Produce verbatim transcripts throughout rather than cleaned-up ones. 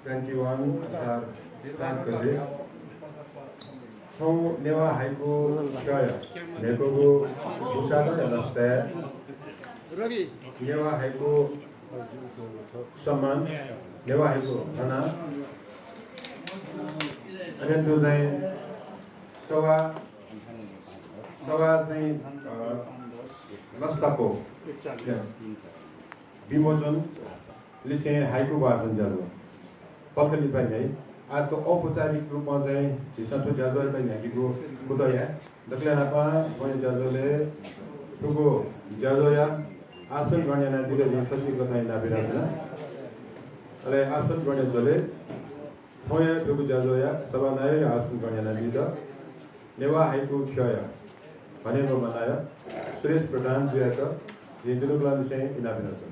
Twenty one असार सात गते थौं नेवाः हाइकु ख्यःया न्हय्कूगु बुसादँया लसताय् नेवाः हाइकु सम्मान, नेवाः हाइकु हना, अथें तुं चाहिँ सवाः, सवाः चाहिँ, अ, लसता क्वः विमोचन लिसें हाइकु वाचन ज्याझ्वः पत्रिका लिपा न्ह्याइ। आः थ्व औपचारिक रूपमा चाहिँ झीसं थ्व ज्याझ्वःयात न्ह्याकेगु कुतः याये। दकलय् न्हापां थौंया ज्याझ्वलय् थुगु ज्याझ्वःया आसन ग्रहण यानादीत जिं छसिकथं इनाप यानाच्वना। अले आसन ग्रहणया झ्वलय् थौंया थुगु ज्याझ्वःया सभानायःया आसन ग्रहण यानादीत नेवाः हाइकु ख्यःया हनेबहःम्ह नायः सुरेश प्रधान जुयात जिं दुनुगलंनिसें इनाप यानाच्वना।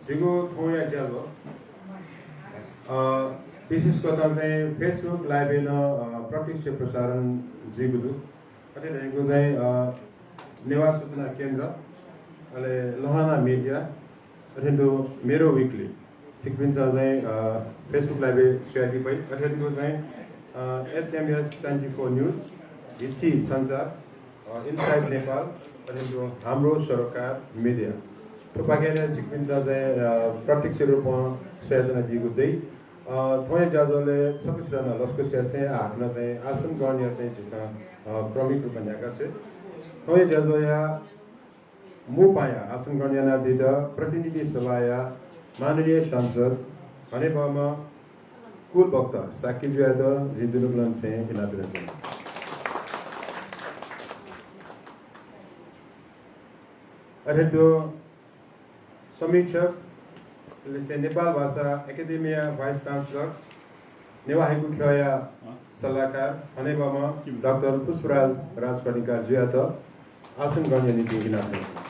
झीगु थौंया ज्याझ्वः, अ, विशेष कथं चाहिँ Facebook live-य् नं, अ, प्रत्यक्ष प्रसारण जुइगु दु। अथे धइगु चाहिँ, अ, नेवाः सूचना केन्द्र, अले लहना मिडिया, अथें तुं मेरो विकली, छिकपिन्सं चाहिँ, अ, Facebook live-य् स्वयादी फइ। अथें तुं चाहिँ, अ, एचएमएस ट्वेन्टी फोर न्युज, भिसी सञ्चार, अ, इनसाइड नेपाल, अथें तुं हाम्रो सरोकार मिडिया। थुपाखें नं छिकपिन्सं चाहिँ, अ, प्रत्यक्ष रूपं स्वयाच्वनादीगु दइ। अ, थौंया ज्याझ्वलय् सकसितं नं लसकुस यासें आः हाकनं चाहिँ आसन ग्रहण यासें झीसं, अ, क्रमिक रूपमा न्ह्याका छ्वये। थौंया ज्याझ्वःया मू पाहांया आसन ग्रहण यानादीत प्रतिनिधि सभाया माननीय सांसद हनेबहःम्ह कुलभक्त शाक्यजुयात जिं दुनुगलंनिसें इनाप यानाच्वना। अथें तुं समीक्षक, लिसें नेपाल भाषा एकेडेमीया vice chancellor, नेवाः हाइकु ख्यःया सल्लाहकार हनेबहःम्ह डाक्टर पुष्पराज राजकर्णिकारजुयात आसन ग्रहणया निंतिं इनाप यानाच्वना।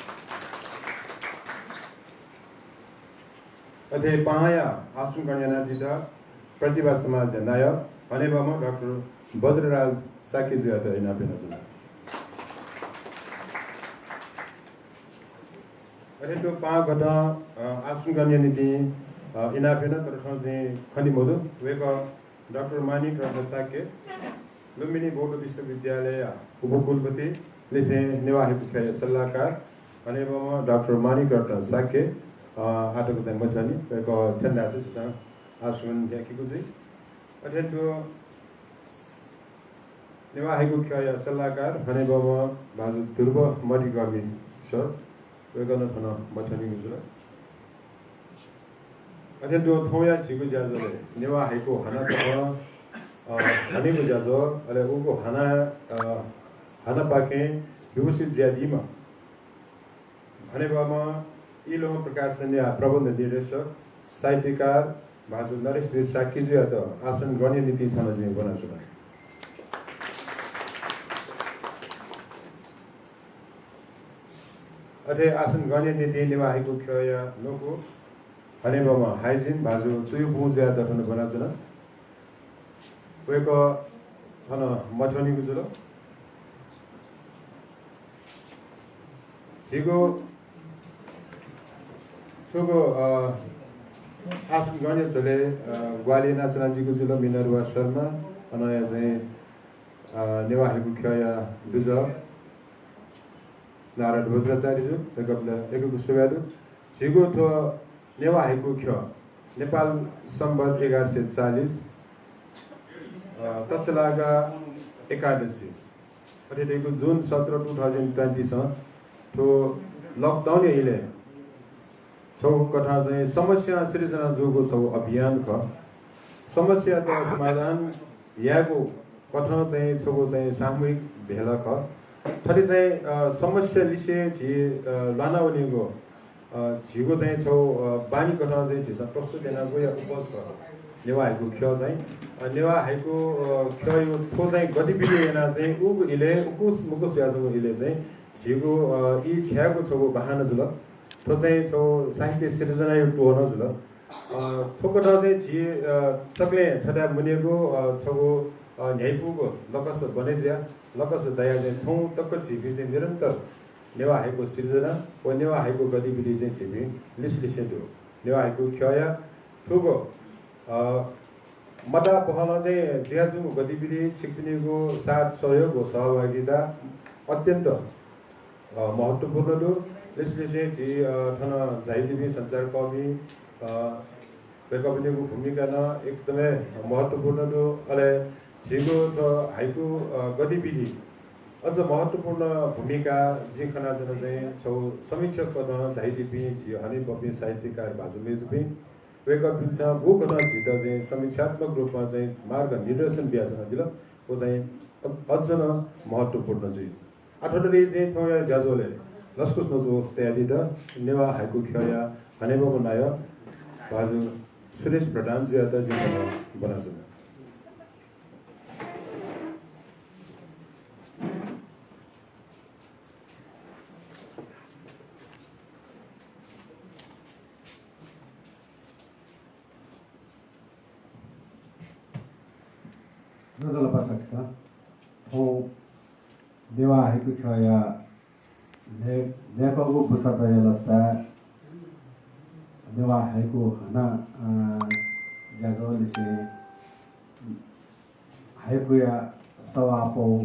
अथे पाहांया आसन ग्रहण यानादीत प्रतिभा समाजया नायः हनेबहःम्ह डाक्टर बज्रराज शाक्यजुयात इनाप यानाच्वना। अथें तुं पाहां कथं, अ, आसन ग्रहणया निंतिं, अ, इनाप याना, तर थन जिं खने मदु। वय्कः डाक्टर माणिक रत्न शाक्य, लुम्बिनी बौद्ध विश्वविद्यालयया उपकुलपति, लिसें नेवाः हाइकु ख्यःया सल्लाहकार हनेबहःम्ह डाक्टर माणिक रत्न शाक्य, अ, आःतक चाहिँ मथ्यंनि, वय्कः थ्यन धाःसा झीसं आसन ग्रहण याकेगु जुइ। अथें तुं नेवाः हाइकु ख्यःया सल्लाहकार हनेबहःम्ह भाजु ध्रुव मधिकर्मी सर, वय्कलं थन मथ्यंनिगु जुल। अथें तुं थौंया झीगु ज्याझ्वलय् नेवाः हाइकु हना तक, अ, हनेगु ज्याझ्वः, अले उगु हना, अ, हनापाखें विभूषित जुयादीम्ह हनेबहःम्ह इलोहं प्रकाशनया प्रबन्ध निर्देशक, साहित्यकार भाजु नरेशवीर शाक्यजुयात आसन ग्रहणया निंतिं थन जिं ब्वनाच्वना। अथे आसन ग्रहणया निंतिं नेवाः हाइकु ख्यःया न्वकू हनेबहःम्ह हाइजिन भाजु तुयु बुँजुयात थन ब्वनाच्वना। वय्कः थन मथ्यंनिगु जुल। झीगु थुगु, अ, आसन ग्रहणया झ्वलय्, अ, ग्वाहालि यानाच्वनादीगु जुल मिनर्वा शर्मा, अनया चाहिँ, अ, नेवाः हाइकु ख्यःया दुजः नारद वज्राचार्यजु, वय्कःपिन्त यक्व यक्व सुभाय् दु। झीगु थ्व नेवाः हाइकु ख्यः नेपाल संवत् एघार सय चालिस, अ, तछलागा एकादशी, अथे धइगु जुन सत्र, two thousand twenty स थ्व lockdown या इलय् छगू कथं चाहिँ समस्या सिर्जना जूगु छगू अभियान खः। समस्यात समाधान यायेगु कथं चाहिँ छगू चाहिँ सामूहिक भेला खः। थथे चाहिँ, अ, समस्या लिसे झी, अ, ल्वाना वनीगु, अ, झीगु चाहिँ छगू, अ, बानी कथं चाहिँ झीसं प्रस्तुत यानागु या उपज खः। नेवाः हाइकु ख्यः चाहिँ, अ, नेवाः हाइकु, अ, ख्यःया थ्व चाहिँ गतिविधि यानाः चाहिँ उगु इलय् उकुस मुकुस जुयाच्वंगु इलय् चाहिँ झीगु, अ, ई छ्यायेगु छगू बहाना जुल। थ्व चाहिँ छगू साहित्य सिर्जनाया तोहः नं जुल। अ, थ्व कथं चाहिँ झी, अ, सकलें छथाय् मुनेगु, अ, छगू, अ, न्ह्याइपुगु लकस बने जुयाः, लकस दयाः चाहिँ थौं तक झीपिं चाहिँ निरन्तर नेवाः हाइकु सिर्जना व नेवाः हाइकु गतिविधि चाहिँ झीपिं लिसलिसें दु। नेवाः हाइकु ख्यःया थुगु, अ, मता पहलं चाहिँ जुयाच्वंगु गतिविधि छिकपिनिगु साथ सहयोग व सहभागिता अत्यन्त, अ, महत्त्वपूर्ण दु। लिसलिसें झी, अ, थन झायादीपिं सञ्चारकर्मी, अ, वय्‌कःपिनिगु भूमिका नं एकदमै महत्त्वपूर्ण दु। अले झीगु थ्व हाइकु, अ, गतिविधि अझ महत्त्वपूर्ण भूमिका जिं खनाच्वना चाहिँ छगू समीक्षक पदं झायादीपिं झी हनेबहःपिं साहित्यकार भाजु मय्‌जुपिं, वय्‌कःपिन्सं गुकथं झीत चाहिँ समीक्षात्मक रूपमा चाहिँ मार्गनिर्देशन बियाच्वनादिल, व चाहिँ अ-, अझ नं महत्त्वपूर्ण जुइ। आः थ्व तले चाहिँ थौंया ज्याझ्वलय् लसकुस न्वचु तयादीत नेवाः हाइकु ख्यःया हनेबहःम्ह नायः भाजु सुरेश प्रधानजुयात जिं ब्वनाच्वना। ज्वजलपा सकसितं। थौं नेवाः हाइकु ख्यःया न्हय्-, न्हय्‌कःगु बुसातया लसताय् नेवाः हाइकु हानं, अ, ज्याझ्वः लिसें हाइकुया सवाःपौ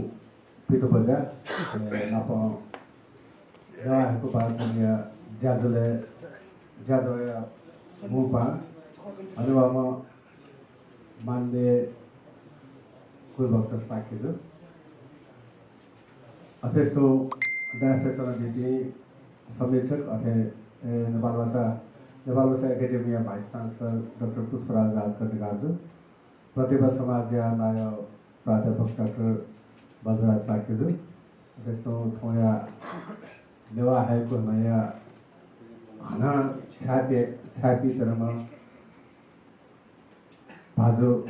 पितब्वज्या, अ, नाप नेवाः हाइकु वाचनया ज्याझ्वलय्, ज्याझ्वःया मू पाहां हनेबहःम्ह माननीय कुलभक्त शाक्यजु। अथे हे थ्व dais-य् च्वनादीपिं समीक्षक, अथे, ए, नेपाल भाषा, नेपाल भाषा एकेडेमीया vice chancellor डाक्टर पुष्पराज राजकर्णिकारजु, प्रतिभा समाजया नायः प्राध्यापक डाक्टर बज्रराज शाक्यजु, अथे हे थौंया नेवाः हाइकु हानंया हानं छाय्‌पी, छाय्‌पीत्यनाम्ह भाजु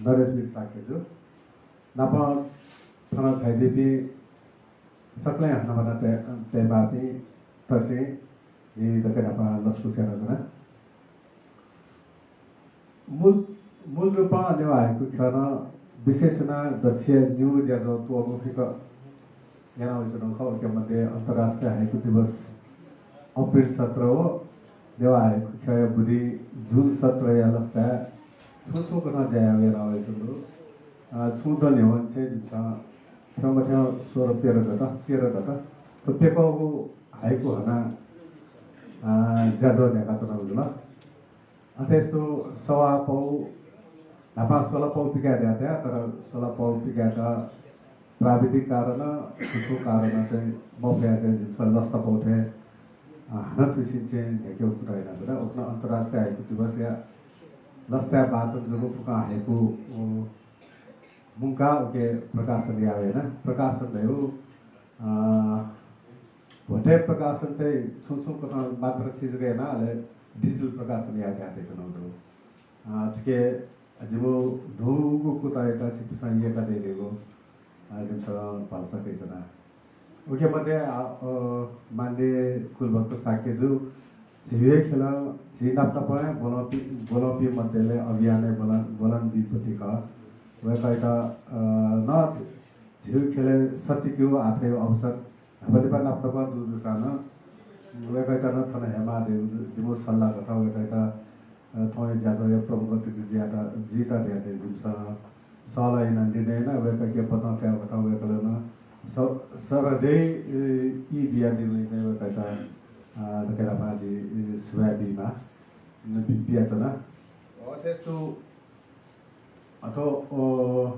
नरेशवीर शाक्यजु, नाप थन झायादीपिं सकलें हनाबना तये, तयेमाःपिं तसें जिं दकलय् न्हापां लसकुस यानाच्वना। मूल, मूल रूपं नेवाः हाइकु ख्यलं विशेष यानाः दच्छिया निगू ज्याझ्वः त्वःमफिक याना वइच्वनागु खः। उके मध्ये अन्तर्राष्ट्रिय हाइकु दिवस अप्रिल सत्र व नेवाः हाइकु ख्यःया बुदिं जुन सत्रया लसताय् छुं छुं कथं ज्या याना वइच्वनागु दु। अ, छुं दँ न्ह्यवंनिसें जिमिसं थ्यंमथ्यं सोह्र प्यदँ दत, प्यदँ दत। थ्व प्यकःगु हाइकु हानं, अ, ज्याझ्वः न्ह्याकाच्वनागु जुल। अथे हे थ्व सवाःपौ, न्हापां स्वलापौ पिकायेत धाये, तर स्वलापौ पिकायेत प्राविधिक कारण, छुं छुं कारणं चाहिँ मफयाः चाहिँ जिमिसं लसतापौ थें, अ, हानं थुसिंनिसें न्ह्याकेगु कुतः यानाच्वना। उखुन्हु अन्तर्राष्ट्रिय हाइकु दिवसया लसताय् वाचन जूगु फुक्कं हाइकु, अ, मुंकाः उके प्रकाशन याः वयाना। प्रकाशन धयागु, अ, भ्वतय् प्रकाशन चाहिँ छुं छुं कथं मात्रा चिजक याना, अले digital प्रकाशन याः वयातःगु दु। अ, थुके जिमिगु न्हूगु कुतःयात छिकपिन्सं यय्‌कादीधइगु, अ, जिमिसं भलसा कयाच्वना। उके मध्ये, अ, अ, माननीय कुलभक्त शाक्यजु, झीगु हे ख्यलं झी नाप नापं हे ब्वलंपिं, ब्वलंपिं मध्ये अभियानय् ब्वलं, ब्वलंपिं व्यक्ति खः। वय्‌कःयात, अ, नं झीगु ख्यलय् सत्तीकेगु आःतय् अवसर न्हापा लिपा नाप नापं दु जूसां नं वय्‌कःयात नं थन हयेमाः धइगु जिमिगु सल्लाह कथं वय्‌कःयात अ, थौंया ज्याझ्वःया प्रमुख अतिथि जुयात, जुइत धयातः जिमिसं सहलह यानाः निर्णय याना। वय्‌कःके बचं कायेगु कथं वय्‌कलं नं स-, सहृदय, ए, ई बियादीगुलिं वय्‌कःयात, अ, दकलय् न्हापां जिं, ए, सुभाय् बीमाः, न, बि-, बियाच्वना। अथे हे थ्व, अ, थ्व, अ,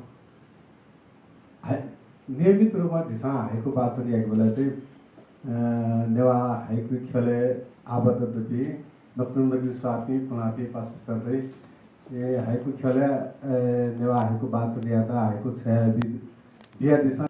हाइ-, नियमित रूपमा झीसं हाइकु वाचन याइगु बेलय् चाहिँ, अ, नेवाः हाइकु ख्यलय् आबद्ध दुपिं नकतिनि नकतिनि स्वाःपिं पुलांपिं पासापिन्सं चाहिँ, ए, हाइकु ख्यलय्, ए, नेवाः हाइकु वाचन यायेत हाइकु छ्वया बि-, बियादिसँ।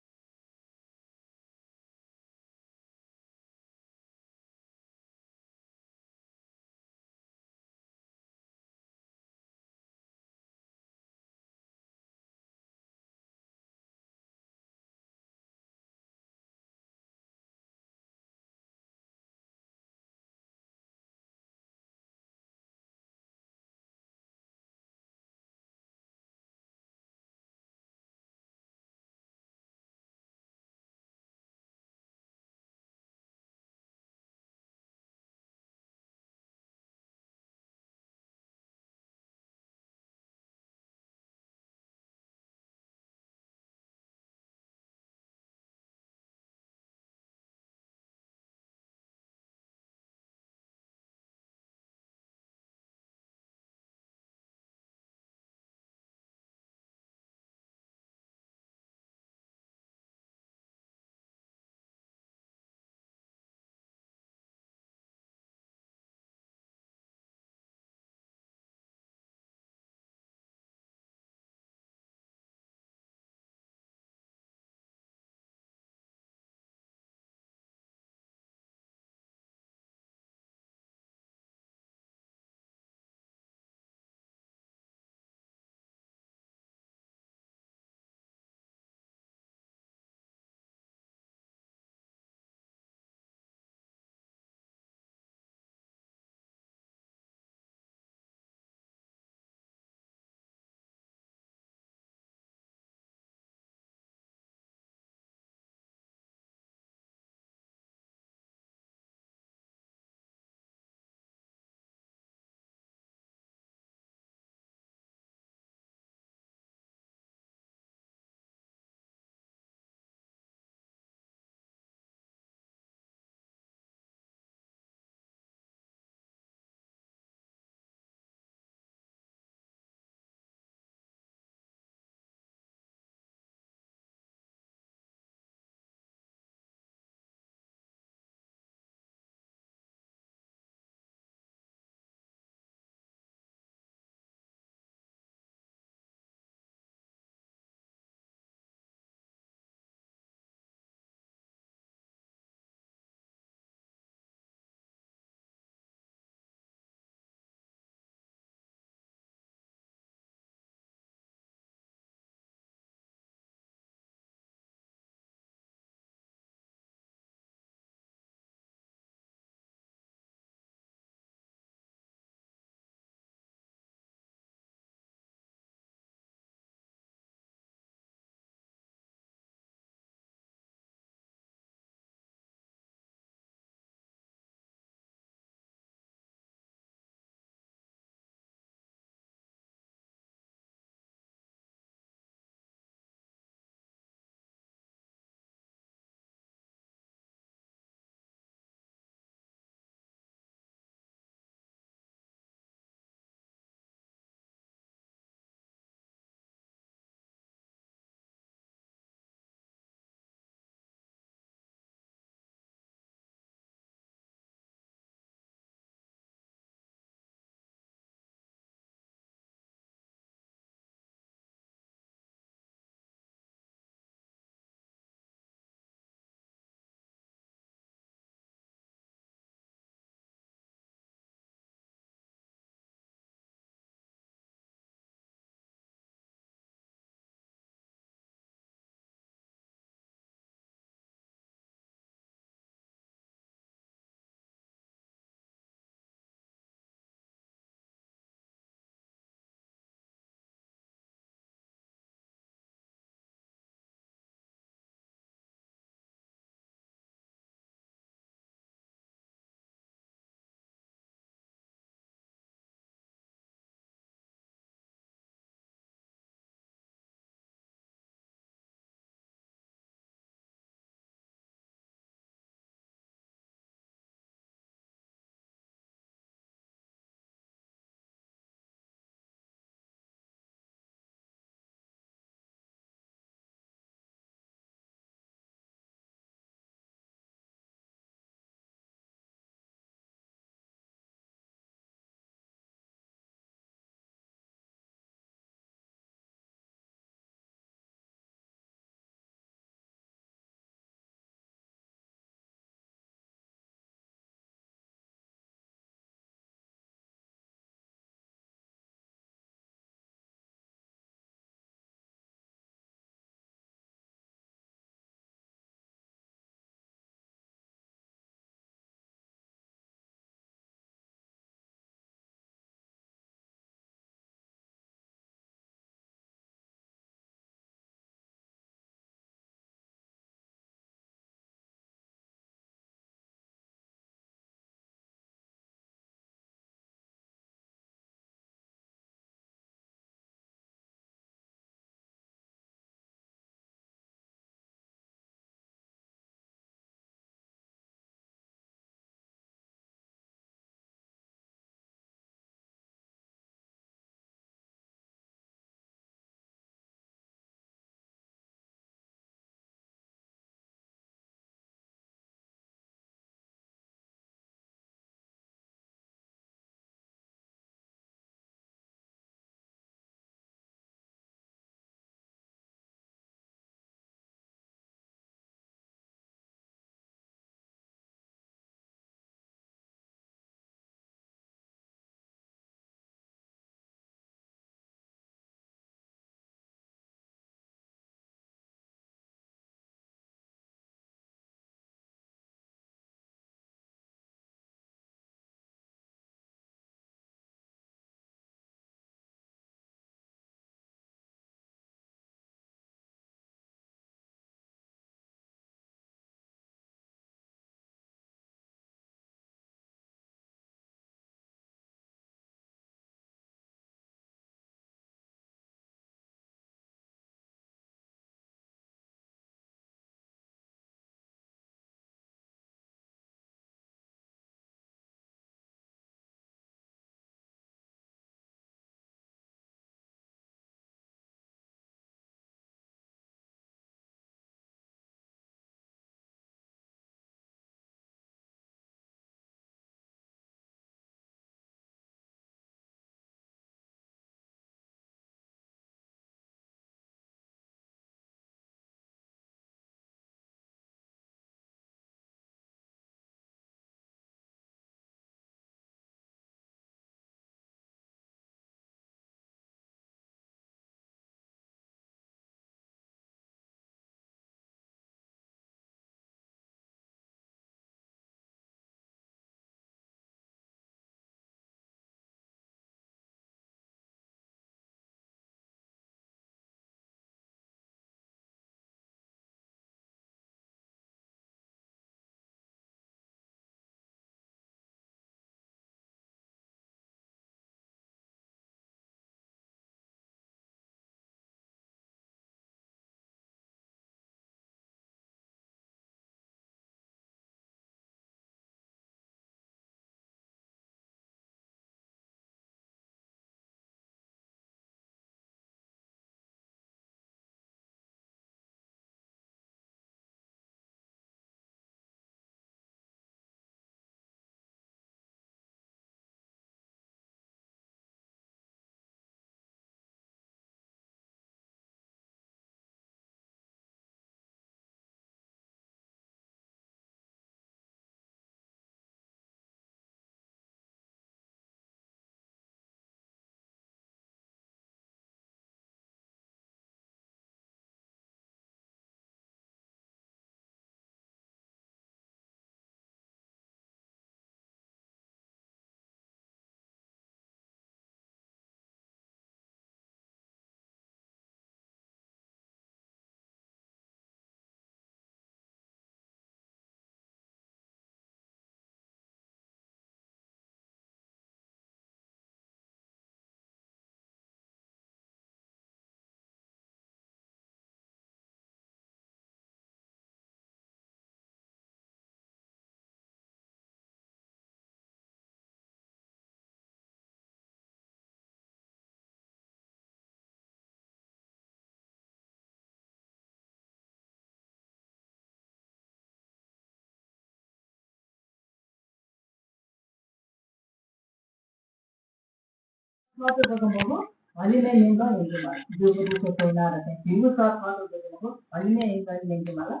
थःत जक मखु, हलिमय् न्यंकं न्यंकेमाल। ज्यूगु दुःख सहुना धकाः झीगु सः थःत जक मखु, हलिमय् न्यंकं न्यंकेमाल।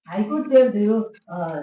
हाइकु च्वयेगु धइगु, अ,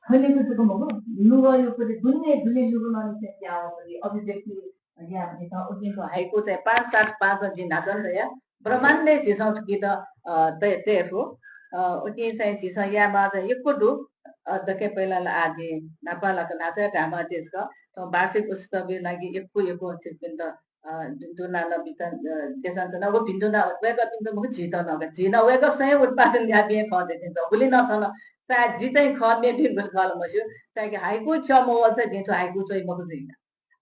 खनेगु जक मखु, नुगःया पति दुने दुने नुगलंनिसें त्याःगु पति अभिव्यक्ति याःगु पति। उकिं थ्व हाइकु चाहिँ पाँच सात पाँच जिं न्हाचः धया ब्रह्माण्डय् झीसं थुकित, अ, तये, तये फु। अ, उकिं चाहिँ झीसं यायेमाः चाहिँ यक्व दु। अ, दकले पहिला ला आः जिं न्हापालाक न्हाचः धायेमाः चाहिँ थ्व वार्षिक उत्सवया लागि यक्व यक्व छिकपिन्त अ, भिन्तुना नं बिचन, अ, देछानाच्वना। व भिन्तुना वय्कःपिन्त मखु, झीत नं का। झी नं वय्कःपिसं हे उत्पादन याःपिं हे खः धइथें च्वं। गुलि नं थन सायद जि चाहिँ खः, मेपिं गुलि खः ला मस्यू। छाय्कि हाइकु ख्यः मवःसा जिं थ्व हाइकु च्वइ मखु जुइ।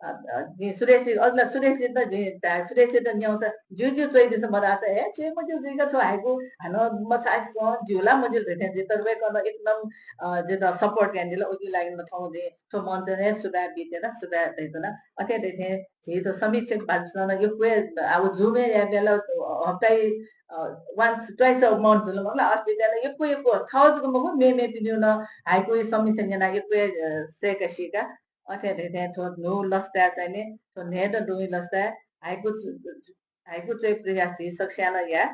अ, अ, जिं सुरेशजि, अघिला सुरेशजित जिं धाये, सुरेशजित न्यंसा ज्यू ज्यू च्वइदिसँ मधाःसा, हे, च्वये मज्यू जुइका थ्व हाइकु हानं मछाःसा ज्यू ला मज्यू धइथें जुइ। तर वय्कलं एकदम, अ, जितः support यानादिल। उकिया लागि नं थौं जिं थ्व मञ्चय् हे सुभाय् बियाच्वना, सुभाय् धयाच्वना। अथे धइथें झीत समीक्षक भाजुपिन्सं नं यक्व हे, आ, व Zoom-य् याये बेला, अ, हप्ताय्, अ, once, twice a month जुल मखु ला, अथे बेला यक्व यक्व थःगु जक मखु, मेमेपिनिगु नं हाइकुया समीक्षा न्यनाः यक्व हे, अ, सय्का सीका। अथे धइथें थ्व न्हू लसताय् चाहिँ नि, थ्व न्हय्दँ दुगुया लसताय् हाइकु चु-, हाइकु च्वयेगु प्रयास झी सकसिनं याये।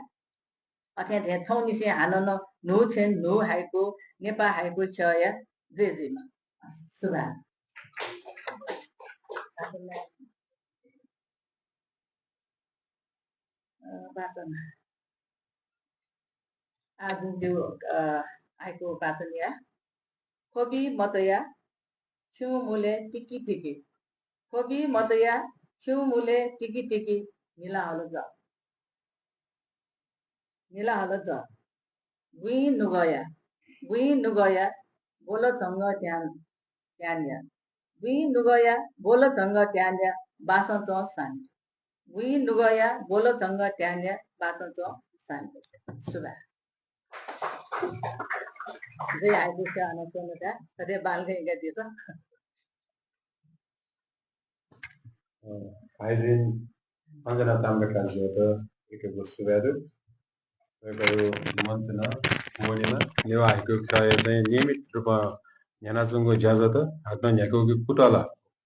अथे धइथें थौंनिसें हानं नं न्हू छेँ न्हू हाइकु, नेपाः हाइकु ख्यःया जय जुइमा। सुभाय्। अ, वाचन। आः जिं जिगु, अ, हाइकु वाचन याये। ख्वबि मतया खिउँ मुलय् तिकितिकि। ख्वबि मतया खिउँ मुलय् तिकितिकि न्हिला हल जः। न्हिला हल जः। बुँइ नुगःया, बुँइ नुगःया ब्वल झंगः ध्यान, ध्यान या। बुँइ नुगःया ब्वल झंगः ध्यान या, बासं च्वँ शान्ति। बुँइ नुगःया ब्वल झंगः ध्यान या, बासं च्वँ शान्ति। सुभाय्। जय हाइकु ख्यः अन च्वने का, थथे बांलाक यंकादिसँ। अ, हाइजिन अञ्जना ताम्राकारजुयात यक्व यक्व सुभाय् दु। वय्कःया मञ्चय् नं, वने नं नेवाः हाइकु ख्यःया चाहिँ नियमित रूपं न्ह्यानाच्वंगु ज्याझ्वःत हाकनं न्ह्याकेगु कुतः ला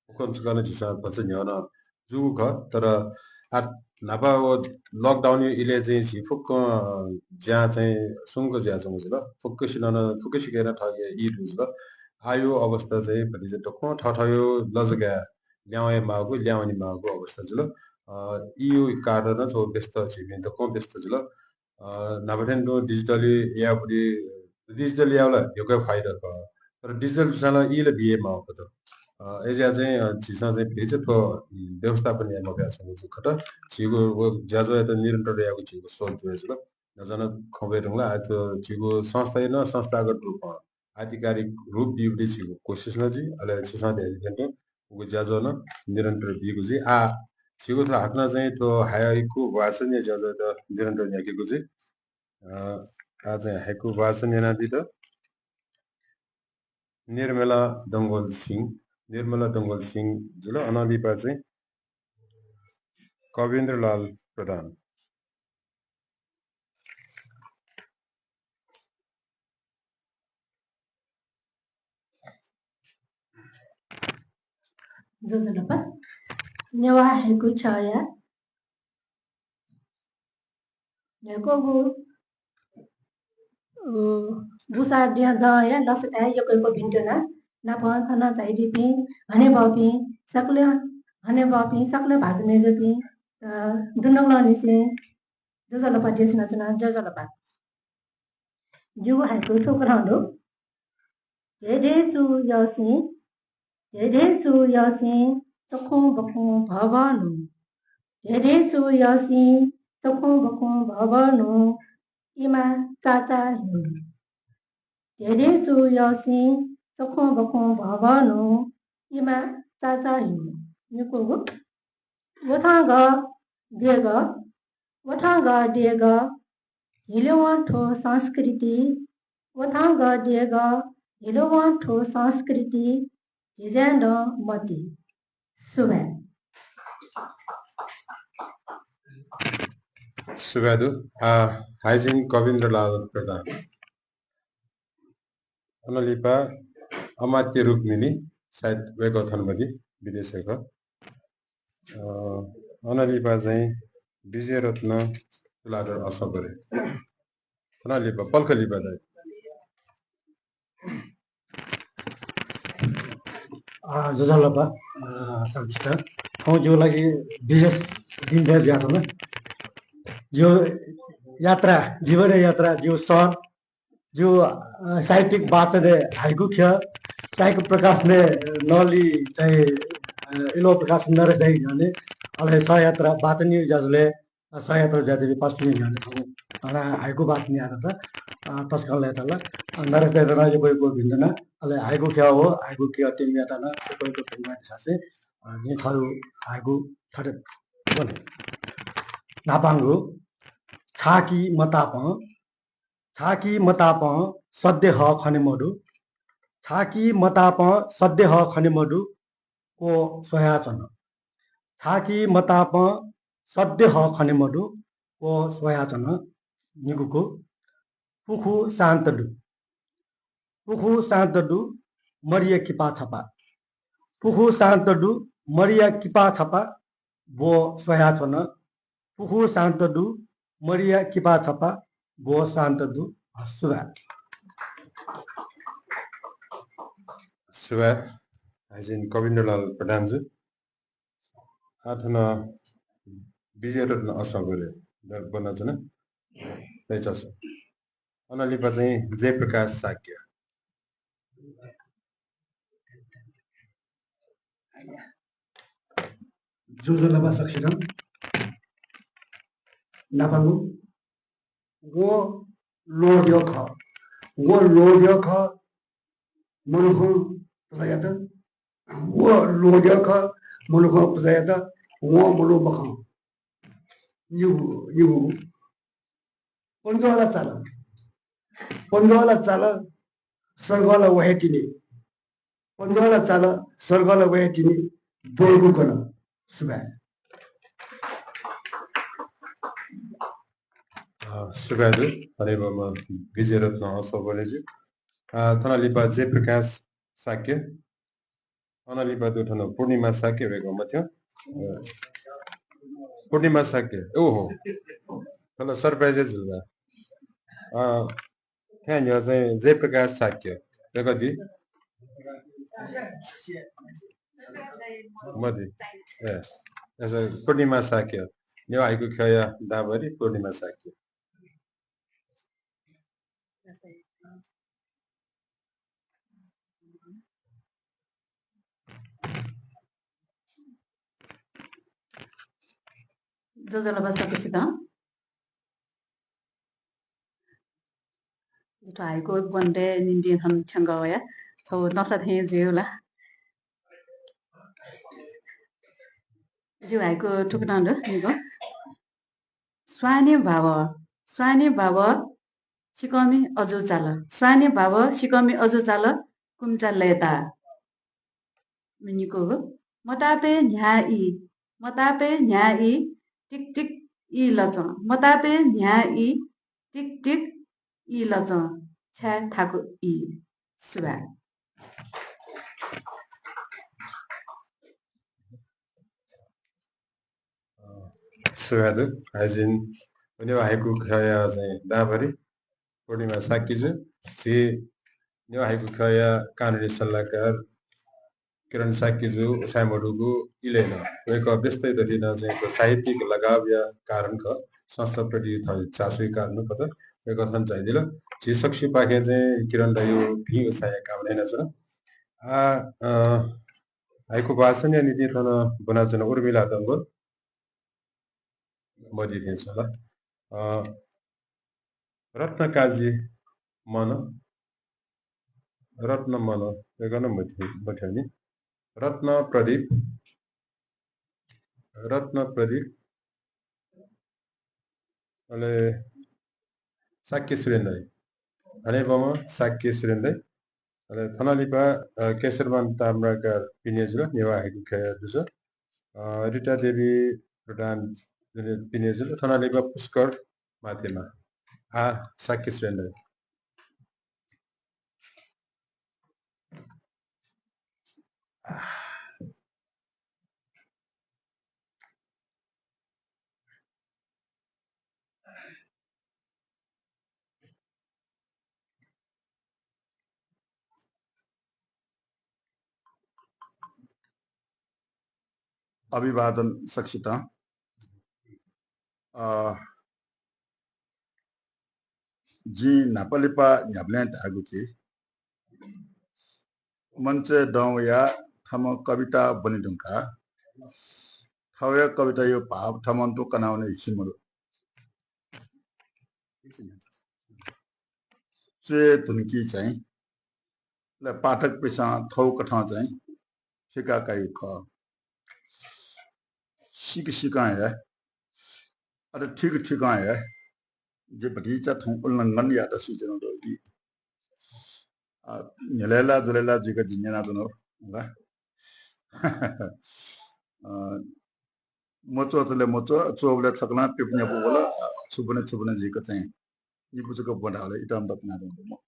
उखुन्हु छकः नं झीसं भचा न्ह्यः नं जूगु खः। तर आः न्हापा व lockdown-या इलय् चाहिँ झी फुक्कं ज्या चाहिँ सुंक जुयाच्वंगु जुल। फुक्कसिनं नं, फुक्कसिके नं थःगु ई दु जुल। आःया अवस्था चाहिँ भतिचा दक्वं थःथःगु लजगाय् ल्याहां वये माःगु, ल्याहां वने माःगु अवस्था जुल। अ, ईया कारणं नं छगू व्यस्त, झीपिं दक्वं व्यस्त जुल। अ, न्हापा थें तुं digital यायेगु, digital यायेगु ला यक्व हे फाइदा खः। तर digital जूसां ला ई ला बी हे माःगु खः। अ, अय्जुयाः चाहिँ, अ, झीसं चाहिँ भतिचा थ्व, उम्, व्यवस्थापन याये मफयाच्वंगु जू खः। झीगु व ज्याझ्वःयात निरन्तर यायेगु झीगु सोच दु हे जुल। न्हाचः नं खँ वये धुंकल, आः थ्व झीगु संस्थाया नं संस्थागत रूपं आधिकारिक रूप बीगु झीगु कोसिस नं जुइ, अले छिसं धयादी थें तुं उगु ज्याझ्वः नं निरन्तर बीगु जुइ। आः झीगु थ्व हाकनं चाहिँ थ्व हाइकु वाचनया ज्याझ्वःयात निरन्तर न्ह्याकेगु जुइ। अ, आः चाहिँ हाइकु वाचन यानादीत निर्मला डंगोल सिंह, निर्मला डंगोल सिंह जुल। अनं लिपा चाहिँ कविन्द्रलाल प्रधान। ज्वजलपा। नेवाः हाइकु ख्यःया न्हय्कूगु, अ, बुसादिया दँया लसताय् यक्व यक्व भिन्तुना। नापं थन झायादीपिं हनेबहःपिं सकलें, हनेबहःपिं सकलें भाजु मय्जुपिं, अ, दुनुगलंनिसें ज्वजलपा देछानाच्वना, ज्वजलपा। जिगु हाइकु थुकथं दु। धेधेचु यःसिं, धेधेचु यःसिं चखुं बखुं भभनु। धेधेचु यःसिं चखुं बखुं भभनु, इमा चाचा ह्यु। धेधेचु यःसिं चखुं बखुं भभनु, इमा चाचा ह्यु। निकूगु। वथांगः देगः, वथांगः देगः, हिलवं थ्व संस्कृति, वथांगः देगः, हिलवं थ्व संस्कृति, झिंझाय् नं मति। सुभाय्। सुभाय् दु। आ, हाइजिन कविन्द्रलाल प्रधान। अनंलिपा अमात्य रुक्मिणी, सायद वय्कः थन मदी, विदेशय् खः। अ, अनंलिपा चाहिँ विजयरत्न तुलाधर असंबरे। थनंलिपा पलख लिपा दाइ। अ, ज्वजलपा, अ, सकसितं। थौं जिगु लागि विशेष दिन थें जुयाच्वन। जिगु यात्रा, जीवनया यात्रा, जिगु सर, जिगु, अ, साहित्यिक वाचनय् हाइकु ख्यः, साहित्य प्रकाशनय् नलि चाहिँ, अ, इलोहं प्रकाशन नरेश दाइया न्ह्यःने, अले सहयात्रा वाचन ज्याझ्वलय्, अ, सहयात्रा ज्याझ्वलय् पासापिनिगु न्ह्यःने थौं हानं हाइकु वाचन यायेत, अ, तसकं लय्ताल। अ, नरेश दाइयात नं यक्व यक्व भिंतुना, अले हाइकु ख्यः व हाइकु ख्यः team-यात नं यक्व यक्व भिंतुना धासें, अ, जिं थःगु हाइकु थथे ब्वने। न्हापांगु, छाकि मतापं, छाकि मतापं सद्यः खने मदु, छाकि मतापं सद्यः खने मदु, क्व स्वयाच्वन। छाकि मतापं सद्यः खने मदु, क्व स्वयाच्वन। निगूगु, पुखू शान्त दु, पुखू शान्त दु, मरिया किपा छपा। पुखू शान्त दु, मरिया किपा छपा, ब्व स्वयाच्वन। पुखू शान्त दु, मरिया किपा छपा, ब्व शान्त दु। सुभाय्। सुभाय्। हाइजिन कविन्द्रलाल प्रधानजु। आः थन विजयरत्न असंबरे ब्वनाच्वना। दय्चासँ। अनंलिपा चाहिँ जयप्रकाश शाक्य। ज्वजलपा सकसितं। न्हापांगु, व लोभ्य खः, व लोभ्य खः, मनुखं पुजा यात। व लोभ्य खः, मनुखं पुजा यात। व मनू मखं। निगू, निगू। पन्ध्रला चाल, पन्ध्रला चाल, सर्गला व हे तिनि। पन्ध्रला चाल, सर्गला व हे तिनि, ब्वःगु गन। सुभाय्। अ, सुभाय् दु। हनेबहःम्ह विजयरत्न असंबरेजु। अ, थनंलिपा जयप्रकाश शाक्य। अनंलिपा दु थन पूर्णिमा शाक्य, वय्कः मथ्यं। अ, पूर्णिमा शाक्य, ओहो। थन surprise जुल ला। अ, थ्यां न्ह्यः चाहिँ जयप्रकाश शाक्य, वय्कः दी। मदी। ए, अय्सा पूर्णिमा शाक्य। नेवाः हाइकु ख्यःया दांभरि पूर्णिमा शाक्य। ज्वजलपा सकसितं। जितः हाइकु ब्वनेत निंतिं थन थ्यंकः वया छगू नसा थें जुइ ला। जिगु हाइकु थुकथं दु, निगू। स्वाने भाव, स्वाने भाव सिकःमि अजू चाल, स्वाने भाव सिकःमि अजू चाल, कुमिचा लय्ताः। निगूगु, मतापय् न्ह्याः ई, मतापय् न्ह्याः ई, टिक टिक ई लचं, मतापय् न्ह्याः ई, टिक टिक ई लचं, छाय् थाकु ई। सुभाय्। सुभाय् दु। हाइजिन नेवाः हाइकु ख्यःया चाहिँ दांभरि पूर्णिमा शाक्यजु। झी नेवाः हाइकु ख्यःया कानुनी सल्लाहकार किरण शाक्यजु उसाँय् मदुगु इलय् नं वय्कः व्यस्तय् दथुइ नं चाहिँ थ्व साहित्यिक लगावया कारण खः, संस्थाप्रति थःगु चासोया कारण खः। वय्कः थन झायादिल। झी सकसिपाखें चाहिँ किरण दाइया भिं उसाँय्‌या कामना यानाच्वना। आ, अ, हाइकु वाचनया निंतिं थन ब्वनाच्वन उर्मिला डंगोल। मदी थें च्वं ला। अ, रत्नकाजी मन, रत्न मन, वय्कः नं मथ्यं-, मथ्यंनि। रत्न प्रदीप, रत्न प्रदीप, अले शाक्य सुरेन्द्र दाइ। हनेबहःम्ह शाक्य सुरेन्द्र दाइ। अले थनंलिपा, अ, केशरमान ताम्राकार पिने जुल, नेवाः हाइकु ख्यःया दुजः। अ, रिता देवी प्रधान पिने जुल, थनंलिपा पुष्कर माथेमा। आ, शाक्य सुरेन्द्र दाइ। अभिवादन सकसितं। अ, जिं न्हापा लिपा न्ह्याबलें धायेगु कि मञ्चय् दं वयाः थःम्हं कविता ब्वने धुंकाः थःया कविताया भाव थःम्हं तुं कनावने हिसि मदु। च्वय् धुंकी चाहिँ, अले पाठकपिसं थःगु कथं चाहिँ फिका काइगु खः। सीक सीकं हे, अले ठीक ठीकं हे, जिं भतिचा थौं उल्लंघन यात सूचना दु। अ, न्ह्यलय् ला जुलय् ला जुइक जिं न्यनाच्वना ला। अ, मच्वःतले मच्वः, च्वःबलय् छकलं प्यपुन्यापु वल, अ, छुबने छुबने जुइक चाहिँ निपु जक ब्वना हल, इतं दकनाच्वंगु मखु।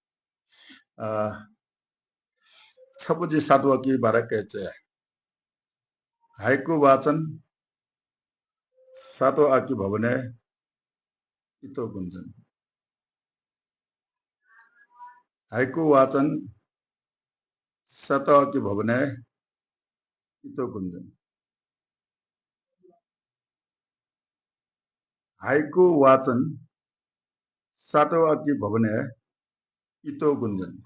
अ, छपु जिं सातोआकी बारे कयाच्वया। हाइकु वाचन, सातोआकी भवनय् इतो गुञ्जन। हाइकु वाचन, सातोआकी भवनय् इतो गुञ्जन। हाइकु वाचन, सातोआकी भवनय् इतो गुञ्जन।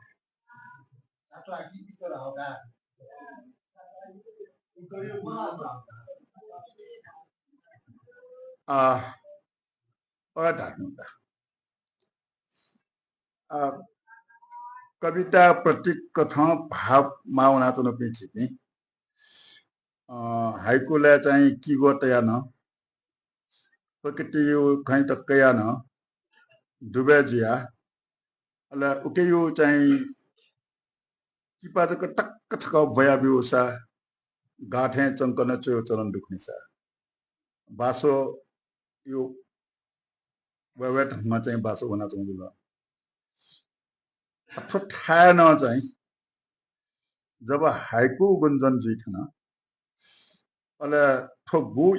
आ, अ, धात्मक। अ, कविता प्रतीक कथं भाव माः वनाच्वनापिं झीपिं, अ, हाइकुलय् चाहिँ किगो तयाः नं, प्रकृतिया खँयात कयाः नं, दुबय् जुयाः, अले उकिया चाहिँ किपा जक टक्क छकः ब्वया ब्यूसा गाथें च्वंक नं च्वय् चलन दु खनिसा। बासोया वय् वय् धंगं चाहिँ बासो वनाच्वंगु दु। अ, थ्व थाय् नं चाहिँ जब हाइकु गुञ्जन जुइ थन, अले थ्व गु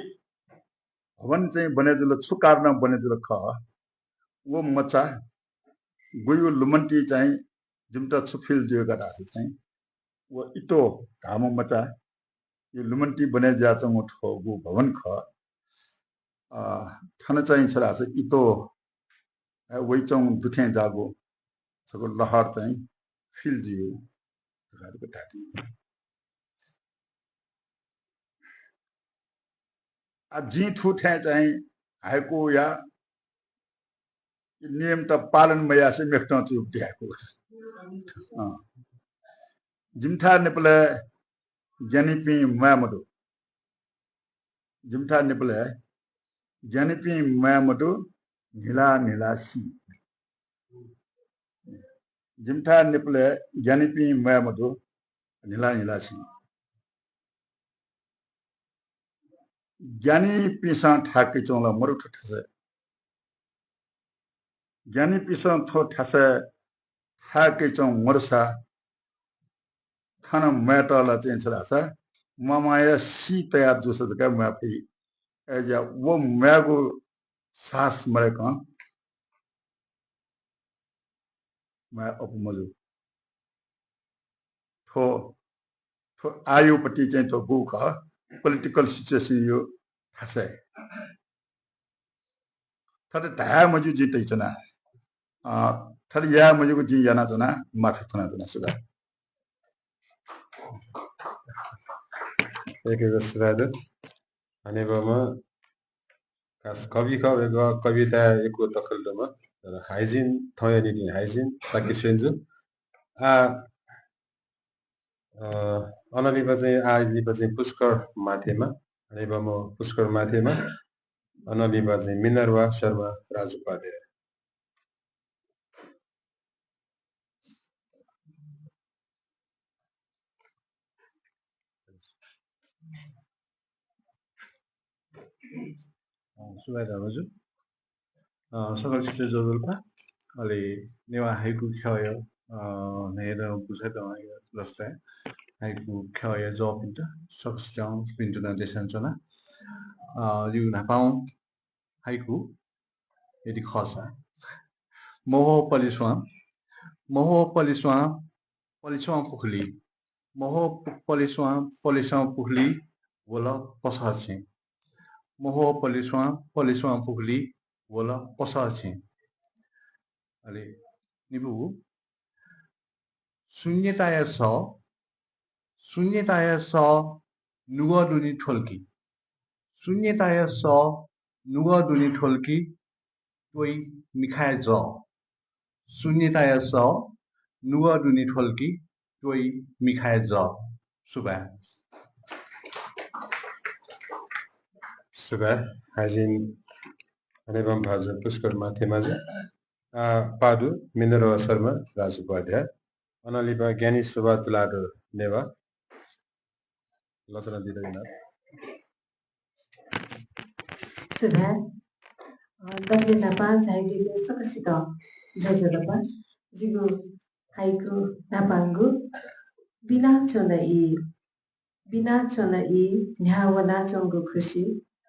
भवन चाहिँ बने जुल, छु कारणं बने जुल खः, व मचा गुया लुमन्ति चाहिँ जिमित छु feel जुइ का धाःसा चाहिँ व इतो धाःम्ह मचा यो लुमन्ति बने जुयाच्वंगु थ्व गु भवन खः। अ, थन चाहिँ छु धाःसा इतो, अ, वइच्वंगु दुथें जाःगु छगू लहर चाहिँ feel जुइ धकाः धाति। आ, जिं थुथें चाहिँ हाइकुया नियमत पालन मयासे मेखतं चूगु हाइकु। अँ। जिमिथाय् नेपालय् ज्ञानीपिं म्वाये मदु। जिमिथाय् नेपालय् ज्ञानीपिं म्वाये मदु, न्हिला न्हिला सी। जिमिथाय् नेपालय् ज्ञानीपिं म्वाये मदु, न्हिला न्हिला सी। ज्ञानीपिंसं थाय् कयाच्वं ला मरु थ्व थासय्। ज्ञानीपिंसं थ्व थासय् थाय् कयाच्वं मरुसा थन म्वायेत ला चाहिँ छु धाःसा म्वाःम्वाःया सी तयार जूसा जक म्वाये फइ। अय्‌जुया व म्वायेगु साहस मदय्‌कं म्वाये अःपु मजू। थ्व, थ्व आःयागु पति चाहिँ थ्व गु खः, political situation या थासय्। थथे धाये मज्यू जिं तयाच्वना। अ, थथे याये मज्यूगु जिं यानाच्वना, माफी फ्वनाच्वना सुभाय्। यक्व यक्व सुभाय् दु। हनेबहःम्ह खास कवि खः, वय्‌कः कविताय् यक्व दखल दुम्ह, तर hygiene, थौंया निंतिं hygiene, शाक्य स्वय्‌जु। आ, अ, अनंलिपा चाहिँ, आः लिपा चाहिँ पुष्कर माथेमा, हनेबहःम्ह पुष्कर माथेमा, अनंलिपा चाहिँ मिनर्वा शर्मा राजोपाध्याय। अ, सुभाय् दु भाजु। अ, सकलसित ज्वजलपा। अले नेवाः हाइकु ख्यःया, अ, न्हय्‌दँ बुझादँया लसताय् हाइकु ख्यःया जःपिन्त सकसितं भिन्तुना देछानाच्वना। अ, जिगु न्हापांगु हाइकु यदि खःसा, मह्वः पलिस्वां, मह्वः पलिस्वां, पलिस्वां पुखुली, मह्वः पु-, पलिस्वां, पलिस्वां पुखुली, वल पसः छेँ। मह्वः पलिस्वां, पलिस्वां पुखुली, वल पसः छेँ। अले निपु शून्यताया सः, शून्यताया सः नुगः दुने थ्वल कि, शून्यताया सः नुगः दुने थ्वल कि, त्वइ मिखाय् जः। शून्यताया सः नुगः दुने थ्वल कि, त्वइ मिखाय् जः। सुभाय्। सुभाय्। हाइजिन हनेबहःम्ह भाजु पुष्कर माथेमाजु। आ, पादु मिनर्भा शर्मा राजोपाध्याय। अनंलिपा ज्ञानी शोभा तुलाधर नेवाः। लचना दिदय् यानाः। सुभाय्। अ, दकलय् न्हापां झायादीपिं सकसितं ज्वजलपा। जिगु हाइकु न्हापांगु। बिनाच्वन ई, बिनाच्वन ई न्ह्याः वनाच्वंगु खुसि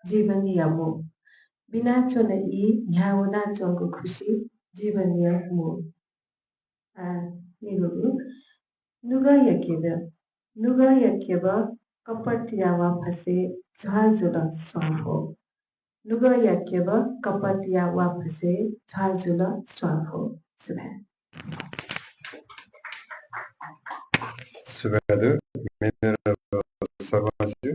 जीवनया मू। बिनाच्वन ई न्ह्याः वनाच्वंगु खुसि जीवनया मू। आ, निगूगु। नुगःया केब, नुगःया केब कपटया वाफसय् झ्वाः जुल स्वांफो। नुगःया केब कपटया वाफसय् झ्वाः जुल स्वांफो। सुभाय्। सुभाय् दु, मिनर्भा शर्माजु।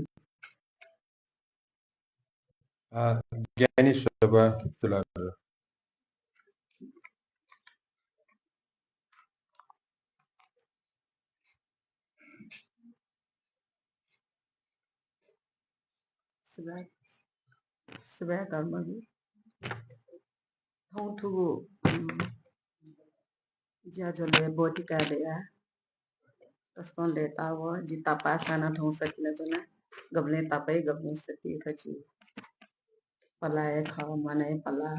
आ, ज्ञानी शोभा तुलाधर। सुभाय्, सुभाय् धर्मवीर। थौं थुगु, उम्, ज्याझ्वलय् ब्वति काये दयाः तसकं लय्ताः वः। जि तापाःसां नं थौं सतिना च्वना। गबलें तापाइ, गबलें सति खः, जि पलाः हे खः, मन हे पलाः।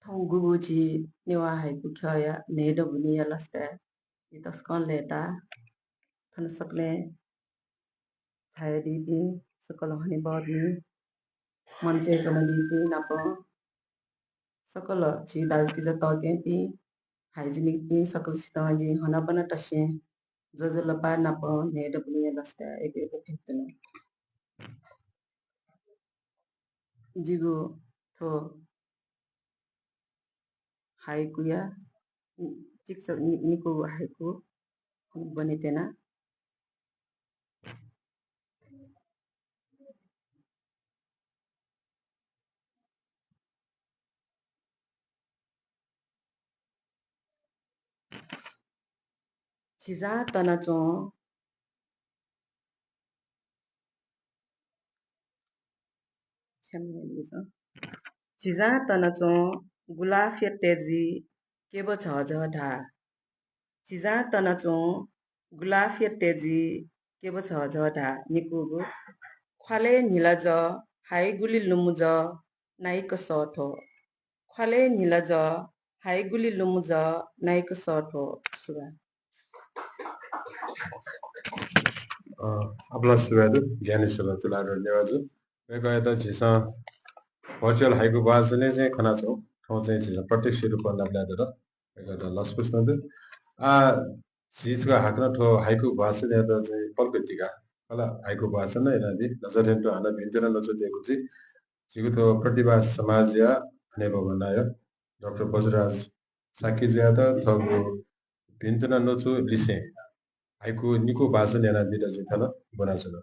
थौं गुगु झी नेवाः हाइकु ख्यःया न्हय्दँ बुनिया लसताय् जि तसकं लय्ताः। थन सकलें झायादीपिं, सकल हनेबहःपिं, मञ्चय् च्वनादीपिं नाप सकल झी दाजुकिजा तःकेहेँपिं, हाइजिनपिं सकलसितं जिं हनाबना तसें ज्वजलपा नाप न्हय्दँ बुनिया लसताय् यक्व यक्व भेटतुना। जिगु थ्व हाइकुया, चिकिचा नि-, निकूगु हाइकु ब्वनेत्यना। झिजां तनाच्वं, क्षमा यानादिसँ। झिजां तनाच्वं गुलाफया तय्जुइ केब झःझः धाः। झिजां तनाच्वं गुलाफया तय्जुइ केब झःझः धाः। निकूगु। ख्वालय् न्हिला जः, हाइगुलि लुमु जः, नाइक सःथ्व। ख्वालय् न्हिला जः, हाइगुलि लुमु जः, नाइक सःथ्व। सुभाय्। अ, आपालं सुभाय् दु, ज्ञानी शोभा तुलाधर नेवाःजु। वय्कःयात झीसं virtual हाइकु वाचनय् चाहिँ खनाच्वं। थौं चाहिँ झीसं प्रत्यक्ष रूपं नापलाये दत। वय्कःयात लसकुस नं दु। आ, झी छकः हाकनं थ्व हाइकु वाचनयात चाहिँ पलख दिकाः खला हाइकु वाचन यानादी। नजर यंतु हानं भिन्तुना न्वचु दयेकूगु जुइ। झीगु थ्व प्रतिभा समाजया हनेबहःम्ह नायः डाक्टर बज्रराज शाक्यजुयात थःगु भिन्तुना न्वचु लिसें हाइकु निकू वाचन यानाबीत जिं थन ब्वनाच्वना।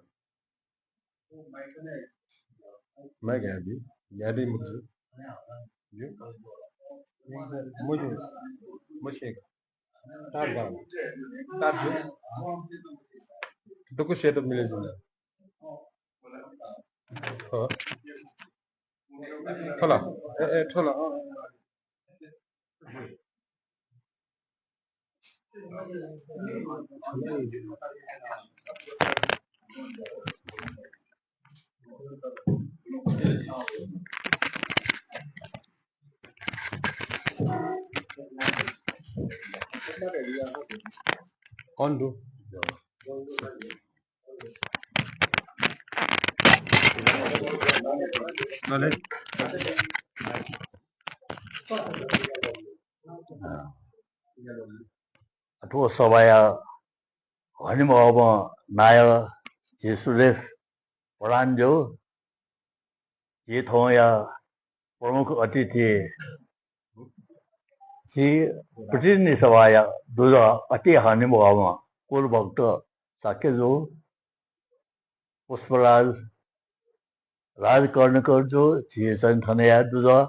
माइक न्यायेबी, न्यायेबी मखु। ज्यू। मज्यू, मस्यू का। तार दाउ। तार दु। दक्व setup मिले जुल। हो। थ्व ला। ए, ए, थ्व ला, अँ। On दु। अ, थ्व सभाया हनेबहःम्ह नायः झी सुरेश प्रधानज्यू, झी थौंया प्रमुख अतिथि, झी प्रतिनिधि सभाया दुजः अति हनेबहःम्ह कुलभक्त शाक्यजु, पुष्पराज राजकर्णिकारजु, झी चाहिँ थनया दुजः,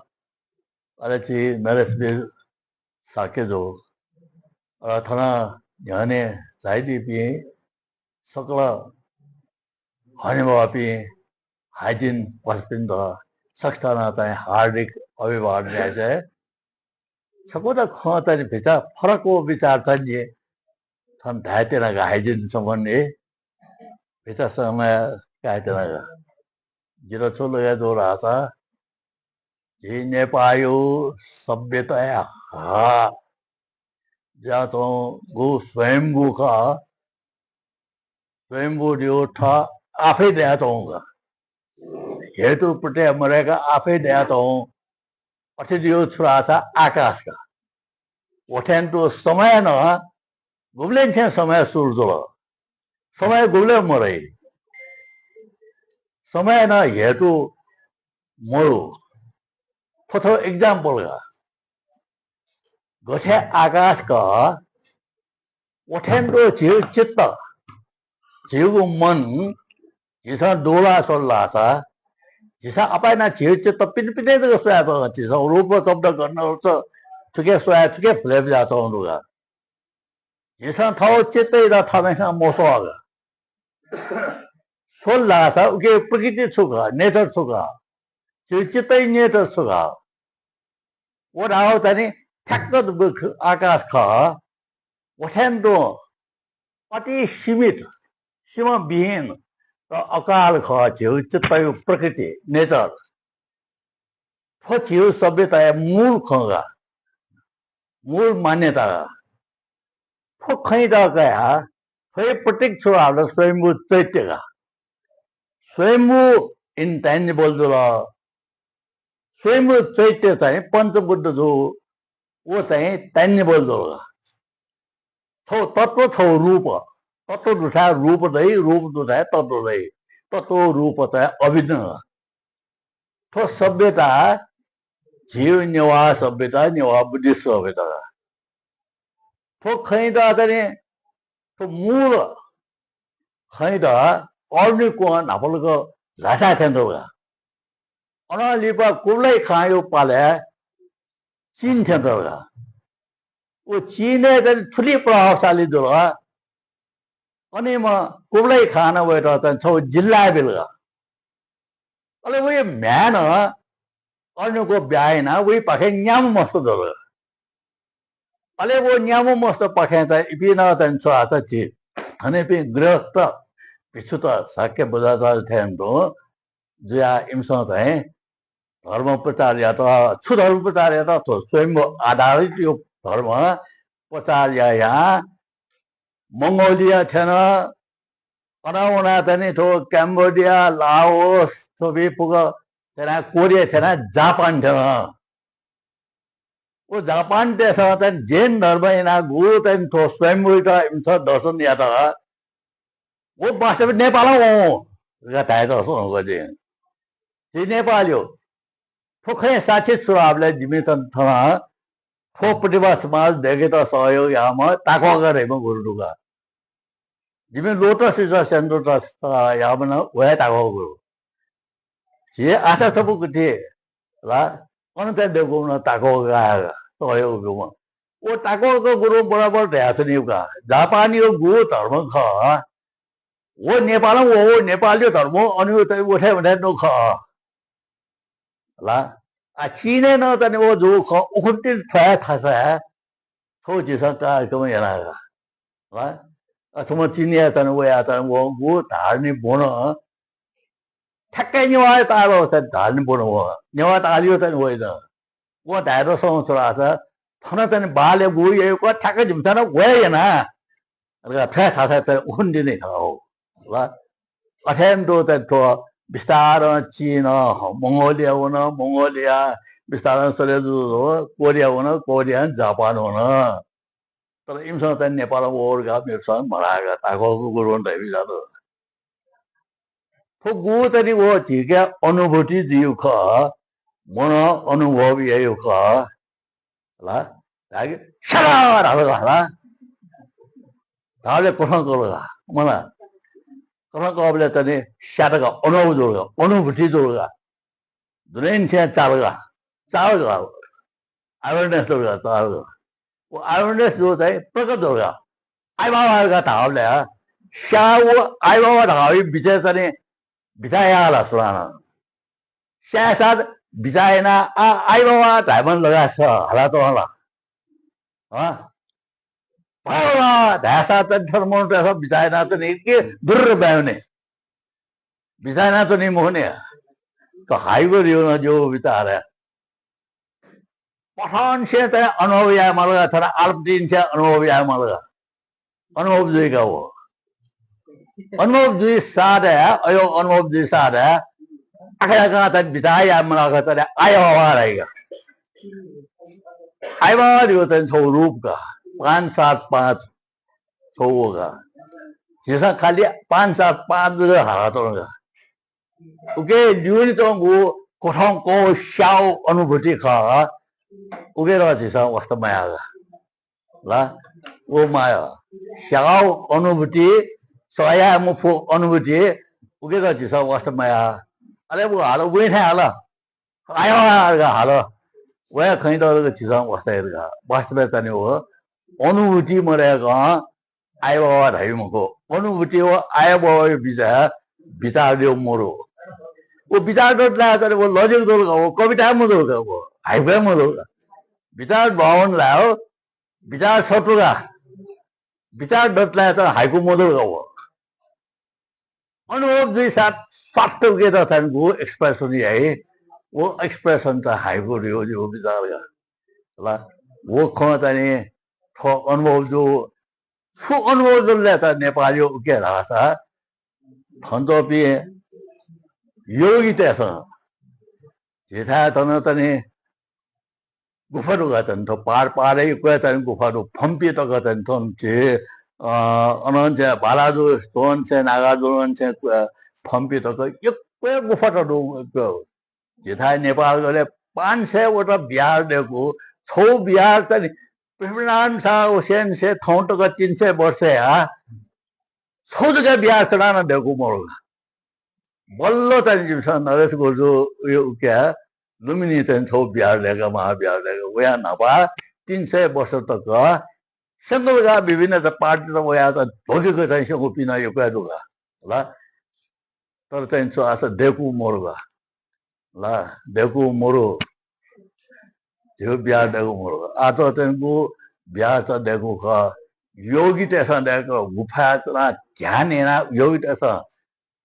अले झी नरेशवीर शाक्यजु, अले थन न्ह्यःने झायादीपिं सकल हनेबहःपिं हाइजिन पासापिन्त सकसितं चाहिँ हार्दिक अभिवादन याये। छकूचा खँ चाहिँ भचा फरक विचार चाहिँ थन धायेत्यनागु हाइजिन सम्बन्धी भचा समय कायेत्यनागु। जितः छु लगे जू धाःसा झी नेपाःया सभ्यताया हा जुयाच्वंगु स्वयम्भू खः। स्वयम्भू धइगु थः आफै दयाच्वंगु का। हेतु प्रत्यय मदय्क आफै दयाच्वंगु। अथे धइगु छु धाःसा आकाश का। व थें तुं समय नं गुबलें थें समय सुरु जुल, समय गुबलें मदइ, समय नं हेतु मदु। थ्व थ्व example का। गथे आकाश का, व थें तुं झीगु चित्त, झीगु मन, झीसं दुला स्वल धाःसा, झीसं अपाय् नं झीगु चित्त पिने पिने जक स्वयाच्वं, झीसं रूप, शब्द, गन्ध, रस थुके स्वया, थुके भुले बियाच्वंगु दु का। झीसं थःगु चित्तयात थःम्हं मस्वः का। स्वल धाःसा उके प्रकृति छु खः, nature छु खः, झीगु चित्तया nature छु खः, व धाःगु चाहिँ नि ठ्याक्क आकाश खः। व थें तुं अति सीमित, सीमाविहीन, र अकाल खः झीगु चित्तया प्रकृति, nature। थ्व झीगु सभ्यताया मूल खँ का, मूल मान्यता का। थ्व खँयात कयाः थ्वया प्रतीक छु धाःसा स्वयम्भू चैत्य का। स्वयम्भू intangible जुल। स्वयम्भू चैत्य चाहिँ पञ्चभूत जू, व चाहिँ tangible जुल का। थ्व तत्त्व, थ्व रूप। तत्त्व दुथाय् रूप दइ, रूप दुथाय् तत्त्व दइ। तत्त्व रूप चाहिँ अभिन्न। थ्व सभ्यता झीगु नेवाः सभ्यता, नेवाः बुद्धिस्ट सभ्यता। थ्व खँयात चाहिँ नि, थ्व मूल खँयात अरनिकों न्हापालाक ल्हासा थ्यंकल का। अनं लिपा कुबलाइ खानया पालय् चीन थ्यंकल का। व चीनय् चाहिँ थुलि प्रभावशाली जुल का। अन इमिसं कुबलाइ खान वयात चाहिँ छगू जिल्ला बिल का। अले वया म्ह्याय् नं अरनिकों ब्याहा यानाः वयापाखें न्याम्ह मस्त दल। अले व न्याम्ह मस्तपाखें चाहिँ इपिं नं चाहिँ छु धाःसा झी थनयापिं गृहस्थ भिक्षुत शाक्य बज्राचार्य थें तुं जुयाः इमिसं चाहिँ धर्म प्रचार यात। छु धर्म प्रचार यात? थ्व स्वयम्भू आधारित यो धर्म प्रचार यायां मंगोलिया थ्यन, अन वनाः चाहिँ नि थ्व क्याम्बोडिया, लाओस, थ्वपिं फुक्क थ्यनाः कोरिया थ्यनाः जापान थ्यन। व जापानतय्सं चाहिँ नि जैन धर्म यानाः गुगु चाहिँ नि थ्व स्वयम्भूयात इमिसं दर्शन यात। व वास्तवय् नेपालं वं धकाः धायेत स्वंगु जिं। झी नेपाःल्यू, थ्व खँया साक्षी छु धाःबलय् जिमि थन, थन थ्व प्रतिभा समाज दय्केत सहयोग याःम्ह ताकःका धइम्ह गुरु दु का। जिमि लोटस रिसर्च सेन्टर याःम्ह नं व हे ताकःका गुरु। झी आशा छपु गुथि ला अन चाहिँ दय्कूम्ह नं ताकःका सहयोग ब्यूम्ह। व ताकःका गुरु बराबर धयाच्वनीगु का। जापानया गुगु धर्म खः, व नेपालं वःगु नेपालया धर्म अन व थें व थें नं खः ला। आ, चीनय् नं चाहिँ व जूगु खः, उखुन्हु तिनि थ्व हे थासय् थ्व झीसं कार्यक्रम याना का ला। अथवा चीनय् चाहिँ वयाः चाहिँ वःगु धार्मिक वन ठ्याक्कै नेवाःया ताःला धार्मिक वन व। नेवाः ताःलाया चाहिँ वइन। व धायेत स्वंगु छु धाःसा थन चाहिँ बालय् गु याइगु खः, ठ्याक्कै जिमिसं नं व हे याना धकाः थ्व हे थासय् चाहिँ उखुन्हु तिनि खः हो ला। अथें तुं चाहिँ थ्व बिस्तारं चीन, मंगोलिया वन, मंगोलिया बिस्तारं सरे जुजुं कोरिया वन, कोरियां जापान वन। तर इमिसं चाहिँ नेपालं वःगु धकाः मेपिन्सं मधाः का, ताकःका गुरुं धयाबिज्यात। थ्व गु तनि व झीके अनुभूति जुइगु खः, मनं अनुभव याइगु खः। ला, धाःगु स्याला धाल का ला। धाःबलय् कथं कल का, मला। कथं कःबलय् तनि स्यात का, अनुभव जुल का, अनुभूति जुल का। दुनेंनिसें चाल का, चाल का। Awareness जुल का, चाल का। व awareness जुल चाहिँ प्रकट जुल का। आइबाबा का धाःबलय् स्या व आइबाबा धाःगु बिचय् तनि बिचाः याः ला सुनानं? स्यायेसाथ बिचाः यानाः आ, आइबाबा धायेमाल धकाः स हालातःगु ला? हँ? बाबा धायेसाथ तनि थन मनूतय्‌सं बिचाः यानाः तनि के दुर्र बाय् वने। बिचाः यानाः तनि मखुनि। त हाइगु रियो न जो बिचाः रे। पठंनिसें तनि अनुभव यायेमाल का, थन आलपतिनिसें अनुभव यायेमाल का। अनुभव जुइका व। अनुभव जुइ साथ हे, अयो अनुभव जुइ साथ हे, आखा आखा तनि बिचाः यायेमाल का, तनि आइबाबा धाइ का। आइबाबा धइगु तनि छगू रूप का। पाँच सात पाँच छगू का। झीसं खालि पाँच सात पाँच जक हालातःगु का। उके ल्यूने च्वंगु कथं कःगु स्याःगु अनुभूति खः। उके नं झीसं वास्ता मयाः का। ला, व माया। स्याःगु अनुभूति, सह याये मफुगु अनुभूति, उके नं झीसं वास्ता मयाः। अले व हाल, वइ थें हाल। आइबाबा धकाः हाल। वया खँयात जक झीसं वास्ता यात का। वास्तवय् तनि व अनुभूति मदय्‌कं आइबाबा धाइ मखु। अनुभूति व आइबाबाया बिचाः, बिचाः दय् मदु। व बिचाः दत धाःसा व logic जुल का, व कविता मजुल का, व हाइकु मजुल का। बिचाः भवन धाःगु, बिचाः सत्व का। बिचाः दत धाःसा हाइकु मजुल का व। अनुभव जुइ साथ स्वात्त उकेत तनि गु expression याइ, व expression त हाइकु धइगु बिचाः का। ला, व खँ तनि थ्व अनुभव जू, छु अनुभव जुल ले त नेपालय् उके धाःसा थन च्वंपिं योगीतय्‌सं झीथाय् थन तनि गुफा दु का तनि, थ्व पहाड, पहाडय् यक्व तनि गुफा दु, फम्पि तक तनि थन झी, अ, अनंनिसें बालाजु, थनंनिसें नागार्जुनंनिसें, अ, फम्पि तक यक्व गुफा दु। झीथाय् नेपाल गले पाँच सय वटा बिहार दय्‌कू, छगू बिहार तनि पृथ्वीनारायण शाह उसेंनिसें थौं तक तीन सय वर्षया छगू जक बिहार चढानं दय्‌कू मदु का। बल्ल तनि जिमिसं नरेश गुरुजु उके लुम्बिनी तनि छगू बिहार दय्‌का, महाविहार दय्‌का, वया न्हापा तीन सय वर्ष तक स्यंगल का विभिन्न पार्टीत वयात ध्वगेक तनि स्यंगूपिं नं यक्व दु का। ला, तर तनि छु आः दय्‌कू मदु का। ला, दय्‌कू मदु। झीगु बिहार दय्‌कू मदु का। आः थ्व तनि गु बिहार त दय्‌कू खः। योगीतय्‌सं दय्‌कू, गुफाय् च्वनाः ध्यान यानाः योगीतय्‌सं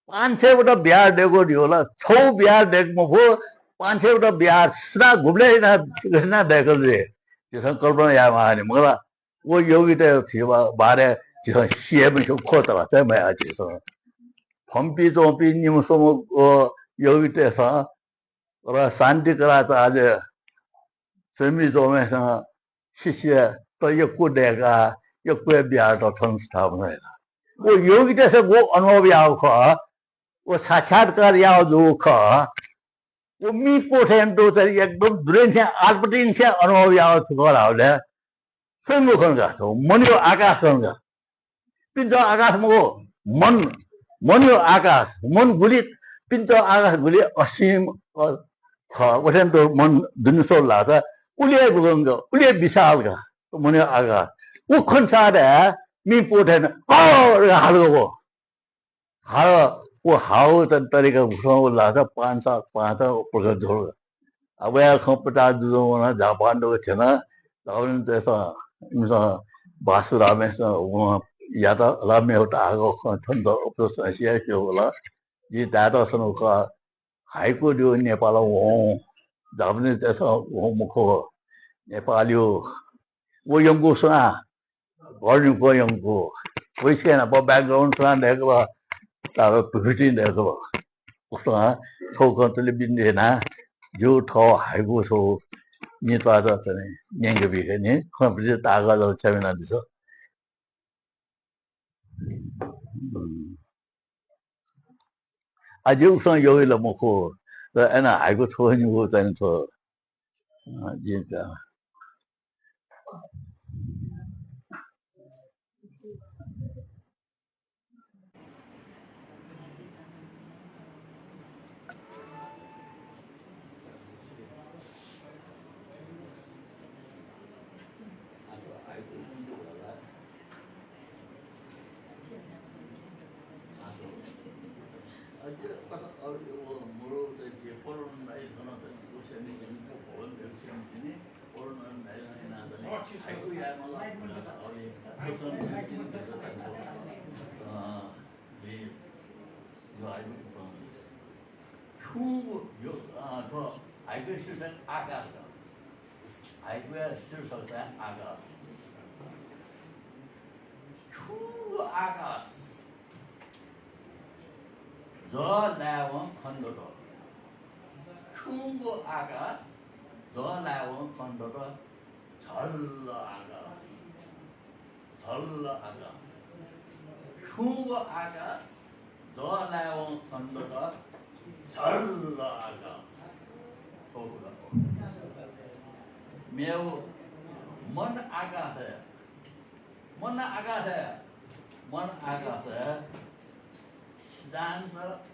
पाँच सय वटा बिहार दय्‌कू धइगु ला, छगू बिहार दय्‌के मफु, पाँच सय वटा बिहार सुनां गुबलें यानाः, यानाः दय्‌कल जुइ। झीसं कल्पना यायेमाः नि, मखु ला? व योगीतय् थी बा-, बारे झीसं सिया मस्यू, ख्वः तलासा मयाः झीसं। फम्पि च्वंपिं निम्ह स्वम्ह, अ, योगीतय्‌सं र शान्तिकराचार्य स्वयम्भू च्वंम्हय्‌सिनं शिष्यत यक्व दय्‌काः यक्व बिहारत थन स्थापना यात। व योगीतय्‌सं गु अनुभव याःगु खः, व साक्षात्कार याःगु जूगु खः, व मि प्वथें दु, तर एकदम दुनेंनिसें आलपतिनिसें अनुभव याःगु थुकः धाःबलय् स्वयम्भू खन का, मनया आकाश खन का। पिन्त आकाश मखु, मन, मनया आकाश, मन गुलि, पिन्त आकाश गुलि असीम, अ, खः। वथें दु मन दुने स्वल धाःसा उलि हे गुलंक, उलि हे विशाल का, मनया आकाश। व खन साथ हे मि प्वथें, "अ" धकाः हाल का व। हाल, व हाःगु त तरिका गुकथं वल धाःसा पाँच सात पाँच प्रकट जुल। अब वया खँ प्रचार जुजुं वन, जापान दक्व थ्यन। जापानतय्‌सं इमिसं बासुरामय्‌सं वं यात, ला मेगु ताःहाकःगु खँ थन त अप्वः संस्याय् स्यू वल। जिं धायेत सनागु खः, हाइकु धइगु नेपालं वं, जापानतय्‌सं वं मखु, नेपालय् व यंकू सुनां, घर न्ह्यक्वः यंकू। वय्‌कःया न्हापा background सुनां दय्‌कल, तर प्रकृतिं दय्‌कल। उकिं थ्व खँ थुलि बिन्ति यानाः जिगु थः हाइकु छगू नित्वाः तनि न्यंके बीगु नि। खँ बिचय् ताःगु जक क्षमा यानादिसँ। आ, जिं उकथं यःगु ला मखु, तर अय्‌नं हाइकु थ्व निगू चाहिँ थ्व, अ, जिं का। छुं यो, अ, थ्व हाइकु शीर्षक आकाश का। हाइकुया शीर्षक चाहिँ आकाश। छुं आकाश जः लायेवं खनेदत। छुं आकाश जः लायेवं खनेदत। झल्ल आकाश। झल्ल आकाश। छुं आकाश जः लायेवं खनेदत। झल्ल आकाश। थ्व खः। मेव मन आकाशय्, मन आकाशय्, मन आकाशय् सिद्धान्त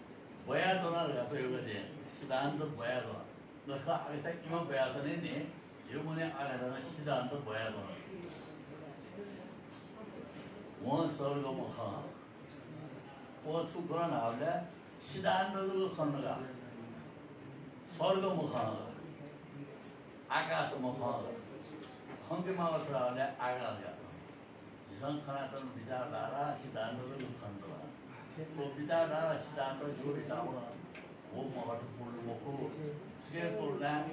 ब्वयाच्वन धकाः प्रयोग याये। सिद्धान्त ब्वयाच्वन। जसको आकाशय् इमा ब्वयाच्वनी नि, झीगु मनय् आकाशय् सिद्धान्त ब्वयाच्वन। वं स्वर्ग मखं। वं छु खन धाःबलय् सिद्धान्त जक खन का। स्वर्ग मखं, आकाश मखं। खंकेमाःगु छु धाःबलय् आकाश का। झीसं खनाच्वंगु विचारधारा, सिद्धान्त जक खनेदत। व विचारधारा, सिद्धान्त जिगु हिसाबं व महत्त्वपूर्ण मखु। सुया तुलनाय्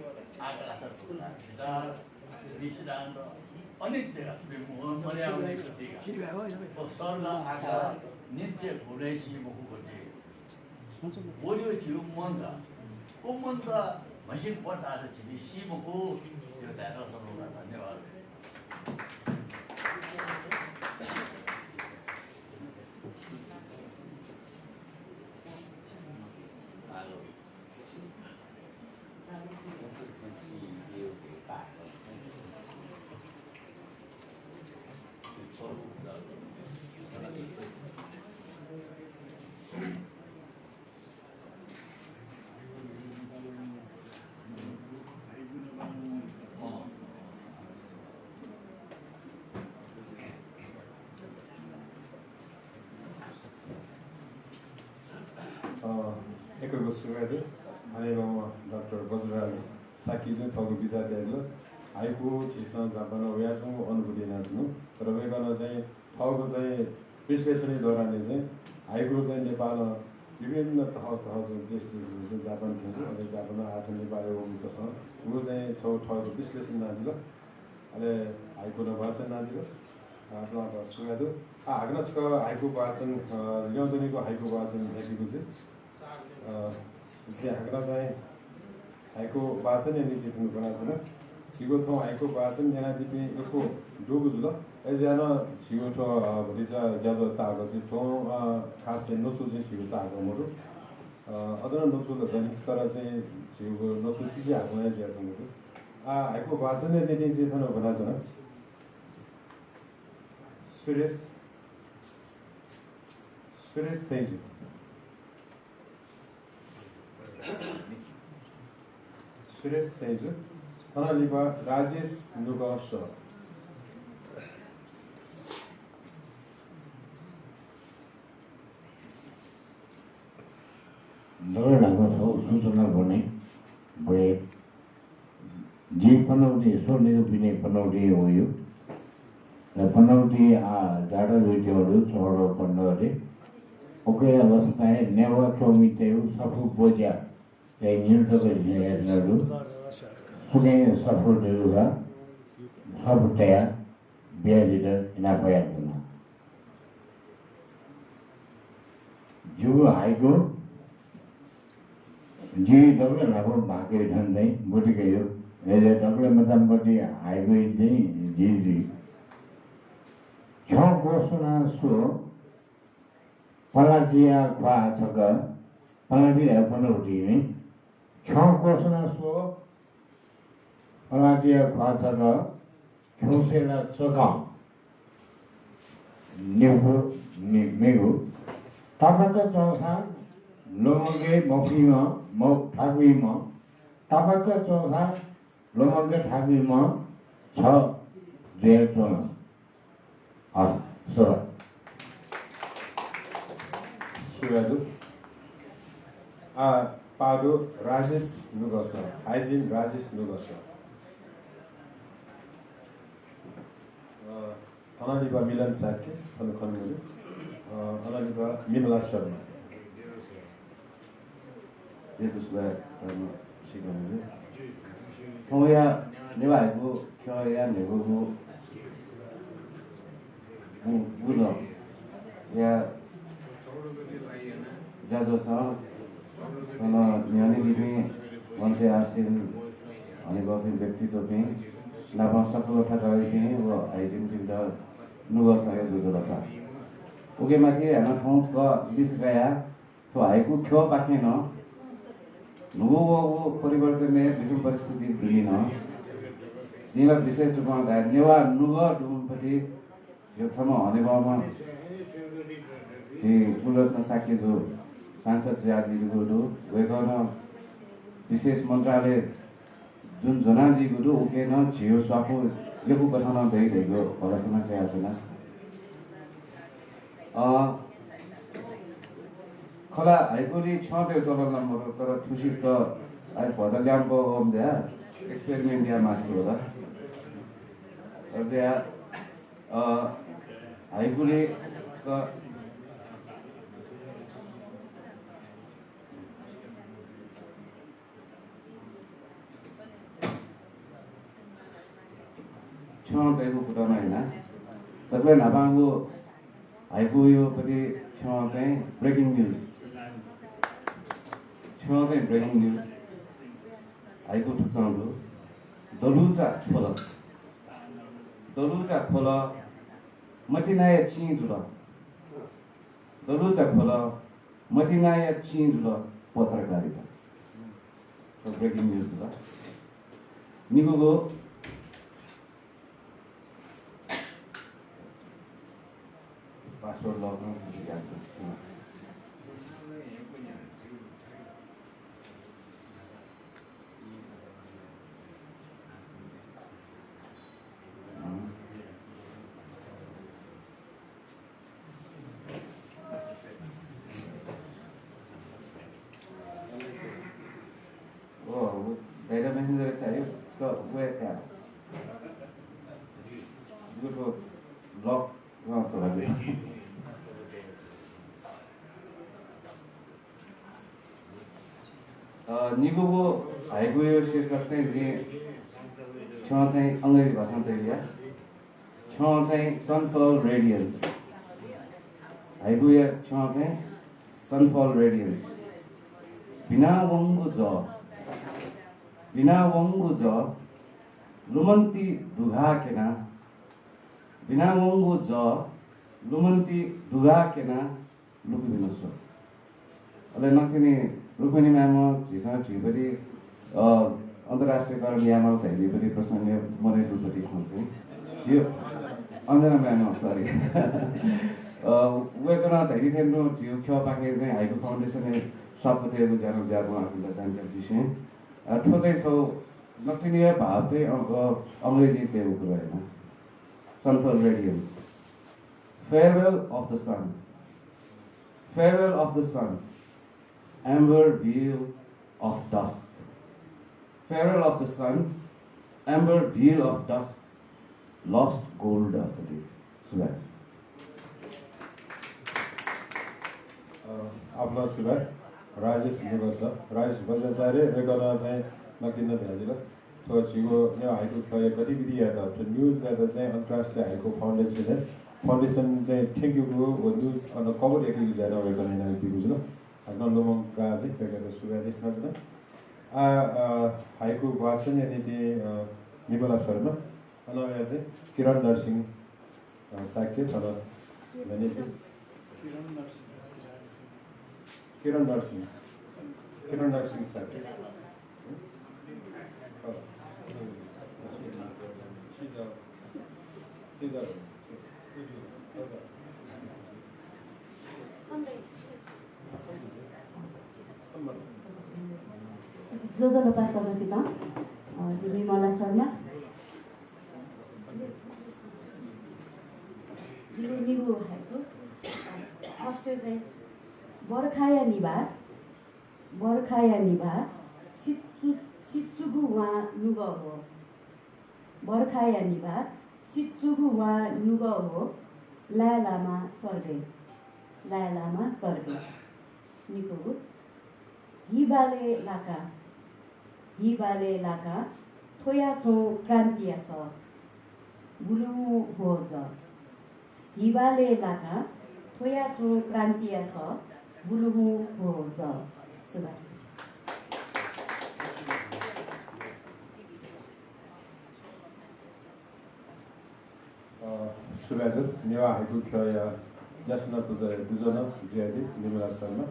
आकाशया तुलनाय् विचार, सिद्धान्त अनित्य का, थुपिं मर्यावनी गति का। व स्वर्ग आकाश नित्य, गुबलें सी मखु गति। व जू झीगु मन का। व मन का म्हसिक पट्टास झीपिं सी मखु। यो धायेत सनावल। धन्यवाद। अ, यक्व यक्व सुभाय् दु। अले वं डाक्टर बज्रराज शाक्यजुं थःगु बिचाः तयादिल। हाइकु झीसं जापानं वयाच्वंगु अनुभूति यानाच्वनु। तर वय्कलं चाहिँ थःगु चाहिँ विश्लेषणया दौरानय् चाहिँ हाइकु चाहिँ नेपालं विभिन्न तह तह चाहिँ देश देशय् चाहिँ जापान थें जू, अले जापानं आः थन नेपालय् वःगु तसं व चाहिँ छगू थःगु विश्लेषण यानादिल। अले हाइकु नं वाचन यानादिल। अ, सुभाय् दु। अ, हाकनं छकः हाइकु वाचन, अ, ल्यं दनिगु हाइकु वाचन याइपिगु जुइ। अ, जिं हाकनं चाहिँ हाइकु वाचनया निंतिं थन ब्वनाच्वना। झीगु थौं हाइकु वाचन यानादीपिं यक्व दुगु जुल। अय्‌जुयाः नं झीगु थ्व, अ, भतिचा ज्याझ्वः ताःगु जुइ। थौं, अ, खास चाहिँ नचु चाहिँ झीगु ताःगु मदु। अ, अझ नं नचु ला दनि, तर चाहिँ झीगु नचु चिचिहाकं हे जुयाच्वंगु दु। अ, हाइकु वाचनया निंतिं जिं थन ब्वनाच्वना। सुरेश, सुरेश सैंजु। सुरेश सैंजु, थन लिपा राजेश नुगः सः। दकलय् न्हापां छगू सूचना ब्वने, ब्वये। जि पनौती, स्वनिगू पिने पनौती वयागु। र पनौती आः जाडा जुइत्यंगु दु, सोह्र पन्ध्र गते। उकिया लसताय् नेवाः च्वमितय्गु सफू ब्वज्या तये न्ह्यः तक जिं यानाच्वनागु दु। सुनां सफू दु ला, सफू तयाः बियादीत इनाप यानाच्वना। जिगु हाइकु, जि दकलय् न्हापां म्हाकाः थन चाहिँ ब्वति कयागु। अले दकलय् मचाम्ह ब्वति हाइकु चाहिँ जि जुइ। छ्यं क्वस्वनाः स्व, पलातिया ख्वाः छकः, अनादि धायेफु नं हुतिनि। छ्यं क्वसना स्व, अनादिया ख्वाः छकः, खिउँसे ला चकं। निगू, नि-, निगू। तापाक च्वंसां ल्वमंके मफुइम्ह, म-, थाकुइम्ह। तापाक च्वंसां ल्वमंके थाकुइम्ह छ जुयाच्वन। हस्, सुभाय्। सुभाय् दु। आ, पाः दु राजेश नुगःसः, हाइजिन राजेश नुगःसः। अ, अनंलिपा मिलन शाक्य, थन खनेदु। अ, अनंलिपा मिमला शर्मा। यक्व सुभाय्, अ, सिकं। थौंया नेवाः हाइकु ख्यःया न्हय्‌गूगु गु-, गुलंया ज्याझ्वःसं थन न्ह्यःने दीपिं मञ्चय् आसीन हनेबहःपिं व्यक्तित्वपिं नाप सकल थकालिपिं व हाइजिनपिन्त नुगःसःया ज्वजलपा। उकियामाथि हानं थौं क लिसे कयाः थ्व हाइकु ख्यःपाखें नं न्हूगु वःगु परिवर्तनय् विषम परिस्थिति दुने नं जिं ला विशेष रूपं धाये, नेवाः नुगः दुम्ह पति झी छम्ह हनेबहःम्ह झी कुलरत्न शाक्य जु सांसद जुयादीगु दु। वय्‌कलं विशेष मन्त्रालय जुन ज्वनादीगु दु, उके नं झीगु स्वापू यक्व कथं नं दइ धइगु भलसा नं कयाच्वना। अ, खला हाइकुलि छ्यं तयेगु चलन नं मदु, तर थुसित आः भचा ल्याम्प वःम्ह जुयाः experiment याये मास्ति वल। अथे जुयाः, अ, हाइकुलि क-, छ्यं तयेगु कुतः नं याना। दकलय् न्हापांगु हाइकुया पति छ्यं चाहिँ breaking news। छ्यं चाहिँ breaking news। हाइकु थुकथं दु। दलुचा ख्वल। दलुचा ख्वल। मतिनाया चिं जुल। दलुचा ख्वल। मतिनाया चिं जुल पत्रकारिता। थ्व breaking news जुल। निगूगु password lock नं याद। ओ, वो data messenger चाहियो, तो वो है क्या? वो तो lock, हाँ, तो लगे। अ, निगूगु हाइकुया शीर्षक चाहिँ जिं छ्यं चाहिँ अंग्रेजी भाषां तयार याना। छ्यं चाहिँ Sunfall Radiance। हाइकुया छ्यं चाहिँ Sunfall Radiance। बिनावंगु जः, बिनावंगु जः, लुमन्ति दुघाः क्यना, बिनावंगु जः, लुमन्ति दुघाः क्यना, लुकुबिन स्व। अले नकतिनि रुक्मिणी म्यामं झीसं झीपति, अ, अन्तर्राष्ट्रियकरण यायेमाल धइगुपति प्रसंग मनय् दुपति खँ चाहिँ झी अञ्जना म्यामं, sorry। अ, वय्‌कलं धइगु थें तुं झीगु ख्यःपाखें चाहिँ हाइकु फाउन्डेसनया सभापतियागु ज्यानं ज्याबुं आखुन्त जानकारी बिसें, अ, थ्व चाहिँ छगू नकतिनि हे भाव चाहिँ, अ, अ, अंग्रेजीं तयेगु कुतः याना। Sunfall Radiance। Farewell of the sun. Farewell of the sun. Amber veil of dusk. Farewell of the sun. Amber veil of dusk. Lost gold of the day. सुभाय्। अ, आपालं सुभाय्। राजेश नुगःसः, राजेश बज्राचार्य, वय्‌कलं चाहिँ नकतिनि धयादिल। थ्व झीगु नेवाः हाइकु ख्यःया गतिविधियात, थ्व news-यात चाहिँ अन्तर्राष्ट्रिय हाइकु फाउन्डेसनय्, फाउन्डेसन चाहिँ थ्यंकेगु व news अन cover याकेगु ज्या नं वय्‌कलं यानादीगु जुल। हाकनं लुमंकाः चाहिँ वय्‌कःयात सुभाय् देछानाच्वना। आ, अ, हाइकु वाचनया निंतिं, अ, विमला शर्मा, अनं वयाः चाहिँ किरण नरसिंह, अ, शाक्य, थन न्ह्यःने दु। किरण नरसिंह। किरण नरसिंह। किरण नरसिंह शाक्य। ज्वजलपा सकसितं, अ, जि निर्मला शर्मा। जिगु निगू हाइकु, अ, first चाहिँ बर्खाया निभाः, बर्खाया निभाः, सिचु-, सिचुगु वां नुगः ह्वः। बर्खाया निभाः, सिचुगु वां नुगः ह्वः, लाय् लामा सर्गय्, लाय् लामा सर्गय्। निकूगु, हि बालय् लाकाः, हि बालय् लाकाः, थ्वयाच्वं क्रान्तिया सः, बुलुहुँ ह्वः जः। हि बालय् लाकाः, थ्वयाच्वं क्रान्तिया सः, बुलुहुँ ह्वः जः। सुभाय्। अ, सुभाय् दु। नेवाः हाइकु ख्यःया ज्यासना पुचःया दुजः नं जुयादी निर्मला शर्मा,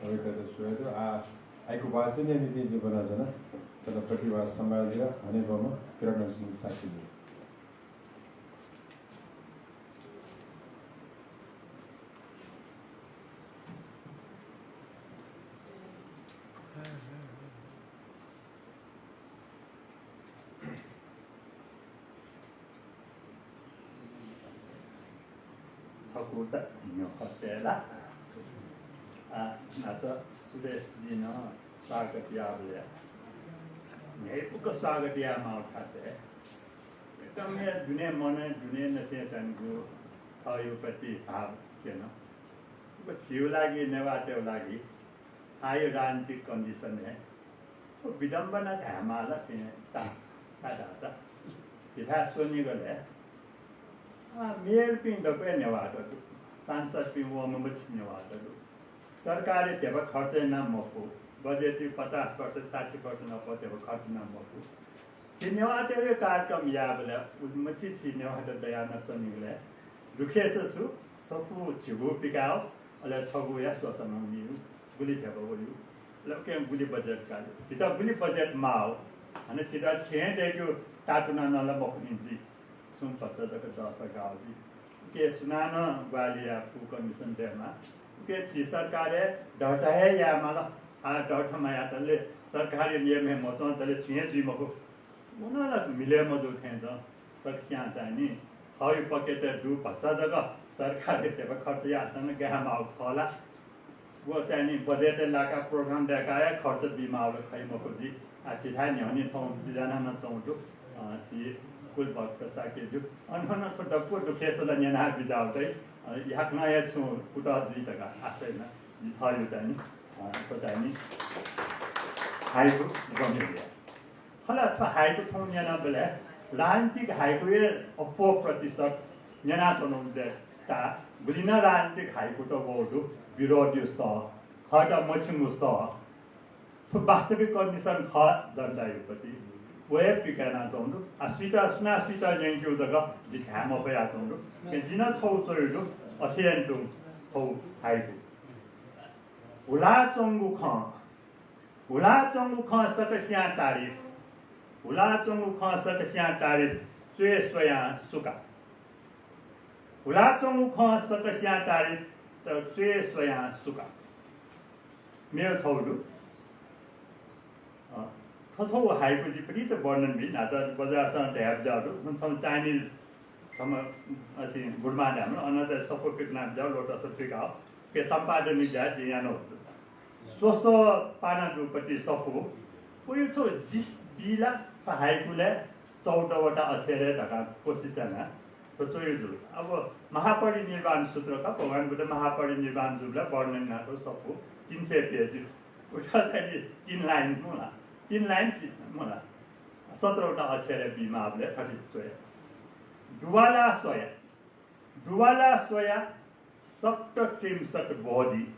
वय्कःयात सुभाय् दु। आः हाइकु वाचनया निंतिं जिं ब्वनाच्वना, तर प्रतिभा सम्मानया हनेबहःम्ह किरण नरसिंह शाक्यजु। छकू चा न्ह्यः खः ला। आ, नाचा सुरेशजीं स्वागत याःबलय् न्ह्यइपुक स्वागत यायेमाःगु थासय् एकदम हे दुने मनय् दुने नसें च्वंगु थःगु प्रति भाव क्यन। व झीगु लागि, नेवाःतय्गु लागि आःया राजनीतिक condition हे थ्व विडम्बना धायेमाल थें ताः, छाय्धाःसा झीथाय् स्वनिगलय्, आ, मेयरपिं दक्व हे नेवाःत दु, सांसदपिं वंम्ह मछि नेवाःत दु। सरकारय् ध्यबा खर्च याना मफु, बजेटय् पचास percent, साठी percent अप्वः ध्यबा खर्च याना मफु। झी नेवाःतय्गु कार्यक्रम याःबलय् उलिमछि झी नेवाःत दयाः नं स्वनिगलय् दुःखय् छु, सफू झीगु पिकाः, अले छगूया स्वसः नं मीगु, गुलि ध्यबा वइगु। अले उकिं गुलि बजेट काल, झीत गुलि बजेट माः, अन झीत छेँय् दय्केगु तातुना नं ला मखुनि जुइ। छुं भचा जक दःसा गाः जुइ। उके सुनानं ग्वाहालि याये फु, कमिसन दयेमाः। उके झी सरकारय् दर्ता हे यायेमाल। आः दर्ता मयातले, सरकारी नियम हे मच्वंतले छुं हे जुइ मखु। व नं ला मिले मजू थें च्वं। सकसियां चाहिँ नि थःगु पकेटय् दु भचा जक सरकारय् ध्यबा खर्च याःसां नं गाये माःगु खः ला। व चाहिँ नि बजेटय् लाकाः program दय्काः हे खर्च बीमाःगु खइ मखु जुइ। आ, झीथाय् न्ह्यःने थौं बिज्यानाः नं च्वंगु दु। अ, झी कुलभक्त शाक्यजु। अन नं थ्व दक्व दुःखय् छु ला न्यनाः बिज्याःगु दइ। अ, याकनं हे छुं कुतः जुइ धकाः आशा याना। जि थःगु चाहिँ नि, अ, थ्व चाहिँ नि हाइकु गम्य जुया। खला, थ्व हाइकु थौं न्यनाबलय् राजनीतिक हाइकु हे अप्वः प्रतिशत न्यनाच्वनागु दु। ता गुलि नं राजनीतिक हाइकुत वःगु दु, विरोधया सः, खःत मछिंगु सः। थ्व वास्तविक condition खः जनताया प्रति। व हे पिकानाच्वंगु दु। आ, सुइत, सुनां सुइत न्यंकेगु जक जि धाये मफयाच्वंगु दु। जिं नं छगू च्वयागु दु, अथे यानातुं छगू हाइकु। हुलाच्वंगु खँ, हुलाच्वंगु खँ सकसियां तारिफ, हुलाच्वंगु खँ सकसियां तारिफ, च्वय् स्वयां सुका। हुलाच्वंगु खँ सकसियां तारिफ, तर च्वय् स्वयां सुका। मेगु छगू दु। अ, थ्व छगू हाइकु जि भतिचा वर्णन बी, न्हाचः बज्रासं धयाबिज्याःगु दु। थन छम्ह Chinese छम्ह, अथे गुरुमां धाःम्ह, अन चाहिँ सफू पिकनाबिज्याः, लोटस पिकाः, के सम्पादन याः, जिं यानागु दु। स्वसः पानादुपति सफू, वया छगू gist बी ला, थ्व हाइकुलय् चौध वटा अक्षरय् धकाः कोसिस याना। थ्व च्वयागु जुल। अब महापरिनिर्वाण सूत्र का, भगवान बुद्ध महापरिनिर्वाण जूबलय् वर्णन यानातःगु सफू तीन सय page। उत चाहिँ नि तीन line मला, तीन line छि मला। सत्र वटा अक्षरय् बीमाःबलय् थथे च्वया। दुवाला स्वया, दुवाला स्वया सप्तत्रिंशत् बोधि,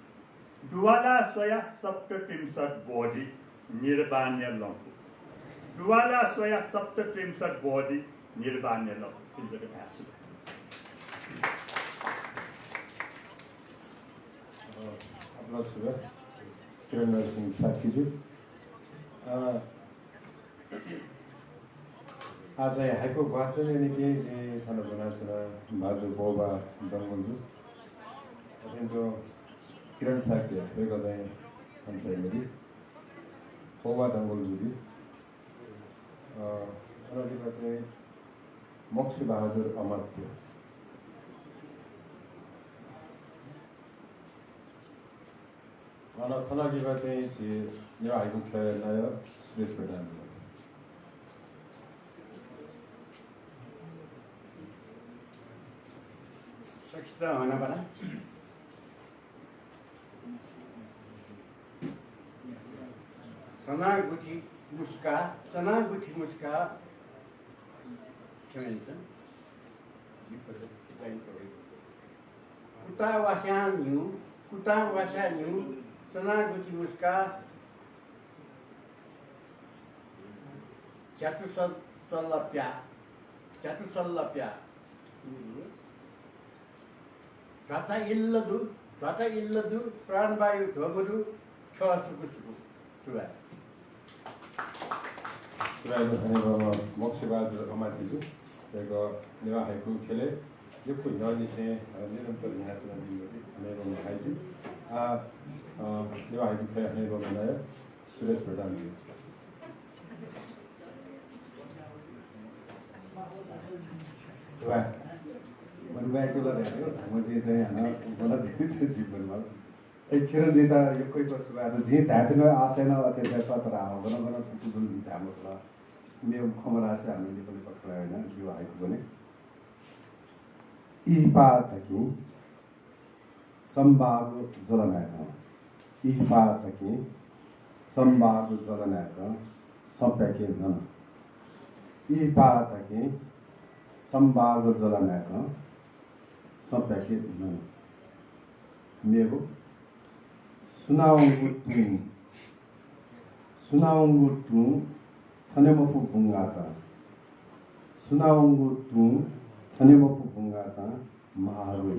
दुवाला स्वया सप्तत्रिंशत् बोधि निर्वाणया लँपु। दुवाला स्वया सप्तत्रिंशत् बोधि निर्वाणया लँपु। थुलि जक धाये सुभाय्। अ, आपना सुभाय्। किरण नरसिंह शाक्यजु। अ, आः चाहिँ हाइकु वाचनया निंतिं जिं थन ब्वनाच्वना भाजु पौभा डंगोलजु। अथें तुं किरण शाक्य, वय्कः चाहिँ थन चाहिँ मदी। पौभा डंगोलजु दी। अ, अनंलिपा चाहिँ मोक्ष बहादुर अमात्य। अन थनंलिपा चाहिँ झी नेवाः हाइकु ख्यःया नायः सुरेश प्रधानजु। सकसितं हनाबना। सनागुथि मुस्का, सनागुथि मुस्का। क्षम्य यानाच्वँ। कुता वास्यां न्ह्यू, कुता वास्यां न्ह्यू, सनागुथि मुस्का, झ्यातु सल-, सल्ला प्या, झ्यातु सल्ला प्या। झ्वाता इल्ल दु, झ्वाता इल्ल दु, प्राणवायु ध्वमु दु, ख्यः सुकु सुकु। सुभाय्। सुभाय् दु हनेबहःम्ह मोक्ष बहादुर अमात्यजु। वय्कः नेवाः हाइकु ख्यलय् यक्व न्ह्यःनिसें, अ, निरन्तर न्ह्यानाच्वनादीम्ह हनेबहःम्ह हाइजु। आः, अ, नेवाः हाइकु ख्यलय् हनेबहःम्ह नायः सुरेश प्रधानजु। सुभाय्। मनुबाय् चुला धायेगु, धाःम्ह जिं चाहिँ हानं मला देवी चाहिँ जीवन मा। ए, किरण जित यक्व यक्व सुभाय् दु। जिं धायेत्यनागु आशय नं अथे हे खः, तर हानं गन गन छु छु जुल जिं धाये मखु ला। मेगु खँ मदय्क हानं लिपा लिपा खँ ल्हायेगु याना, जिगु हाइकु ब्वने। इहिपा धकिं संवाद ज्वला नाय्कं, इहिपा धकिं संवाद ज्वला नाय्कं सँ प्याके न्हन। इहिपा धकिं संवाद ज्वला नाय्कं सँ प्याके न्हन। मेगु, सुनावंगु तुं, सुनावंगु तुं थने मफु बुंगाःचां, सुनावंगु तुं थने मफु बुंगाःचां महारोइ।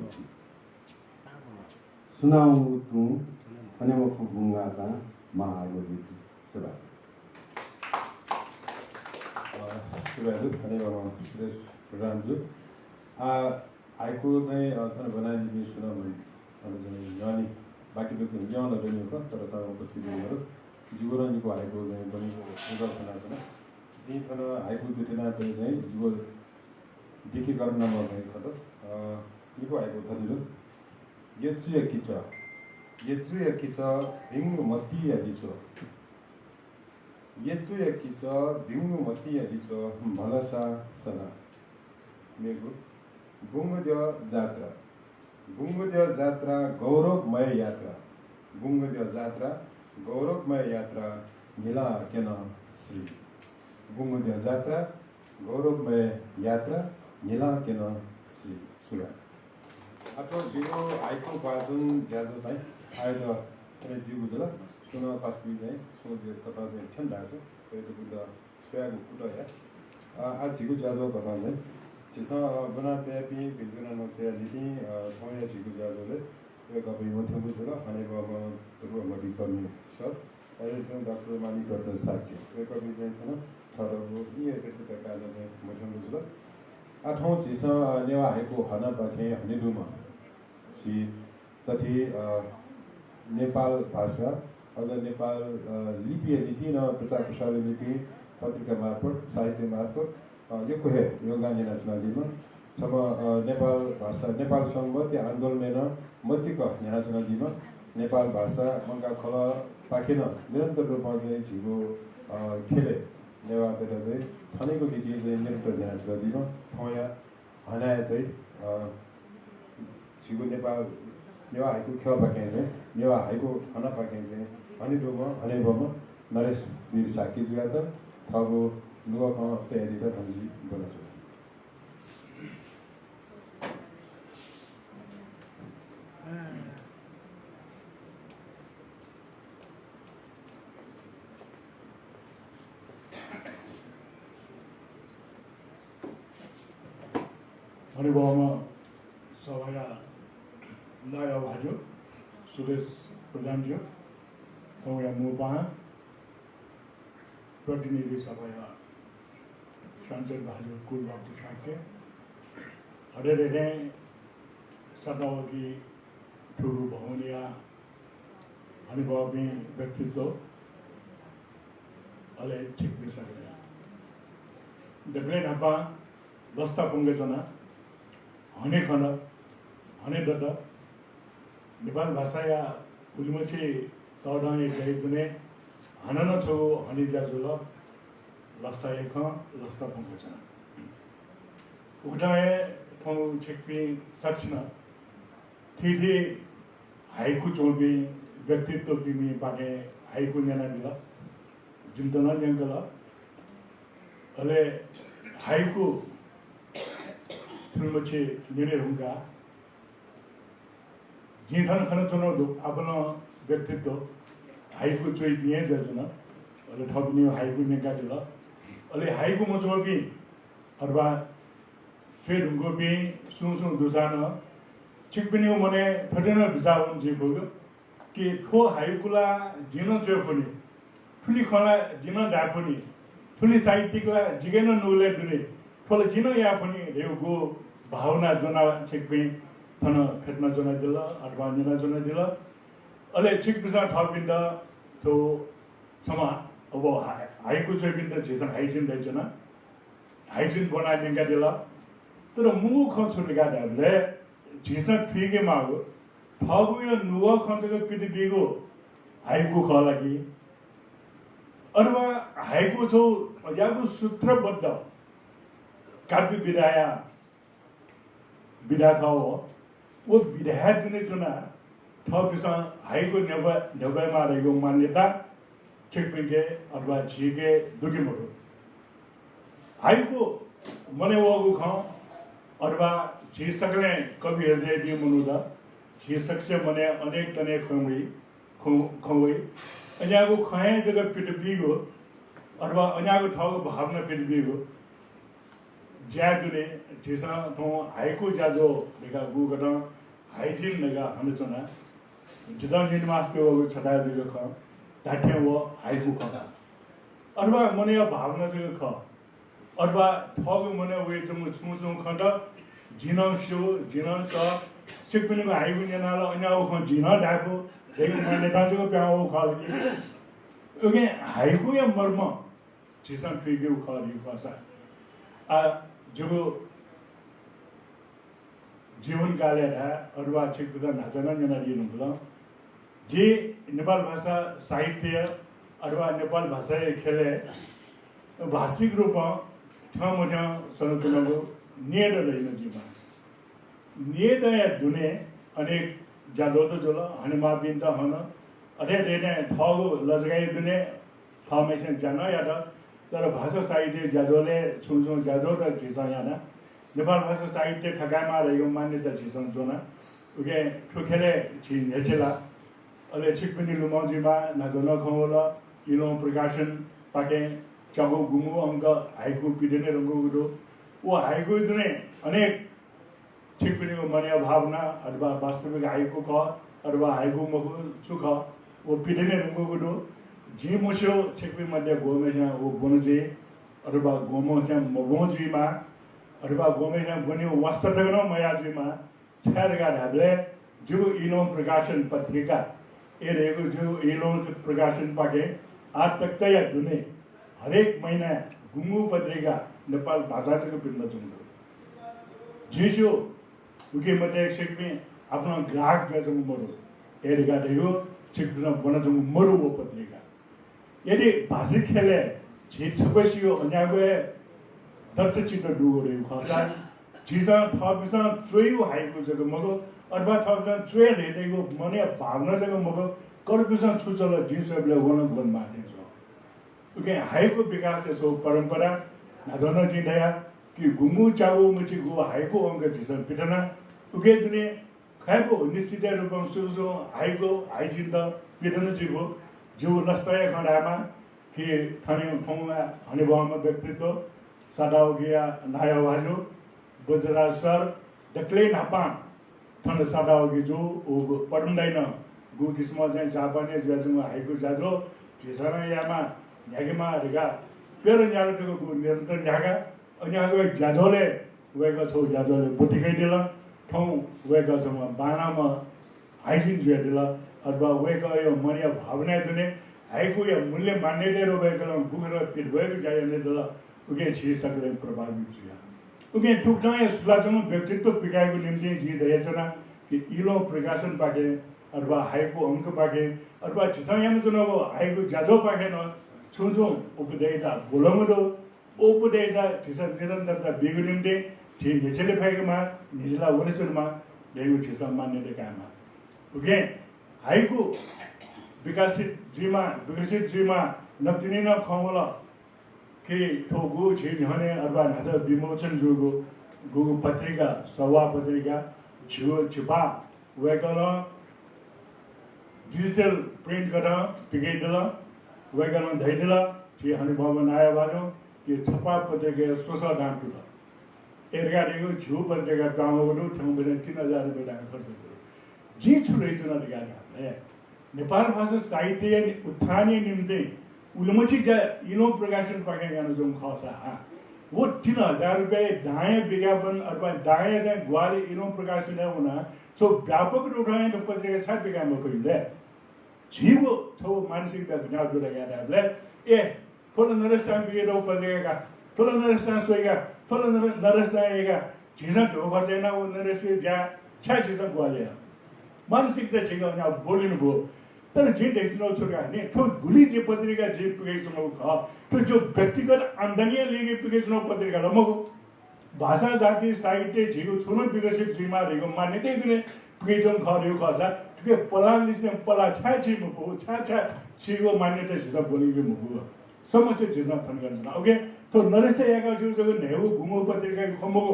सुनावंगु तुं थने मफु बुंगाःचां महारोइ। सुभाय्। अ, सुभाय् दु, हनेबहःम्ह सुरेश प्रधानजु। आः, हाइकु चाहिँ, अ, थन ब्वनादीपिं सुं नं, अ, चाहिँ न्ह्यःने बाकी दु, न्ह्यः ला दनि खः, तर थन उपस्थित मदु। जिगु नं निगू हाइकु चाहिँ ब्वनेगु अवसर खनाच्वना। जिं थन हाइकु दुथ्यानातये चाहिँ जिगु देखीकरण नं चाहिँ खः। अ, निगू हाइकु थथे दु। यचुया किचः, यचुया किचः भिंगु मतिया लिच्वः। यचुया किचः भिंगु मतिया लिच्वः भलसा सना। मेगु, बुंगद्यः जात्रा, बुंगद्यः जात्रा गौरवमय यात्रा, बुंगद्यः जात्रा गौरवमय यात्रा न्हिला क्यन श्री। बुंगद्यः जात्रा गौरवमय यात्रा न्हिला क्यन श्री। सुभाय्। आः थ्व झीगु हाइकु वाचन ज्याझ्वः चाहिँ आःयात थन दीगु जुल। सुं नं पासापिं चाहिँ छुं जुयाः कथं चाहिँ थ्यन धाःसा वयात बुद्ध स्वयागु कुतः या। अ, आः झीगु ज्याझ्वः कथं चाहिँ झीसं, अ, ब्वना तयापिं भिंतुना नं च्वयादीपिं, अ, थौंया झीगु ज्याझ्वलय् वय्कःपिं मथ्यंगु जुल, हनेबहःम्ह ध्रुव मधिकर्मी सर, अले थन डाक्टर माणिक रत्न शाक्य, वय्कःपिं चाहिँ थन थःथःगु इहे व्यस्तता कारणं चाहिँ मथ्यंगु जुल। आः थौं झीसं, अ, नेवाः हाइकु हनापाखें हनेदुम्ह झी तथी, अ, नेपाल भाषा, अझ नेपाल, अ, लिपिया निंतिं नं प्रचार प्रसारया निंतिं पत्रिका मार्फत, साहित्य मार्फत, अ, यक्व हे योगदान यानाच्वनादीम्ह, छम्ह, अ, नेपाल भाषा, नेपाल संवत्‌या आन्दोलनय् नं मतिक न्ह्यानाच्वनादीम्ह, नेपाल भाषा, मंकाः खलःपाखें नं निरन्तर रूपं चाहिँ झीगु, अ, ख्यलय् नेवाःतय्त चाहिँ थनेगु निंतिं चाहिँ निरन्तर न्ह्यानाच्वनादीम्ह थौंया हनाया चाहिँ, अ, झीगु नेपाल, नेवाः हाइकु ख्यःपाखें चाहिँ, नेवाः हाइकु हनापाखें चाहिँ हनेदुम्ह, हनेबहःम्ह नरेश वीर शाक्यजुयात थःगु नुगः खँ तयादीत धन्यवाद ब्वनाच्वना। हनेबहःम्ह सभाया नायः भाजु सुरेश प्रधानजु, थौंया मू पाहां प्रतिनिधि सभाया सांसद भाजु कुलबहादुर शाक्य, अथे हे सातावगी थुगु भवनया हनेबहःपिं व्यक्तित्व, अले छिकपिं सकलें दकलय् न्हापां लसता प्वंके च्वना। हने खन, हने दत। नेपाल भाषाया उलिमछि तःधंया ज्याया दुने हानं नं छगू हने ज्या जुल। लसता हे खँ, लसता प्वंके च्वना। उकथं हे थौं छिकपिं सकसिनं थीथी हाइकु च्वंपिं व्यक्तित्वपिनिपाखें हाइकु न्यनादिल। जिमित नं न्यंकल। अले हाइकु थुलिमछि न्यने धुंकाः जिं थन खनाच्वनागु दु, आपालं व्यक्तित्व हाइकु च्वइपिं हे जुयाच्वन। अले थःपिनिगु हाइकु न्यंकादिल। अले हाइकु मच्वंपिं अथवा च्वये धुंकूपिं सुं सुं दुसा नं छिकपिनिगु मनय् थथे नं बिचाः वने जुइ फु कि थ्व हाइकु ला जिं नं च्वये फुनि, थुलि खँ ला जिं नं धाये फुनि, थुलि साहित्यिक ला जिके नं नुगलय् दुनि, थ्व ला जिं नं याये फुनि धयागु भावना ज्वनाः छिकपिं थन फ्यतुना च्वनादिल अथवा न्यना च्वनादिल। अले छिकपिन्सं थःपिन्त थ्व छम्ह अब हा-, हाइकु च्वइपिन्त झीसं हाइजिन धयाच्वना। हाइजिन ब्वनाः न्यंकादिल। तर मुगु खँ छु धकाः धायेबलय् झीसं थुइके माःगु थःगुया नुगः खँ जक पित बीगु हाइकु खः ला कि? अथवा हाइकु छगू यागु सूत्रबद्ध काव्य विधाया विधा खः व। व विधाया दुने च्वनाः थःपिन्सं हाइकु न्ह्यब्वये, न्ह्यब्वयेमाः धइगु मान्यता छिकपिन्के अथवा झीके दु कि मदु? हाइकु मनय् वःगु खँ अथवा झी सकलें कवि हृदयपिं मनूत, झी सकसिया मनय् अनेक तनय् खँ वइ, खँ, खँ वइ। अज्याःगु खँ हे जक पित बीगु अथवा अज्याःगु थःगु भावना पित बीगु ज्या दुने झीसं थौं हाइकु ज्याझ्वः धकाः गुकथं हाइजिन धकाः हनाच्वना। जितः न्यने मास्ति वःगु छता जक खः, धात्थें व हाइकु खः। अथवा मनया भावना जक खः। अथवा थःगु मनय् वयाच्वंगु छुं छुं खँत जिं नं स्यू, जिं नं सः, छिकपिनिगु हाइकु न्यनाः ला अज्याःगु खँ जिं नं धाये फु धइगु मान्यता जक पिहां वःगु खः ला कि? उकिं हाइकुया मर्म झीसं थुइकेगु खः धइगु खःसा, आ, जिगु जीवनकालय् धाये अथवा छिकपिन्सं न्हाचः नं न्यनादी धुंकल। जि नेपाल भाषा साहित्य अथवा नेपाल भाषाया ख्यलय् भाषिक रूपं थ्यंमथ्यं सनाच्वनागु निय्दँ धइगु जिं माः। निय्दँया दुने अनेक ज्याझ्वःत जुल, हनेमाःपिन्त हन, अथे हे थःगु लजगाःया दुने थःम्हय्सिनं ज्या नं यात, तर भाषा साहित्य ज्याझ्वलय् छुं छुं ज्याझ्वःत झीसं याना। नेपाल भाषा साहित्य थकायेमाः धइगु मान्यता झीसं ज्वना। उकिं थ्व ख्यलय् झी न्ह्यचिला। अले छिकपिनि लुमं जुइमाः, न्हाचः नं खँ वल, इलोहं प्रकाशनपाखें च्यागू गुंगू अंक हाइकु पिदने धुंकूगु दु। व हाइकुया दुने अनेक छिकपिनिगु मनया भावना अथवा वास्तविक हाइकु खः अथवा हाइकु मखु छु खः, व पिदने धुंकूगु दु। जिं मस्यू छिकपिं मध्ये गुम्हस्यां व ब्वन जुइ अथवा गुम्हस्यां मब्वं जुइमाः अथवा गुम्हस्यां ब्वनेगु वास्ता तक नं मयाः जुइमाः। छाय् धकाः धायेबलय् जिगु इलोहं प्रकाशन पत्रिका, ए धइगु जिगु इलोहं प्रकाशनपाखें आः तकया दुने हरेक महिनाय् गुंगू पत्रिका नेपाल भाषां जक पिदनाच्वंगु दु। जिं स्यू, उकी मते छिकपिं आपालं ग्राहक जुयाच्वंगु मदु। अय् धकाः धइगु छिकपिन्सं ब्वनाच्वंगु मदु व पत्रिका। यदि भाषिक ख्यलय् झी छकसिया अज्याःगु हे दत्तचित्त दुगु धइगु खःसा, झीसं थःपिन्सं च्वइगु हाइकु जक मखु, अथवा थःपिन्सं च्वये धयातःगु मनया भावना जक मखु, कर्पिन्सं छु चल जिं स्वयेबलय् व नं ग्वने माः थें च्वं। उकिं हाइकु विकासया छगू परम्परा। न्हाचः नं जिं धया कि गुंगू च्यागू मछि गु हाइकु अंक झीसं पिदना। उकी दुने खय्‌पु निश्चित रूपं सुरु सुरुं हाइकु हाइजिनत पिदन जुइगु। जिगु लसताया खँ धायेमाः कि थन थौंया हनेबहःम्ह व्यक्तित्व सातावगिया नायः भाजु बज्रराज सर दकलय् न्हापां थन सातावगी जू, व पद्म दाइनं गु किसिमं चाहिँ जापानय् जुयाच्वंगु हाइकु ज्याझ्वः झीसं नं यायेमाः, न्ह्याकेमाः धकाः प्यदँ न्याला तक गु निरन्तर न्ह्याका। अन न्ह्याकागु ज्याझ्वलय् वय्कः छगू ज्याझ्वलय् ब्वति कयादिल। थौं वय्कः छम्ह बांलाःम्ह हाइजिन जुयादिल। अथवा वय्कःया मनया भावनाया दुने हाइकुया मूल्य मान्यता यानाः वय्कलं गुगु पित ब्वयेगु ज्या यानादिल। उकिं झी सकलें प्रभावित जुया। उकिं थुकथं हे सुलाच्वंगु व्यक्तित्व पिकायेगु निंतिं जिं धयाच्वना कि इलोहं प्रकाशनपाखें अथवा हाइकु अंकपाखें अथवा झीसं यानाच्वनागु हाइकु ज्याझ्वःपाखें नं छुं छुं उपदेयता ब्वलंगु दु। व उपदेयता झीसं निरन्तरता बीगु निंतिं झी न्ह्यचिले फय्केमाः, न्ह्यचिला वनाच्वनेमाः धइगु झीसं मान्यता कायेमाः। उकिं हाइकु विकसित जुइमाः, विकसित जुइमाः नकतिनि नं खँ वल। कि थ्व गु झी न्ह्यःने अथवा न्हाचः विमोचन जूगु गुगु पत्रिका, सवाः पत्रिका, झिगू झिपाः वय्कलं digital print कथं पिकयादिल। वय्कलं धयादिल, झी हनेबहःम्ह नायः भाजुं कि छपाः पत्रिकाया स्वसः दां तुल। अय् धकाः धइगु झिगू पत्रिका पिहां वःगु दु, थ्यंबलय् तीन हजार रुपियाँ दां खर्च दु। जिं छु धयाच्वना धकाः धाःबलय् नेपाल भाषा साहित्यया नि-, उत्थानया निम्तिं उलिमछि ज्या इलोहं प्रकाशनपाखें यानाच्वंगु खःसा, व तीन हजार रुपियाँया दांया विज्ञापन अथवा दांया चाहिँ ग्वाहालि इलोहं प्रकाशनय् वनाः छगू व्यापक रूपं थ्व पत्रिका छाय् पिकाये मफइ ले? झीगु छगू मानसिकता गज्याःगु दु धकाः धाःबलय्, ए, थ्व ला नरेश दां पिकयातःगु पत्रिका का, थ्व ला नरेश दां स्वइ का, थ्व ला नरे-, नरेश दां यइ का, झीसं धुंकल खर्च यानाः व नरेशया ज्या छाय् झीसं ग्वाहालि याये? मानसिकता झीके अन ब्वलिनु ब्वः। तर जिं धयाच्वनागु छु धकाः धाःसा, थ्व गुलि जि पत्रिका जिं पिकयाच्वनागु खः, थ्व जिगु व्यक्तिगत आम्दानीया लागि पिकयाच्वनागु पत्रिका ला मखु। भाषा, जाति, साहित्य झीगु छुं नं विकसित जुइमाः धइगु मान्यताया दुने पिकयाच्वंगु खः धइगु खःसा, थुके पलाःनिसें पलाः छाय् छि मखु, छाय् छाय् छिगु मान्यता झीसं ब्वलिके मखु। समस्या झीसं थन कनाच्वना। OK, थ्व नरेशं याकाः जूगु जक न्हय्गू गुंगू पत्रिकाया खँ मखु,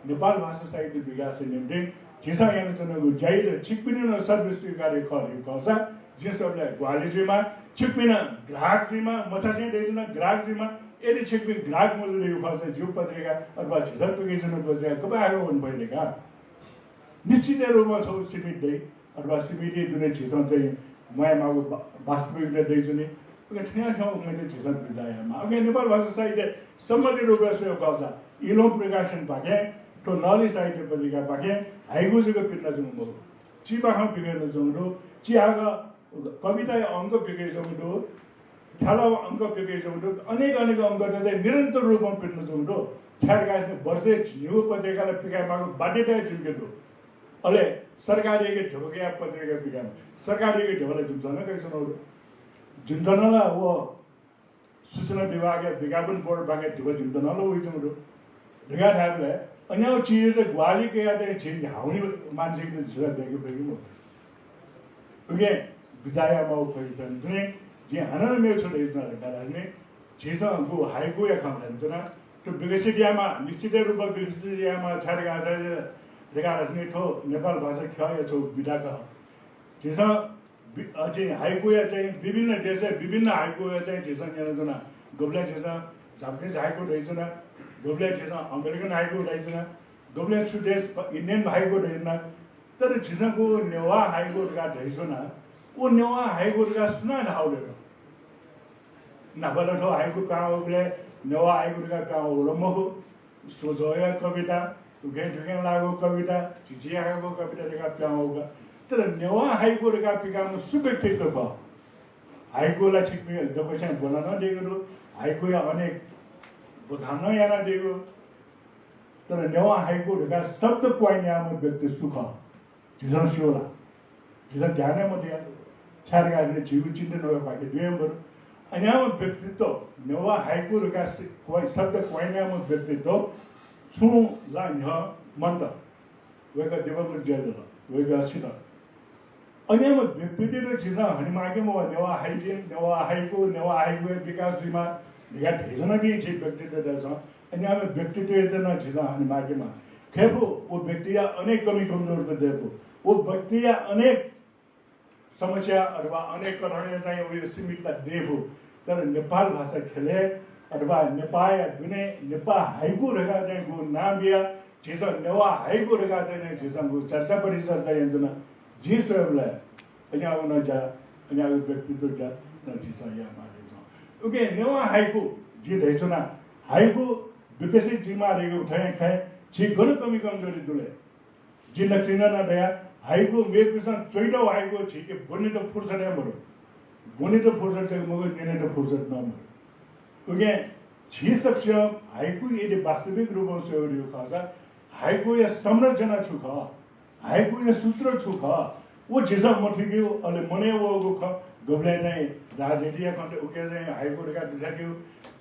नेपाल भाषा साहित्य विकासया निम्तिं झीसं यानाच्वनागु ज्याया ला छिकपिनि नं सर्वस्वीकार्य खः धइगु खःसा, जिं स्वयेबलय् ग्वाहालि जुइमाः, छिकपिं नं ग्राहक जुइमाः, मछासें धयाच्वना ग्राहक जुइमाः। यदि छिकपिं ग्राहक मजू धइगु खःसा, जिगु पत्रिका अथवा झीसं पिकयाच्वनागु पत्रिका गबलय् हाकः वने फइ धकाः निश्चित रूपमा छगू सीमित दइ, अथवा सीमितया दुने झीसं चाहिँ म्वायेमाःगु वा-, वास्तविकता दइच्वनी। उकिं थज्याःगु खँय् झीसं बिचाः यायेमाः। उकिं नेपाल भाषा साहित्य सम्बन्धी रूपय् स्वयेगु खःसा इलोहं प्रकाशनपाखें थ्व नली साहित्य पत्रिकापाखें हाइकु जक पिकयाच्वंगु मखु। चिबाखं पिकयाच्वंगु दु, चिहाकः कविताया अंक पिकयाच्वंगु दु, थ्यालाःगु अंक पिकयाच्वंगु दु, अनेक अनेक अंकत चाहिँ निरन्तर रूपमा पिकयाच्वंगु दु। छाय् धकाः धाःसा वर्षय् झिंनिगू पत्रिका ला पिकायेमाःगु बाध्यता जिमिके दु। अले सरकारयाके धिबा कयाः पत्रिका पिकायेमाः। सरकारयाके धिबा ला जिमिसं नं कयाच्वनागु दु। जिमित नं ला व सूचना विभागया विज्ञापन बोर्डपाखें धिबा जिमित नं ला वइच्वंगु दु धकाः धायेबलय् अज्याःगु चिजयात ग्वाहालि कयाः चाहिँ झी न्ह्याःगु मानसिकता झीसं दय्के फइगु मखु। उकिं बिचाः यायेमाःगु खः। थन दुने जिं हानं नं मेगु छु धयाच्वना धकाः धाःसा नि, झीसं गु हाइकुया खँ धयाच्वना, थ्व विकसित यायेमाः, निश्चित रूपमा विकसित यायेमाः, छाय् धकाः धाःसा नि, थ्व नेपाल भाषा ख्यःया छगू विधा खः। झीसं वि-, अ, चाहिँ हाइकुया चाहिँ विभिन्न देशय् विभिन्न हाइकुया चाहिँ झीसं न्यनाच्वना। गुबलें झीसं Japanese हाइकु धयाच्वना, गुबलें झीसं American हाइकु धयाच्वना, गुबलें छु देश प-, Indian हाइकु धयाच्वना। तर झीसं गु नेवाः हाइकु धकाः धयाच्वना, व नेवाः हाइकु धकाः सुनां धाःगु दु? न्हापा ला थ्व हाइकु पिहां वःबलय् नेवाः हाइकु धकाः पिहां वःगु ला मखु। स्वझ्वःया कविता, उखें थुखें लाःगु कविता, झिंछिं हाःगु कविता धकाः पिहां वःगु का। तर नेवाः हाइकु धकाः पिकाःम्ह सु व्यक्तित्व खः? हाइकु ला छिकपिं दक्वस्यां ब्वना नं दीगु दु, हाइकुया अनेक बखान नं यानादीगु। तर नेवाः हाइकु धकाः शब्द coin याःम्ह व्यक्ति सु खः? झीसं स्यू ला? झीसं ध्यान हे मदया। छाय् धकाः धाःसा झीगु चिन्तन वय्कःपाखे दुया बरु। अज्याःम्ह व्यक्तित्व, नेवाः हाइकु धकाः सि-, coin, शब्द coin याःम्ह व्यक्तित्व छुं ला न्ह्यः मन्त। वय्कः दिवंगत जुयादिल, वय्कः सित। अज्याःम्ह व्यक्तित्वयात झीसं हनेमाःकेमा, नेवाः हाइजिन, नेवाः हाइकु, नेवाः हाइकुया विकास जुइमा धकाः धयाच्वनापिं झी व्यक्तित्वतय्सं अज्याःम्ह व्यक्तित्वयात नं झीसं हनेमाःकेमा। खय्फु, व व्यक्तिया अनेक कमी कमजोरता दयेफु, व व्यक्तिया अनेक समस्या अथवा अनेक कथंया चाहिँ व सीमितता दयेफु। तर नेपाल भाषा ख्यलय् अथवा नेपाःया दुने नेपाः हाइकु धकाः चाहिँ गु नां बियाः झीसं नेवाः हाइकु धकाः चाहिँ झीसं गु चर्चा परिचर्चा यानाच्वना। जिं स्वयेबलय् अज्याःगु नं ज्या, अज्याःगु व्यक्तित्व ज्या नं झीसं यायेमाः धइगु। उकिं नेवाः हाइकु जिं धयाच्वना, हाइकु विकसित जुइमाः धइगु थें खँय् झी गन कमी कमजोरी दु ले? जिं नकतिनि नं धया, हाइकु मेपिन्सं च्वइतःगु हाइकु झीके ब्वनेत फुर्सद हे मदु। ब्वनेत फुर्सद जक मखु, न्यनेत फुर्सद नं मदु। उकिं झी सकसिनं हाइकु यदि वास्तविक रूपं स्वयेगु खःसा, हाइकुया संरचना छु खः, हाइकुया सूत्र छु खः, व झीसं मथुइकेगु, अले मनय् वःगु खँ, गबलें चाहिँ राजनीतिया खँ उके चाहिँ हाइकु धकाः दुथ्याकेगु,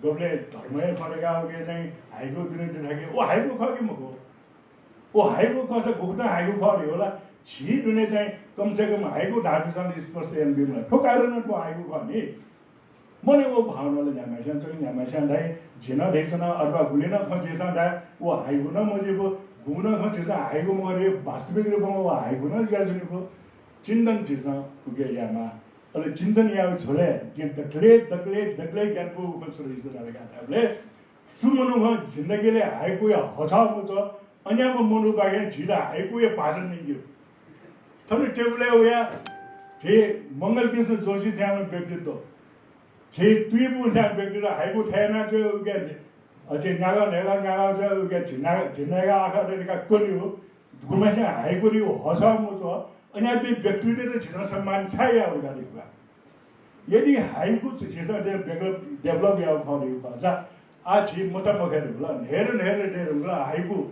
गबलें धर्मया खँ धकाः उके चाहिँ हाइकु दुने दुथ्याकेगु, व हाइकु खः कि मखु? व हाइकु खःसा गुकथं हाइकु खः धइगु ला? झी दुने चाहिँ कम से कम हाइकु धाःपिन्सं स्पष्ट यानाबी मला। थ्व कारणं थ्व हाइकु खः नि। मनय् वःगु भावनाले न्ह्याम्हस्यां च्वनी, न्ह्याम्हस्यां धाइ, झी नं धयाच्वना, अथवा गुलि नं खँ झीसं धाये, व हाइकु नं मजुइगु, गुगु नं खँ झीसं हाइकु मखु धइगु, वास्तविक रूपं व हाइकु नं जुयाच्वनीगु। चिन्तन झीसं उके यायेमाः। अले चिन्तन यायेगु झ्वलय् जिं दकलय्, दकलय्, दकलय् ग्यानापुगु खँ छु धइगु धाःसा धायेबलय् सु मनुखं जिन्दगीलय् हाइकुया हछः मुछः अन्याम्ह मनूपाखें झीत हाइकुया भाषण न्यंकेगु। थन टेबुलय् वया झी मंगल कृष्ण जोशी थ्याम्ह व्यक्तित्व, झी तुइबुङ थ्याम्ह व्यक्तित्व हाइकु थथे याना च्वय् उके, अ, झी न्यागः न्हय्गः न्यागः च्वय् उके झिन्नागः, झिन्नाय्गः आखः दनिका क्वनी हो। गुम्हस्यां हाइकुया हछः मुछः अन्याम्ह व्यक्तित्वयात झीसं सम्मान छाय् याये धकाः धइगु का। यदि हाइकु झीसं develop, develop याःगु खः धइगु खःसा, आः झी मचा मखय् धुंकल, न्हय्दँ न्हय्दँ दये धुंकल हाइकु।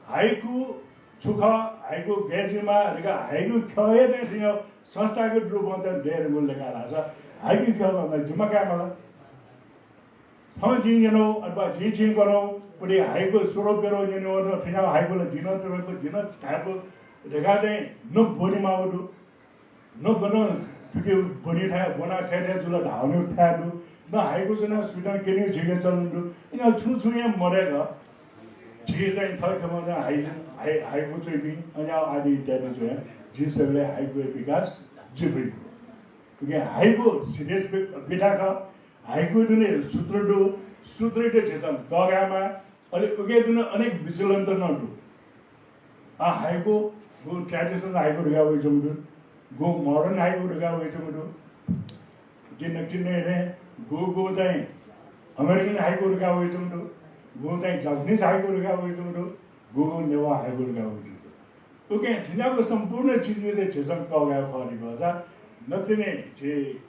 हाइकु छु खः, हाइकु गय् जुइमाः धकाः हाइकु ख्यः हे चाहिँ थुइया संस्थागत रूपं चाहिँ दये धुंकल धकाः धाःसा हाइकु ख्यः ला जिम्मा कायेमाल। थौं जिं न्यनागु अथवा जिं छिं कनागु पुति हाइकु स्वरौ प्यरौ न्यनेगु, थुइया हाइकु ला जिं नं स्वरौ प्यरौ, जिं नं धायेगु धकाः चाहिँ न ब्वनेमाःगु दु। न गनं थुके ब्वने थाय्, ब्वना थथे थथे जुल धाःगु थाय् दु। न हाइकु च्वना सुइतं क्यनेगु झीके चलन दु। इनाः छुं छुं हे मदय्क झी चाहिँ थःखेमं चाहिँ हाइ-, हाइ-, हाइकु च्वइपिं, अन्याः आदि इत्यादि च्वयाः झी स्वयेबलय् हाइकुया विकास जुइ फइ मखु। उकिं हाइकु serious बि-, बिथा खः। हाइकु दुने सूत्र दु, सूत्रयात झीसं कःघायेमाः। अले उके दुने अनेक विचलन नं दु। आ, हाइकु, गु traditional हाइकु धकाः वयाच्वंगु दु, गु modern हाइकु धकाः वयाच्वंगु दु। जिं नकतिनि धये, गु, गु चाहिँ American हाइकु धकाः वयाच्वंगु दु, गु चाहिँ Japanese हाइकु धकाः वयाच्वंगु दु, गु, गु नेवाः हाइकु धकाः वयाच्वंगु दु। उकिं थुइयागु सम्पूर्ण चिजयात झीसं कःघायेगु खः धइगु खःसा, नकतिनि झी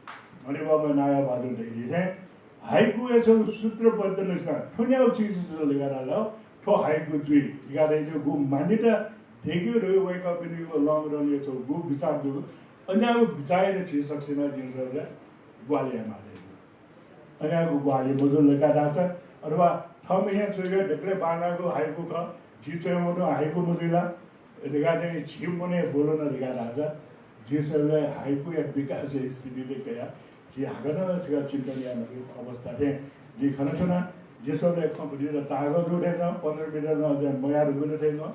हनेबहःम्ह नायः भाजु धइगु थें हाइकुया छगू सूत्रबद्ध नक्सा थ्व न्यागू चिज जुल धकाः धाल, थ्व हाइकु जुइ धकाः धइगु मान्यता दयेकेगु धइगु वय्कःपिनिगु लँपदँया छगू बिचाः दु। अज्याःगु बिचाःयात झी सकसिनं जिं स्वयाः ग्वाहालि यायेमाः धइगु। अज्याःगु ग्वाहालि मजुल धकाः धाःसा, अथवा थःम्हं च्वयागु दकलय् बांलाःगु हाइकु खः, झी च्वये मधुंगु हाइकु मजुइ ला धकाः चाहिँ झी मनय् ब्वलन धकाः धाःसा, जिं स्वयेबलय् हाइकुया विकासया स्थितित कयाः झी हाकनं छकः चिन्तन यायेमाःगु अवस्था थें जिं खनाच्वना। जिं स्वयेबलय् खँ भतिचा ताःहाकः जू थें च्वं, पन्ध्र मिनेट नं अझ मयाः धुंकल थें च्वं।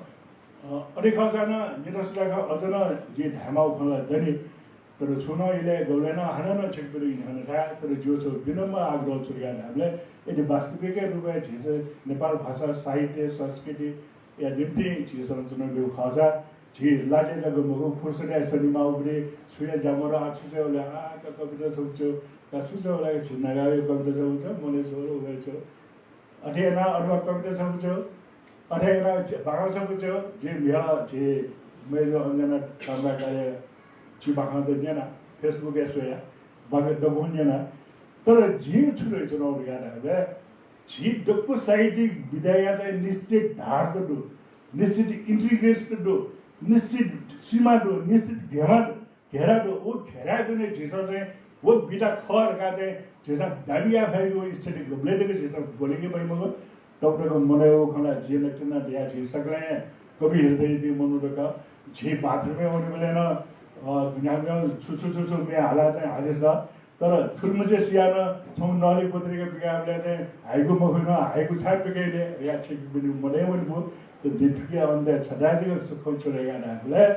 अ, अथे खःसा नं निता सुता खँ अझ नं जिं धायेमाःगु खँ ला दनि। तर छुं नं इलय् गबलें नं हानं नं छिकपिनिगु न्ह्यःने धाये, तर जिगु छगू विनम्र आग्रह छु धकाः धायेबलय्, यदि वास्तविक रूपय् झीसं नेपाल भाषा, साहित्य, संस्कृतिया निंतिं झीसं च्वनागु खःसा, झी लाजय् जक मखु, फुर्सदय् सनेमाःगु, छुया ज्या मदु, आ, छु च्वयेबलय्, आ, का कविता छगू च्वये, का छु च्वयेबलय्, झी नागाया कविता छगू च्वये, मनय् च्वये, उबय् च्वये। अथे यानाः अथवा कविता छगू च्वये, अथे यानाः झी बाखं छगू च्वये, झी म्हिगः झी मय्जु अञ्जना ताम्राकारया झी बाखंत न्यना, Facebook-य् स्वया, बाखं दक्वं न्यना। तर जिं छु धयाच्वनागु धकाः धाःबलय्, झी दक्व साहित्यिक विधाया चाहिँ निश्चित धार त दु, निश्चित intricacy त दु, निश्चित सीमा दु, निश्चित घेरा दु। घेरा दु, व घेराय् दुने झीसं चाहिँ व बिदा खः धकाः चाहिँ झीसं दाबी याये फइगु स्थिति गबलें तक झीसं ब्वनेके फइ मखु। तब तक मनय् वःगु खँ ला जिं नकतिनि धया, झी सकलें कवि हृदयपिं मनूत खः। झी बाथरुमय् वनेबलय् नं, अ, न्ह्याम्हं छु छु छु छु म्ये हालाः चाहिँ हालेस। तर थुलिमछि सियाः नं छम्ह नलि पत्रिका पिकायेबलय् चाहिँ हाइकु मखु नं हाइकु छाय् पिकय् ले धया छिकपिनि मनय् वनेगु। तर जिं थुकिया अन्तय् छता जक खँ छु धया धायेबलय्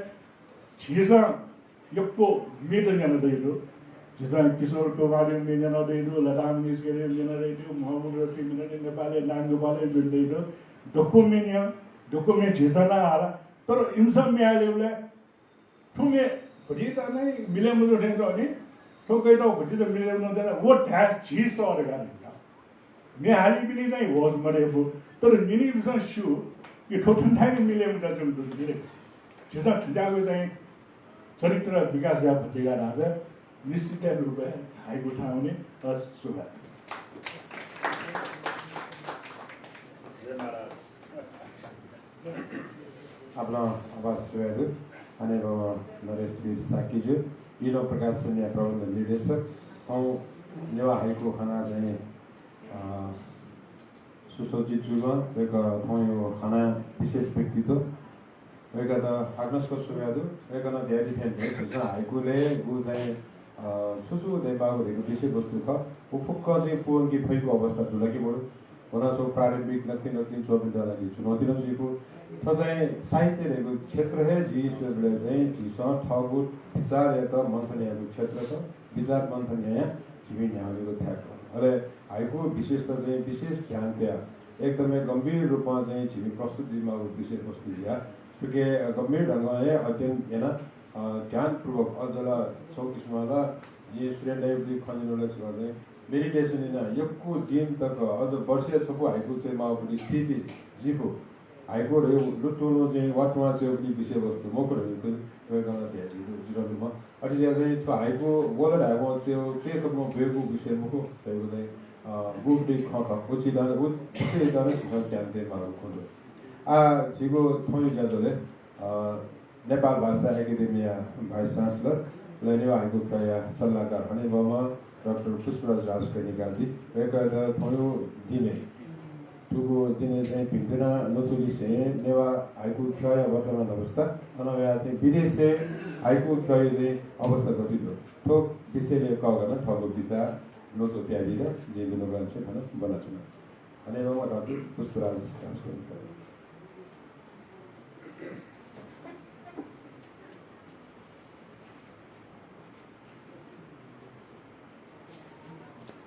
झीसं यक्व म्येत न्यनादीगु दु। झीसं किशोर कुमारया म्ये न्यनादीगु दु, लता मङ्गेशकरया म्ये न्यनादीगु दु, मोहम्मद रफीया म्ये न्यनादीगु दु, नेपालया नांगोपालया म्ये न्यनादीगु दु। दक्व म्ये न्यं, दक्व म्ये झीसं नं हाला। तर इमिसं म्ये हालेबलय् थ्व म्ये भतिचा नै मिले मजू थें च्वं नि, थ्व कयातःगु भतिचा मिले मजू थें च्वं, व धाये झी सः धकाः धइगु का। म्ये हालीपिनि चाहिँ होश मदय्‌कू, तर न्यनीपिन्सं स्यू कि थ्व थन थाय् मिले मजू जुयाच्वंगु दु नि। झीसं थज्याःगु चाहिँ चरित्र विकास याये फत धाःसा निश्चित रूपं हाइकु थाहां वनी। हस्, सुभाय्। जय महाराज। आपालं आभार स्वयागु हनेबहःम्ह नरेशवीर शाक्यजु, इलोहं प्रकाशनया प्रबन्ध निर्देशक, थौं नेवाः हाइकु हना चाहिँ, अ, सुसज्जित जूम्ह, वय्‌कः थौंया हना विशेष व्यक्तित्व, वय्‌कःयात हाकनं सुभाय् दु। वय्‌कलं धयादी थें झीसं हाइकुलय् व चाहिँ, अ, छु छु दयेमाःगु धइगु विषयवस्तु खः, व फुक्क चाहिँ पूवंके फइगु अवस्था दु ला कि मदु? व नं छगू प्रारम्भिक नकतिनि नकतिनि च्वमित लागि चुनौती नं जुइफु। थ्व चाहिँ साहित्य धइगु क्षेत्र हे जिं स्वयेबलय् चाहिँ झीसं थःगु विचारयात मन्थन यायेगु क्षेत्र खः। विचार मन्थन यायां झीपिं न्ह्यावनेगु थाय् खः। अले हाइकु विशेषतः चाहिँ विशेष ध्यान तयाः एकदमै गम्भीर रूपमा चाहिँ झीपिं प्रस्तुत जुइमाःगु विषयवस्तु जुयाः थुके गम्भीर ढंगं हे अध्ययन यानाः, अ, ध्यानपूर्वक अझ ला छगू किसिमं ला जिं सुरेन दाइयागु खँ न्यनागु ला छिकपिं चाहिँ meditation यानाः यक्व दिन तक अझ वर्षय् छपु हाइकु च्वयेमाःगु स्थिति जुइफु। हाइकु धइगु लुतुं लुं चाहिँ वातुवां च्वयेगु विषयवस्तु मखु धइगु वय्‌कलं धयादीगु जिं नं लुमं। अथे जुयाः चाहिँ थ्व हाइकु वल धायेवं च्वयेगु, च्वयेतःम्ह ब्वयेगु विषय मखु धइगु चाहिँ, अ, गुगु खँ खः। व चिज नं, व विषययात नं झीसं ध्यान तयेमाःगु खँ दु। आः झीगु थौंया ज्याझ्वलय्, अ, नेपाल भाषा एकेडेमीया vice chancellor, अले नेवाः हाइकु ख्यःया सल्लाहकार हनेबहःम्ह डाक्टर पुष्पराज राजकर्णिकार जी, वय्‌कःयात थौंया दिनय्, थुगु दिनय् चाहिँ भिंतुना न्वचुलिसें नेवाः हाइकु ख्यःया वर्तमान अवस्था, अन वयाः चाहिँ विदेशय् हाइकु ख्यःया चाहिँ अवस्था गथे दु, थ्व विषयलय् कःघानाः थःगु विचार न्वचु पियादीत जिं दुनुगलंनिसें थन ब्वनाच्वना। हनेबहःम्ह डाक्टर पुष्पराज राजकर्णिकार।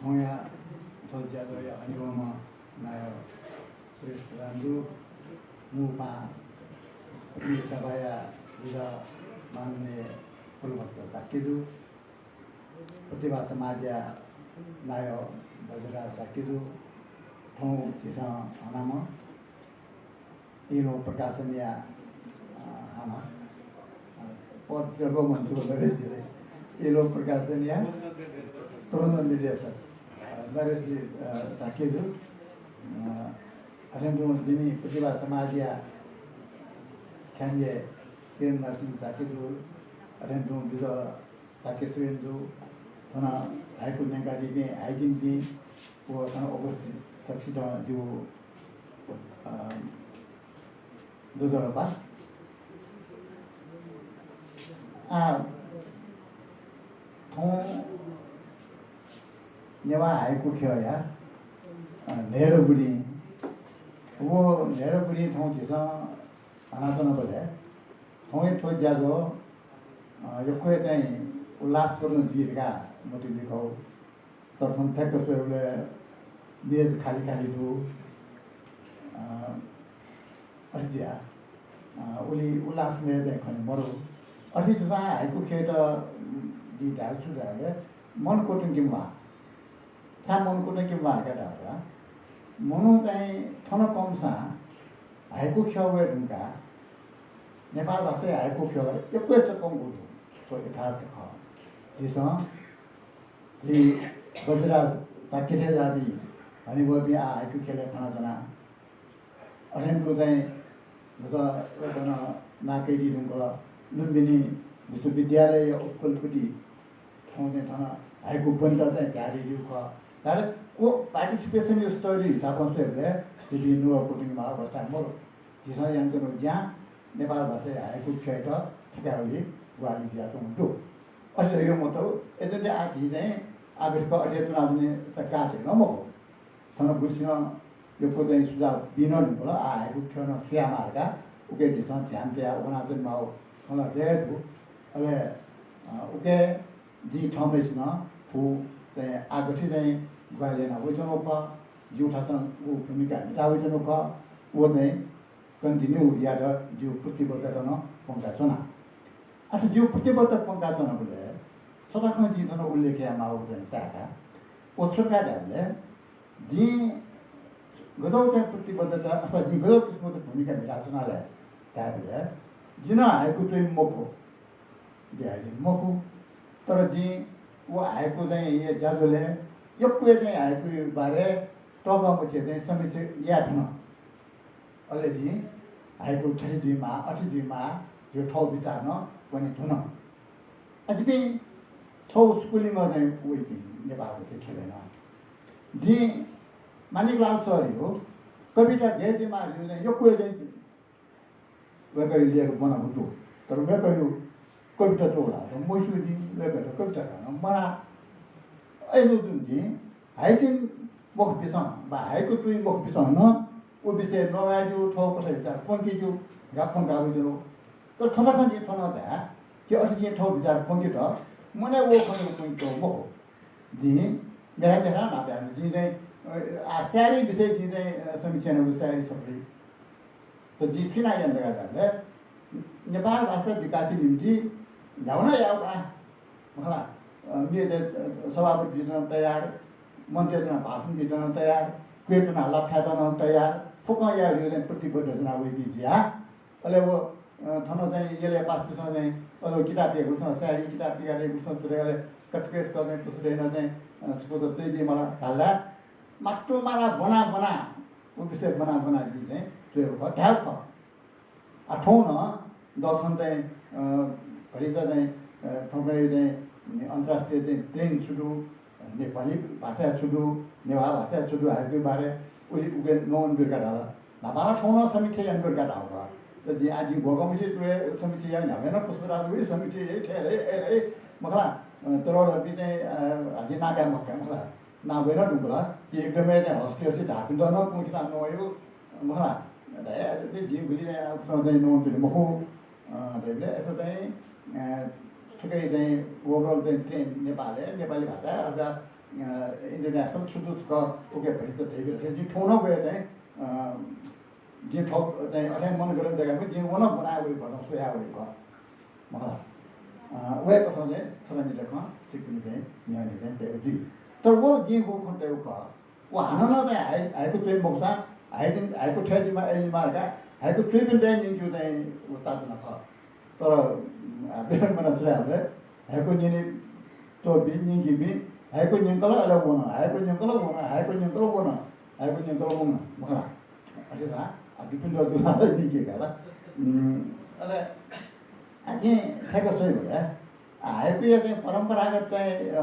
थौंया थ्व ज्याझ्वःया हनेबहःम्ह नायः सुरेश प्रधान जु, मू पाहां प्रतिनिधि सभाया विधायक माननीय कुलभक्त शाक्यजु, प्रतिभा समाजया नायः वज्रराज शाक्यजु, थौं झीसं हनाम्ह इलोहं प्रकाशनया, अ, हानं, अ, पद ल्वःमंतुगु नरेश जी, इलोहं प्रकाशनया प्रबन्ध निर्देशक, अ, नरेश जी, अ, शाक्यजु, अ, अथें तुं जिमि प्रतिभा समाजया छ्याञ्जे किरण नरसिंह शाक्यजु, अथें तुं बिजय शाक्य सुरेन जु, थन हाइकु न्यंकादीपिं हाइजिनपिं व थन उपस्थित सकसितं जिगु, अ, ज्वजलपा। आः, थौं नेवाः हाइकु ख्यःया, अ, न्हय्दँ बुदिं, व न्हय्दँ बुदिं थौं झीसं हनाच्वनाबलय् थौंया थ्व ज्याझ्वः, अ, यक्व हे चाहिँ उल्लासपूर्ण जुइ धकाः मतिइ लुइकागु। तर थन थ्यंक स्वयेबलय् मेज खालि खालि दु। अ, अथे जुयाः, अ, उलि उल्लासमय चाहिँ खने मदु। अथे जूसां हाइकु ख्यःयात, उम्, जिं धायेगु छु धाःसा, मन क्वतुंकेमाः। छाय् मन क्वतुंकेमाः धकाः धाःसा, मनू चाहिँ थन कःम्हसां हाइकु ख्यः वये धुंकाः नेपाल भाषाया हाइकु ख्यः यक्व हे चक्कंगु दु। थ्व यथार्थ खः। झीसं झी वज्रराज शाक्य थें ज्याःपिं हनेबहःपिं आः हाइकु ख्यलय् खनाच्वना। अथें तुं चाहिँ न्हाचः वय्कलं नां कयादी धुंकल। लुम्बिनी विश्वविद्यालयया उपकुलपति थौं चाहिँ थन हाइकु ब्वनेत चाहिँ झायादीगु खः। तर व participation या स्तरया हिसाबं स्वयेबलय् झीपिं नुगः क्वतुंकेमाः अवस्थाय् मदु। झीसं यानाच्वनागु ज्यां नेपाल भाषाया हाइकु ख्यःयात थकायेगुली ग्वाहालि जुयाच्वंगु दु। अथे धइगु मतलब, अय्जूगुलिं आः झी चाहिँ आः बेथुका अथे च्वनाच्वनेगु का धइगु नं मखु। थन गुलिसिनं यक्व चाहिँ सुझाव बी नं धुंकल, आः हाइकु ख्यः नं छु यायेमाः धकाः उके झीसं ध्यान तयाः वनाच्वनेमाःगु थन हे दु। अले, अ, उके जिं थःम्हय्सिनं फु चाहिँ आः गथे चाहिँ ग्वाहालि याना वयाच्वनागु खः, जिगु थासं व भूमिका म्हिता वयाच्वनागु खः, व चाहिँ continue यायेत जिगु प्रतिबद्धता नं प्वंकाच्वना। अथे जिगु प्रतिबद्धता क्वंकाच्वनाबलय् छता खँ जिं थन उल्लेख यायेमाःगु चाहिँ ताय्‌का। व छु का धायेबलय् जिं गज्याःगु चाहिँ प्रतिबद्धता अथवा जिं गज्याःगु किसिमं भूमिका म्हिताच्वना ले धायेबलय् जि नं हाइकु च्वइम्ह मखु। जि हाइकु मखु। तर जिं व हाइकु चाहिँ ज्याझ्वलय् यक्व चाहिँ हाइकुया बारे तःकः मछि चाहिँ समीक्षा याये धुन। अले जिं हाइकु थथे जुइमाः, अथे जुइमाः, जिगु थःगु बिचाः नं कने धुन। अ, जिपिं छगू स्कूलय् चाहिँ वइपिं नेपाल देशय् खेलय् नं। जिं मानिकलाल सरयागु कविता गय् जुइमाः धइगु चाहिँ यक्व चाहिँ वय्‌कःया लेख ब्वनागु दु। तर वय्‌कःयागु कविता दु ला, मस्यू जिं, वय्‌कःयात कविता कना मना। अय्‌जूगुलिं जिं हाइकु च्वइम्ह मखुपिन्सं वा हाइकु च्वइम्ह मखुपिन्सं नं व विषयय् नवाये ज्यू, थःगु कथं बिचाः क्वंके ज्यू धकाः क्वंकागु ज्यू। तर थ्व खँ जिं थन धाये कि अथे जिं थःगु बिचाः क्वंकेत मनय् वःगु खँ क्वंकेत मखु। जिं मेथाय् मेथाय् न्हापा यानागु। जिं चाहिँ, अ, आ, शायरी विषय जिं चाहिँ, अ, समीक्षा यानागु शायरी सफुली। त जिं छु याना याना धकाः धाःबलय् नेपाल भाषा विकासया निम्ति न्ह्यागु नं याःगु का। मखु ला, अ, मेगु, अ, सभापति जुइत नं तयार, मञ्चय् च्वनाः भाषण बीत नं तयार, क्वय् च्वनाः लापा थायेत नं तयार, फुक्कं यायेगु चाहिँ प्रतिबद्ध च्वना वइपिं जुया। अले व, अ, थन चाहिँ यलय् पासापिन्सं चाहिँ अले किताब पिकादीगुलिं, शायरी किताब पिकादीगुलिं च्वय्, अले कथेकथं चाहिँ पुस्तकय् नं चाहिँ, अ, छकूचा च्वयाबी मला धाल ला। मात्तु माला ब्वना ब्वना, व विषय ब्वना ब्वना जिं चाहिँ च्वयेगु खः, धायेगु खः। आ, थौं नं दःसन चाहिँ, अ, भतिचा चाहिँ, अ, थौंकन्हय् चाहिँ अन्तर्राष्ट्रिय चाहिँ trend छु दु, नेपाली भाषाय् छु दु, नेवाः भाषाय् छु दु, हाइकुया बारे उलि उके नवानाब्यु धकाः धाल। न्हापा ला थौं नं समीक्षा यानाब्यु धकाः धाःगु खः। त जिं आः जिं ग्वःगः मछि तुले समीक्षा याये न्ह्याबलें नं पुष्पराज उलि समीक्षा याइ, थथे याइ, अथे याइ, मखु ला, अ, तर धाःपिं चाहिँ, अ, जिं नां काये मखु, मखु ला। नां ब्वये नं धुंकल कि एकदमै चाहिँ हस्ती हस्ती धाःपिन्त नं क्वंकिता नवाइगु, मखु ला। धाये, जिं गुलि चाहिँ आः उखुन्हु चाहिँ नवानाच्वने मखु, अ, धइबलय् अय्‌सा चाहिँ, अ, थुकी चाहिँ overall चाहिँ trend नेपालय्, नेपाली भाषा अथवा, अ, international छु दु छकः उके भतिचा धइबलय् जिं थौं नं वये चाहिँ, अ, जिं थौं चाहिँ अथे मन गन धकाः जिं व नं ब्वना वये, भचा स्वया वये खः। मखु ला। अ, वय्‌कलं चाहिँ छता निता खँ छिकपिनि चाहिँ न्ह्यःने चाहिँ तयागु जुइ। तर व जिं व खँ तयागु खः। व हानं नं चाहिँ हाइ-, हाइकु च्वइम्ह मखुसां, हाइकु, हाइकु थथे जुइमाः, अथे जुइमाः धकाः हाइकु च्वइपिन्त न्यंकेगु चाहिँ व ताःतुना खः। तर, अ, विडम्बना छु धाःसा हाइकु न्यने च्वंपिं, न्यंकीपिं, हाइकु न्यंकल अले वन, हाइकु न्यंकल वन, हाइकु न्यंकल वन, हाइकु न्यंकल वन, मखु ला। अथे धाः, अ, दुपिन्त दुसा न्यंके का ला। उम्, अले, अ, जिं थथे स्वयेबलय्, अ, हाइकुया चाहिँ परम्परागत चाहिँ, अ,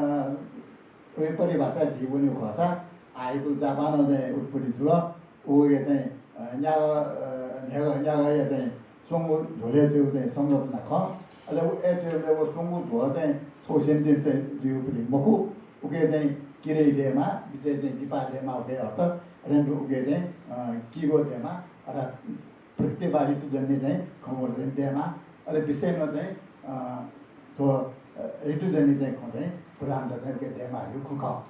व परिभाषा झी वनेगु खःसा, हाइकु जापानं चाहिँ उत्पत्ति जुल। उके चाहिँ, अ, न्यागः, अ, न्ह्यागः, न्यागःया चाहिँ स्वंगू झ्वलय् च्वयेगु चाहिँ संरचना खः। अले व, अथे च्वयेबलय् व स्वंगू झ्वः चाहिँ छगू sentence चाहिँ जुइगु मखु। उके चाहिँ किरै दयेमाः, बिचय् चाहिँ दिपा दयेमाः, उके अर्थ। अले उके चाहिँ, अ, किगो दयेमाः, अर्थात् प्रकृति वा ऋतुजन्य चाहिँ खँग्वः चाहिँ दयेमाः। अले विषयमा चाहिँ, अ, थ्व, अ, ऋतुजन्य चाहिँ खँ चाहिँ प्रधानता चाहिँ उके दयेमाः धइगु खँ खः।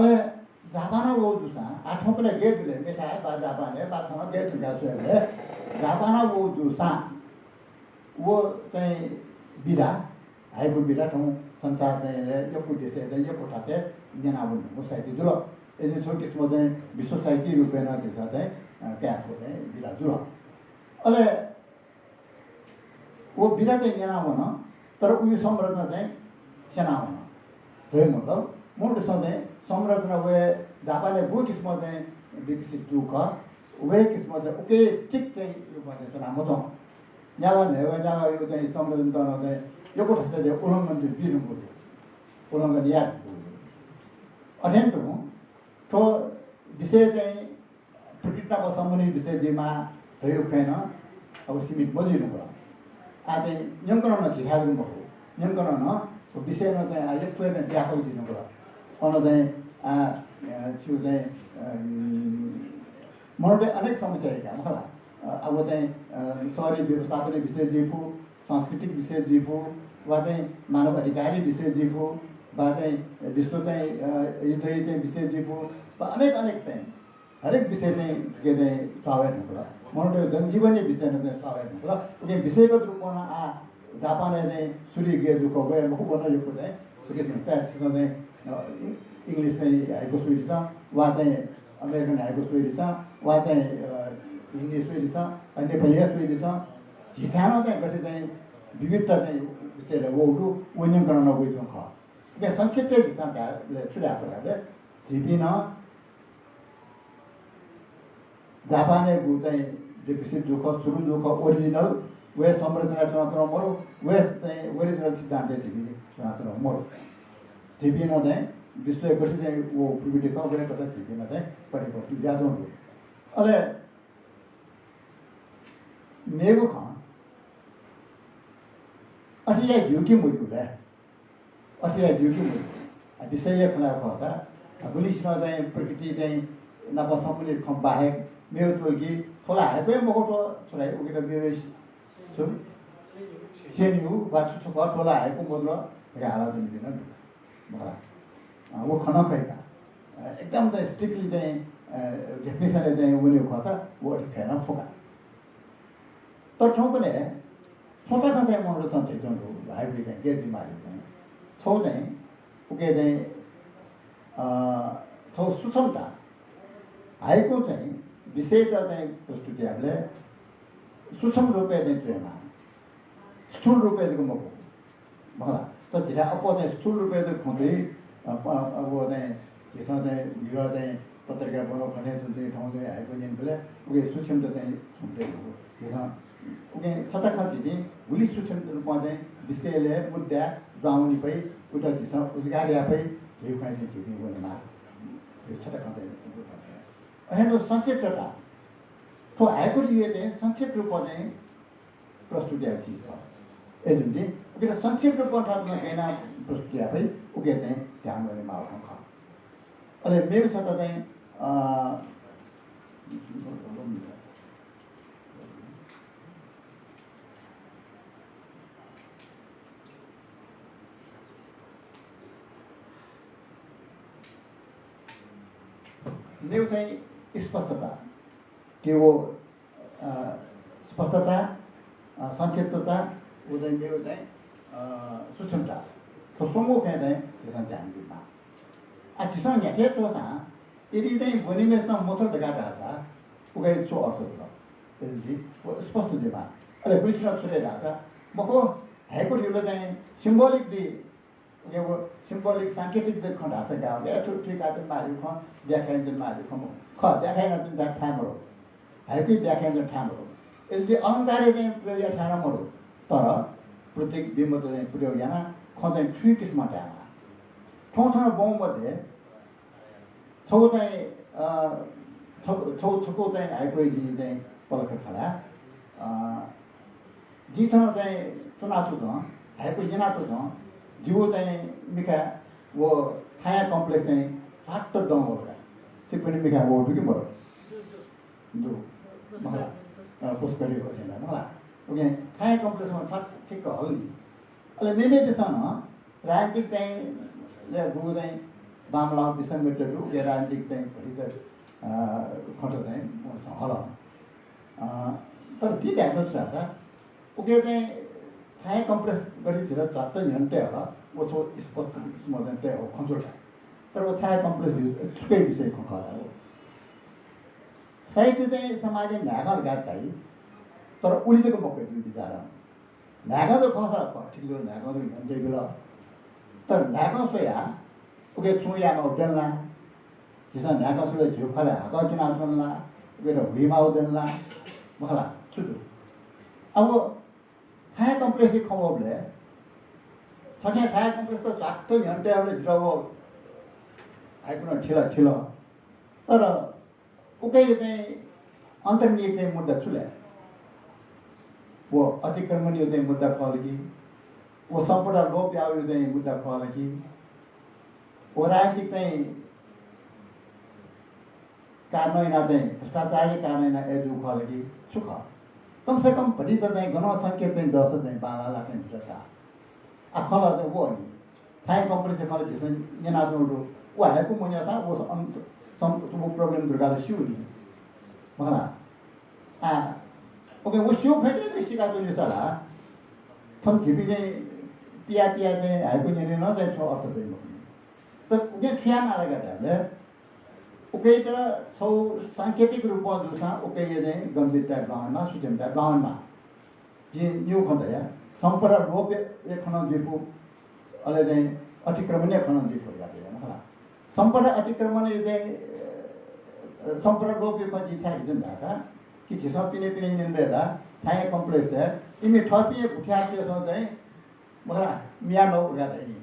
अले जापानं वःगु जूसां, आः थौंकन्हय् गय् जुल, मेथाय् वा जापानय् वा थन गय् जुल धकाः स्वयेबलय् जापानं वःगु जूसां व चाहिँ विधा, हाइकु विधा थौं संसार चाहिँ यक्व देशय् चाहिँ यक्व थासय् न्यनावनीगु साहित्य जुल। अय्‌जूगुलिं छगू किसिमं चाहिँ विश्व साहित्य रूपय् नं झीसं चाहिँ, अ, काये फु चाहिँ विधा जुल। अले व विधा चाहिँ न्यनावन, तर उगु संरचना चाहिँ स्यनावन। धइगु मतलब, मूल रूपसं चाहिँ संरचना व जापानय् गु किसिमं चाहिँ विकसित जूगु खः, व किसिमं चाहिँ उके stick चाहिँ रूपमा चाहिँ च्वना मच्वं। न्यागः न्हय्‌गः न्यागःया चाहिँ संरचना नं चाहिँ यक्व थासय् चाहिँ उल्लंघन चाहिँ जुइ धुंकूगु दु। उल्लंघन याये धुंकूगु दु। अथें तुं थ्व विषय चाहिँ प्रकृति नाप सम्बन्धित विषय जुइमाः धइगु खँय् नं अब सीमित मजुइ धुंकल। आः चाहिँ न्यंकनं नं झिथाय् जक मखु, न्यंकनं नं व विषय नं चाहिँ आः यक्व हे व्यापक जुइ धुंकल। अन चाहिँ आः, अ, छु चाहिँ, अ, मनूतय् अनेक समस्या हे का, मखु ला। अ, अब चाहिँ, अ, शहरी व्यवस्थापनया विषय जुइ फु, सांस्कृतिक विषय जुइ फु, वा चाहिँ मानव अधिकारया विषय जुइ फु, वा चाहिँ विश्व चाहिँ, अ, युद्धया चाहिँ विषय जुइ फु, वा अनेक अनेक चाहिँ हरेक विषय चाहिँ थुके चाहिँ स्वाभाविक हुँदु। मनूतय् जनजीवनया विषय नं चाहिँ स्वाभाविक हुँदु। उकिं विषयगत रूपमा आः जापानय् चाहिँ सुरु गय् जूगु वय् मखु, व नं यक्व चाहिँ सुरु चाहिँ, चाहिँ छिकपिन्सं चाहिँ, अ, इ-, English चाहिँ हाइकु स्वयादिसँ, वा चाहिँ American हाइकु स्वयादिसँ, वा चाहिँ, अ, हिन्दी स्वयादिसँ, अ, नेपाली हे स्वयादिसँ। झीथाय् नं चाहिँ गथे चाहिँ विविधता चाहिँ विषयलय् वःगु दु, व न्यंकं नं वयाच्वंगु खः। अले संक्षिप्त झीसं धायेबलय् छु धाये फु धायेबलय् झीपिं नं जापानय् गु चाहिँ विकसित जूगु खः, सुरु जूगु खः, original, वय् संरचना च्वनाच्वनागु मरु, वय् चाहिँ original सिद्धान्तय् झीपिं च्वनाच्वनागु मरु। झीपिं नं चाहिँ विश्वय् गथे चाहिँ व प्रवृत्ति खः, वय् कथं झीपिं नं चाहिँ परिवर्तन जुयाच्वंगु दु। अले मेगु खँ, अथे याये ज्यू कि मज्यू ले? अथे याये ज्यू कि मज्यू? आ, विषयया खँ ल्हायेगु खःसा, आ, गुलिसिनं चाहिँ प्रकृति चाहिँ नाप सम्बन्धित खँ बाहेक मेगु च्वल कि, थ्व ला हाइकु हे मखु, थ्व छु धाइ, उकित मेगु छु? सेन्यु वा छु छु खः, थ्व ला हाइकु मखु धकाः हालाच्वनीपिं नं दु। मखु ला? अ, व खँ नं खइ का। अ, एकदम चाहिँ strictly चाहिँ, अ, definition-य् चाहिँ वनेगु खःसा व अथे खये नं फु का। तर थौंकन्हय् छता खँ चाहिँ मनूतय्सं धयाच्वंगु दु, हाइकुइ चाहिँ गय् जुइमाः धइगु चाहिँ। छगू चाहिँ, उकी चाहिँ, अ, छगू सूक्ष्मता। हाइकु चाहिँ विषयत चाहिँ प्रस्तुत यायेबलय् सूक्ष्म रूपय् चाहिँ च्वयेमाः। स्थूल रूपय् जक मखु। मखु ला? तर झीथाय् अप्वः चाहिँ स्थूल रूपय् जक खँ दइ, अ, प-, अ, व चाहिँ झीसं चाहिँ भिगः चाहिँ पत्रिका ब्वंगु खँ थें च्वंच्वंगु थौं चाहिँ हाइकु न्यनेबलय् उकी सूक्ष्मता चाहिँ छुं दइ मखु। झीसं उकी छता खँ झीपिं गुलि सूक्ष्म रूपं चाहिँ विषयलय् मुद्दाय् दुहां वने फइ, उत झीसं उजागर याये फइ, धइगु खँ चाहिँ झीपिं वनेमाः। यो छता खँ चाहिँ अथे नं संक्षिप्तता। थ्व हाइकुया चाहिँ संक्षिप्त रूपं चाहिँ प्रस्तुत याये फइ। अय्‌जूगुलिं उकित संक्षिप्त रूपं थःत नं गय् यानाः प्रस्तुत याये फइ, उकी चाहिँ ध्यान वनेमाःगु खँ खः। अले मेगु छता चाहिँ, अ, मेगु चाहिँ स्पष्टता। कि व, अ, स्पष्टता, अ, संक्षिप्तता, व चाहिँ मेगु चाहिँ, अ, सूक्ष्मता। थ्व स्वंगू खँय् चाहिँ झीसं ध्यान बीमाः। आ, झीसं न्ह्याथे च्वंसां यदि चाहिँ ब्वनीम्हय्‌सिनं मथुल धकाः धाःसा उकिया छु अर्थ जुल? यदि व स्पष्ट जुइमाः। अले गुलिसिनं छु धाइ धाःसा, मखु, हाइकु धइगु ला चाहिँ symbolic जुइ। उकिं व symbolic, सांकेतिक जक खँ धाःसा गाः, ए, थ्व थुइकाच्वनेमाःगु खँ, व्याख्या यानाच्वनेमाःगु खँ मखु। खः, व्याख्या यानाच्वने थाय् मरु। हाइकुइ व्याख्या यानाच्वने थाय् मरु। यदि अलंकारया चाहिँ प्रयोग याये थाय् नं मरु, तर प्रतीक बिम्बत चाहिँ प्रयोग यानाः खँ चाहिँ थुइ किसिमं धायेमाः। थौं थन ब्वंगु मध्ये छगू चाहिँ, अ, छगू, छगू, छगू चाहिँ हाइकुइ जिं चाहिँ पलख खला। अ, जिं थन चाहिँ च्वनाच्वंगु, हाइकु न्यनाच्वंगु, जिगु चाहिँ मिखाय् व छाया complex चाहिँ च्वात्त दं वल का। छिकपिनि मिखाय् वःगु दु कि मदु? दु। मखु ला? अ, पुष्करी हो थें ला, मखु ला? उकिं छाया complex नं च्वात्त ठिक्क हल नि। अले मेमेपिन्सं नं राजनीतिक चाहिँ ले गुगु चाहिँ बांमलाःगु विसंगति दु, उकी राजनीतिक चाहिँ भतिचा, अ, खँत चाहिँ मनूतय्सं हल। अ, तर जिं धायेगु छु धाःसा, उकी चाहिँ छाया complex गथे झीत च्वात्त न्ह्यःने तये हल, व छगू स्पष्ट किसिमं चाहिँ तये हःगु खँ जुल का। तर व छाया complex विषय, छुकिया विषय खँ खः ला व। साहित्य चाहिँ समाजय् न्हाय्कं धकाः धाइ, तर उलि जक मखु जिगु विचारं। न्हाय्कं जक खःसा खः, ठीक जुल, न्हाय्कं जक न्ह्यःने तयाबिल। तर न्हाय्कं स्वयाः उकी छुं यायेमाःगु दनि ला? झीसं न्हाय्कं स्वयाः झीगु ख्वालय् हाकः तिनाच्वन ला? उकित हुइमाःगु दनि ला? मखु ला? छु दु? अब छाया complex खँ वःबलय्, छखे छाया complex त च्वात्त न्ह्यःने तयाबिल, जितः व हाइकु नं थिल, थिल। तर उकिया चाहिँ अन्तर्निहित चाहिँ मुद्दा छु ले? व अतिक्रमणया चाहिँ मुद्दा खः ला कि? व सम्पदा लोप याःगुया चाहिँ मुद्दा खः ला कि? व राजनीतिक चाहिँ कारणं यानाः चाहिँ, भ्रष्टाचारया कारणं यानाः अय् जूगु खः ला कि? छु खः? कम से कम भतिचा चाहिँ गनं संकेत चाहिँ दःसा चाहिँ बांलाः ला चाहिँ जितः का। आ, खँ ला चाहिँ व नि। छाया complex खँ ला झीसं न्यनाच्वनागु दु। व हाइकु मन्यंसां व सम-, सम-, व problem दुर्गाले स्यू नि। मखु ला? आ, उकिं व स्यू खँय् तुं सीकाच्वनीसा ला, थन झीपिं चाहिँ पिया पिया चाहिँ हाइकु न्यने नं चाहिँ छुं अर्थ दइ मखु। तर उकिं छु याये माल का धायेबलय् उकियात छगू सांकेतिक रूपं जूसां उकिया चाहिँ गम्भीरताय् दुहां वनेमाः, सूक्ष्मताय् दुहां वनेमाः। जिं निगू खँ धया, सम्पदा लोपया खँ नं जुइफु, अले चाहिँ अतिक्रमणया खँ नं जुइफु धकाः धया, मखु ला। सम्पदा अतिक्रमणया चाहिँ, अ, सम्पदा लोपया खँ जिं छाय् धयागु धाःसा कि झीसं पिने पिने न्यनेबलय् ला छाय् complex हे, इमि थःपिं हे गुथियारतय्सं चाहिँ मखु ला, मियानौ धकाः धाइ नि।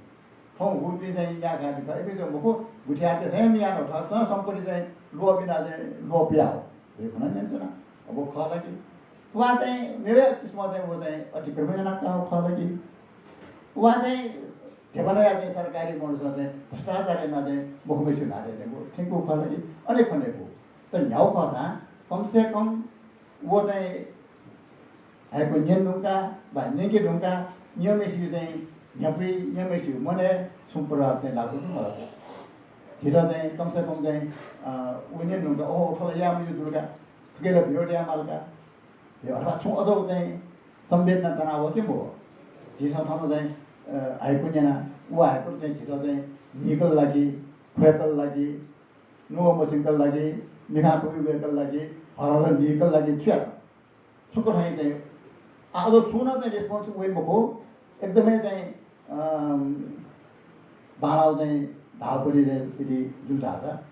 थौं गुपिं चाहिँ याकाः बिखः, इपिं चाहिँ मखु, गुथियारतय्सं हे मियानौ, थःपिन्सं सम्पत्ति चाहिँ लोप यानाः चाहिँ लोप याः हो। हे खँ नं न्यनाच्वना। अब खः ला कि? वा चाहिँ मेगु किसिमं चाहिँ व चाहिँ अतिक्रमण यानाः काः खः ला कि? वा चाहिँ धिबा नयाः चाहिँ सरकारी मनूतय्सं चाहिँ भ्रष्टाचार यानाः चाहिँ मखुम्हसिगु ल्हातय् चाहिँ व थ्यंकूगु खः ला कि? अनेक खँ दइ। तर न्ह्यागु खःसां कम से कम व चाहिँ हाइकु न्यने धुंकाः वा न्यंके धुंकाः न्यंम्हसिगु चाहिँ न्ह्यपुइ, न्यंम्हसिगु मनय् छुं प्रभाव चाहिँ लाःगु दु मखु ला। झीत चाहिँ कम से कम चाहिँ, अ, व न्यने धुंकाः, ओहो, थ्व ला याये मज्यू धुंकाः, थुकियात विरोध याये माल का। हे अथवा छुं अजू चाहिँ संवेदना तनावः कि मवः। झीसं थन चाहिँ, अ, हाइकु न्यना, व हाइकु चाहिँ झीत चाहिँ न्हीकल ला कि, ख्वय्कल ला कि, नुगः मछिंकल ला कि, मिखां पुइगु वय्कल ला कि, हरहर न्हीकल ला कि, छु यात? छुं कथं चाहिँ, आ, अजू छुं नं चाहिँ response वइ मखु, एकदमै चाहिँ, अम, बांलाःगु चाहिँ धाःगु परि चाहिँ यदि जुल धाःसा,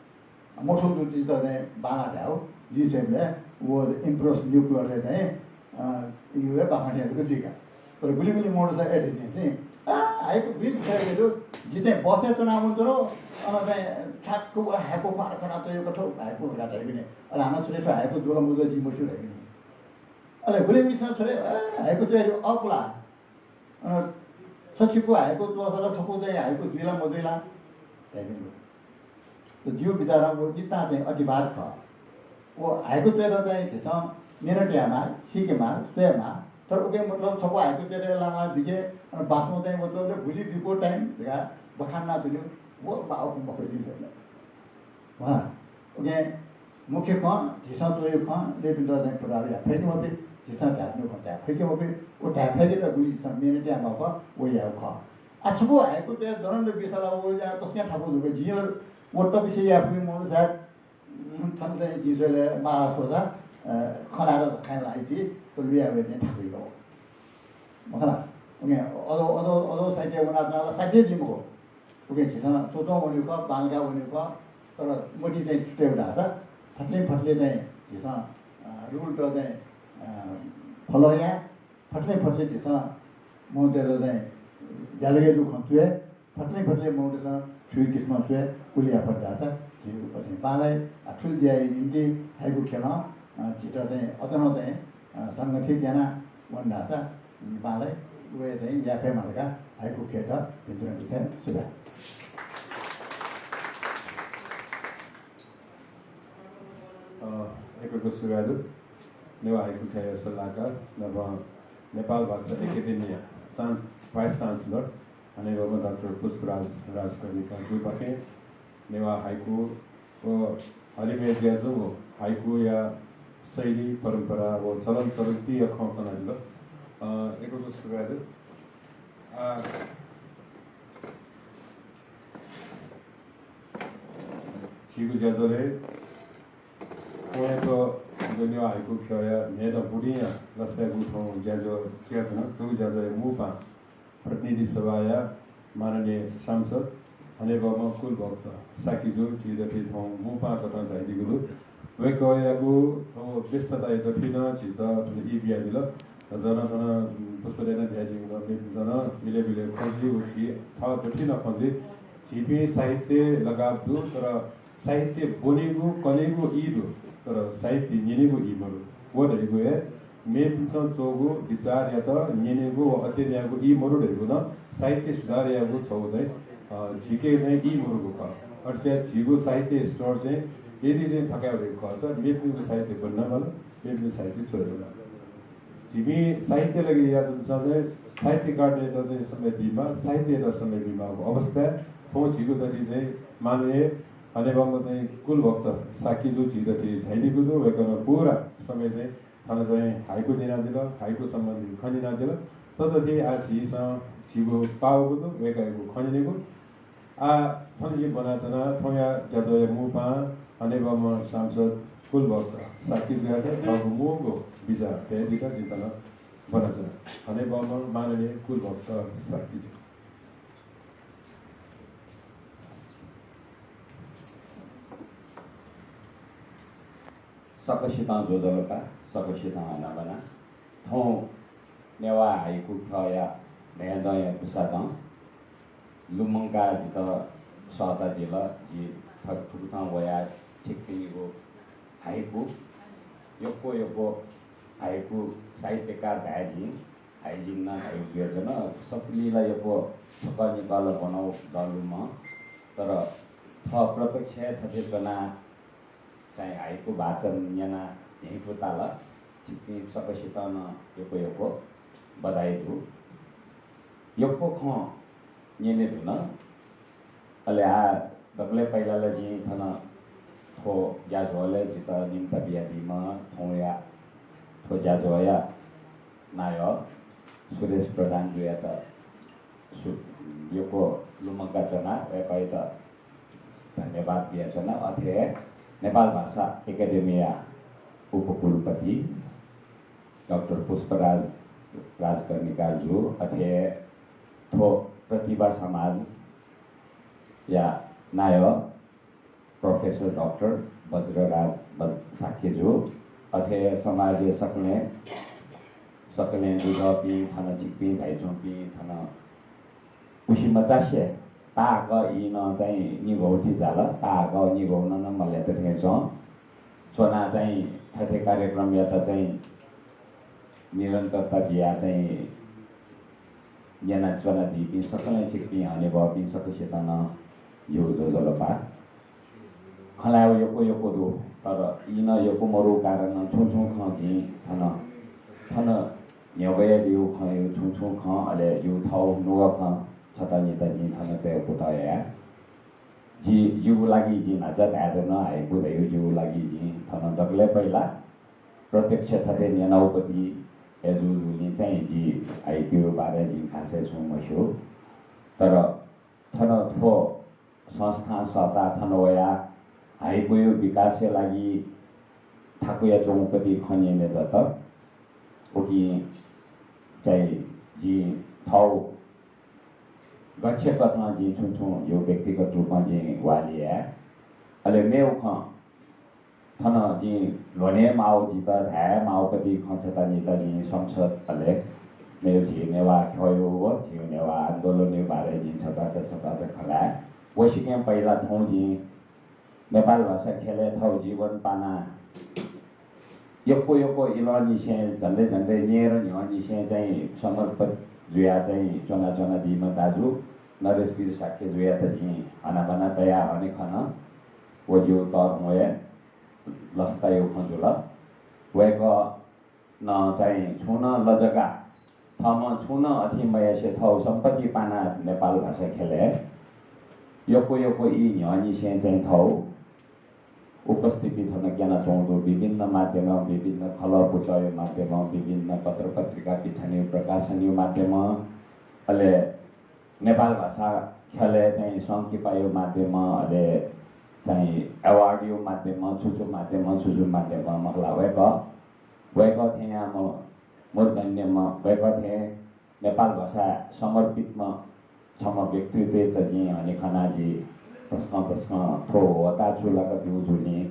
मथूगु जुल चिज चाहिँ बांलाः धायेगु, जिं स्वयेबलय् व Emperor's New Clothes-य् चाहिँ, अ, यो हे बाखं थें जक जुइका। तर गुलि गुलि मनूतय्सं ए धइथें चाहिँ, आ, हाइकु गुलि गुलि हे दु, जि चाहिँ बसय् च्वनाः वनाच्वना, अन चाहिँ ठ्याक्क व हाइकु ख्वार खना च्वयेगु थ्व हाइकु धकाः धाइगु नि। अले हानं छुं छुं हाइकु जुल मजुल जिं मस्यू धाइगु नि। अले गुलिमिसं छुं, ए, हाइकु च्वयेगु अःपु ला? अ, छ छिकु हाइकु च्वःसा ला छकू चाहिँ हाइकु जुइ ला मजुइ ला? धाइपिं दु। त जिगु बिचारं व नितां चाहिँ अतिवाद खः। व हाइकु च्वयेत चाहिँ झीसं मेहनत यायेमाः, सीकेमाः, स्वयेमाः। तर उकिं मतलब छकू हाइकु च्वयेत लानाः बिके, अन बासं चाहिँ व च्वयेत गुलि बिकू time धकाः बखान यानाच्वनेगु, व बाखं मखु जिं धायेबलय्। वा, उकिं मुख्य खँ, झीसं च्वयागु खँ, मेपिन्त चाहिँ प्रभाव याये फइके मफइ, झीसं धायेत्यनागु खँ धाये फइके मफइ, व धाये फय्केत गुलि झीसं मेहनत यायेमाःगु खः, व यायेगु खः। आ, छकू हाइकु च्वयेत दनंनिदँ बिसा ला व यानाः तसकं थाकु जूगु, जिं व तबिसे याये फुइम्ह मनू सायद, उम्, थन चाहिँ जिं स्वयेबलय् माला स्वःसा, अ, खँ ल्हायेत खँय् ल्हाइ जुइ, तर लुँया वये चाहिँ थाकुइगु। मखु ला? उकिं अजू, अजू, अजू साहित्य वनाच्वना ला साध्य जुइ मखु। उकिं झीसं च्वच्वं वनेगु खः, बांलाक वनेगु खः, तर मतिइ चाहिँ छु तयेगु धाःसा फतलें फतलें चाहिँ झीसं, अ, rule-त चाहिँ, अ, follow याये, फतलें फतलें झीसं मनूतय्त चाहिँ ज्यालगय् जूगु खँ च्वये, फतलें फतलें मनूतय्सं थुगु किसिमं च्वये, उलि याये फत धाःसा झीगु अझै बांलाइ। आ, थुलि ज्याया निंतिं हाइकु ख्यलं, अ, झीत चाहिँ अझ नं चाहिँ, अ, संगठित याना वन धाःसा, उम्, बांलाइ। व हे चाहिँ याये फयेमा धकाः हाइकु ख्यःयात भिंतुना बियाच्वना। सुभाय्। अ, यक्व यक्व सुभाय् दु। नेवाः हाइकु ख्यःया सल्लाहकार, नकतिनि नेपाल भाषा एकेडेमिया चान्स-, vice chancellor, हनेबहःम्ह डाक्टर पुष्पराज राजकर्णिकार गुरुपाखें नेवाः हाइकु व हलिमय् जुयाच्वंगु हाइकुया शैली, परम्परा व चलन चल्तीया खँ कनादिल। अ, यक्व यक्व सुभाय् दु। आ, झीगु ज्याझ्वलय् क्वय् थ्व नेवाः हाइकु ख्यःया न्हय्दँ बुदिंया लसताय् गुगु थौं ज्याझ्वः जुयाच्वन। थुगु ज्याझ्वःया मू पाहां प्रतिनिधि सभाया माननीय सांसद हनेबहःम्ह कुलभक्त शाक्यजु झी दथुइ थौं मू पाहां कथं झायादीगु दु। वय्कःयागु थ्व व्यस्तताया दथुइ नं झीत थन ई बियादिल। झन थन पुष्पदाइनं धयादीगु नं मेपिन्सं नं मिले मिले खँ जुइ व झी थः दथुइ नं खँ जुइ। झीपिं साहित्य लगाव दु, तर साहित्य ब्वनेगु, कनेगु ई दु, तर साहित्य न्यनेगु ई मदु। व धइगु हे मेपिन्सं च्वःगु विचारयात न्यनेगु व अध्ययन यायेगु ई मदु धइगु नं साहित्य सुधार यायेगु छगू चाहिँ, अ, झीके चाहिँ ई मदुगु खः। अथे जुयाः झीगु साहित्य स्तर चाहिँ यदि चाहिँ थकाय् वइगु खःसा मेपिनिगु साहित्य ब्वने माल, मेपिनिगु साहित्य च्वये माल। झीपिं साहित्य लागि याःपिन्सं चाहिँ साहित्यकारतय्त चाहिँ समय बीमाः, साहित्ययात समय बीमाःगु अवस्था थौं झीगु दथुइ चाहिँ माननीय हनेबहःम्ह चाहिँ कुलभक्त शाक्यजु झी दथुइ झायादीगु दु। वय्कलं पूरा समय चाहिँ थन चाहिँ हाइकु न्यनादिल, हाइकु सम्बन्धी खँ न्यनादिल। तथापि आः झीसं झीगु पाःगु दु, वय्कःयागु खँ न्यनेगु। आः थन जिं ब्वनाच्वना, थौंया ज्याझ्वःया मू पाहां हनेबहःम्ह सांसद कुलभक्त शाक्यजुयात थःगु मू बिचाः धयादीत जिं थन ब्वनाच्वना। हनेबहःम्ह माननीय कुलभक्त शाक्यजु। सकसितं ज्वजलपा, सकसितं हनाबना। थौं नेवाः हाइकु ख्यःया न्हय्दँया कुसादँ लुमंकाः जितः सःतादिल। जि थुकथं वयाः छिकपिनिगु हाइकु, यक्व यक्व हाइकु साहित्यकार धाये जिं, हाइजिन नं धाइगु जुयाच्वन। सफुलिइ ला यक्व छकः निकः ला ब्वनागु दु लुमं, तर थः प्रत्यक्ष हे थथे च्वनाः चाहिँ हाइकु वाचन न्यनाः न्ह्यइपुताल। छिकपिं सकसितं नं यक्व यक्व बधाई दु। यक्व खँ न्यने धुन। अले आः दकलय् पहिला ला जिं थन थ्व ज्याझ्वलय् जितः निम्ता बियादीम्ह थौंया थ्व ज्याझ्वःया नायः सुरेश प्रधानजुयात सु-, यक्व लुमंकाच्वना, वय्कःयात धन्यवाद बियाच्वना। अथे हे नेपाल भाषा एकेडेमीया उपकुलपति डाक्टर पुष्पराज राजकर्णिकारजु, अथे हे थ्व प्रतिभा समाजया नायः प्रोफेसर डाक्टर वज्रराज बल-, शाक्यजु, अथे समाजय् सकलें, सकलें दुजःपिं, थन छिकपिं झाइच्वंपिं, थन उसिमचासे ताःहाकः ई नं चाहिँ निघौ ति झाल, ताःहाकः निघौ नं मल्यत थें च्वं। च्वनाः चाहिँ थथे कार्यक्रमयात चाहिँ निरन्तरता बियाः चाहिँ न्यनाच्वनादीपिं सकलें छिकपिं हनेबहःपिं सकसितं नं जिगु ज्वजलपा। खँ ल्हायेगु यक्व यक्व दु, तर ई नं यक्व मदुगु कारणं छुं छुं खँ जिं थन, थन न्ह्यब्वयादीगु खँ, छुं छुं खँ, अले जिगु थःगु नुगः खँ छता निता जिं थन तयेगु कुतः याये। जि, जिगु लागि जिं न्हाचः धाये धुन, हाइकु धइगु जिगु लागि जिं थन दकलय् पहिला प्रत्यक्ष थथे न्यनागु पति हे जूगुलिं चाहिँ जि हाइकुया बारे जिं खासय् छुं मस्यू। तर थन थ्व संस्थां सःताः थन वयाः हाइकुया विकासया लागि थाकुयाच्वंगु पति खँ न्यने दत। उकिं चाहिँ जिं थःगु गच्छे कथं जिं छुं छुं जिगु व्यक्तिगत रूपं जिं ग्वाहालि याये। अले मेगु खँ थन जिं ल्ह्वने माःगु, जितः धाये माःगु पति खँ छता निता जिं संसद, अले मेगु झी नेवाः ख्यःया व झीगु नेवाः आन्दोलनया बारे जिं छता चा, छता चा खँ ल्हाये। वसिकें पहिला थौं जिं नेपाल भाषा ख्यलय् थःगु जीवन पानाः यक्व यक्व इलंनिसें झन्डै झन्डै न्यय्दँ न्ह्यःनिसें चाहिँ समर्पित जुयाः चाहिँ च्वनाच्वनादीम्ह दाजु नरेशवीर शाक्यजुयात जिं हनाबना तयाः हने खन। व जिगु तःधंगु हे लसताया खँ जुल। वय्कः नं चाहिँ छुं नं लजगाः, थःम्हं छुं नं अथे मयासें थःगु सम्पत्ति पानाः नेपाल भाषा ख्यलय् यक्व यक्व ई न्ह्यःनिसें चाहिँ थःगु उपस्थिति थन क्यनाच्वंगु दु। विभिन्न माध्यमं, विभिन्न खलः पुचःया माध्यमं, विभिन्न पत्रपत्रिका पिथनेगु प्रकाशनया माध्यमं, अले नेपाल भाषा ख्यलय् चाहिँ संकिपाया माध्यमं, अले चाहिँ award या माध्यमं, छु छु माध्यमं, छु छु माध्यमं मखु ला, वय्कः, वय्कः थेंयाम्ह मूर्धन्यम्ह, वय्कः थें नेपाल भाषाय् समर्पितम्ह छम्ह व्यक्तित्वयात जिं हने खनाः जि तसकं तसकं थ्व ह्वःताः चूलाका ब्यूगु जुलिं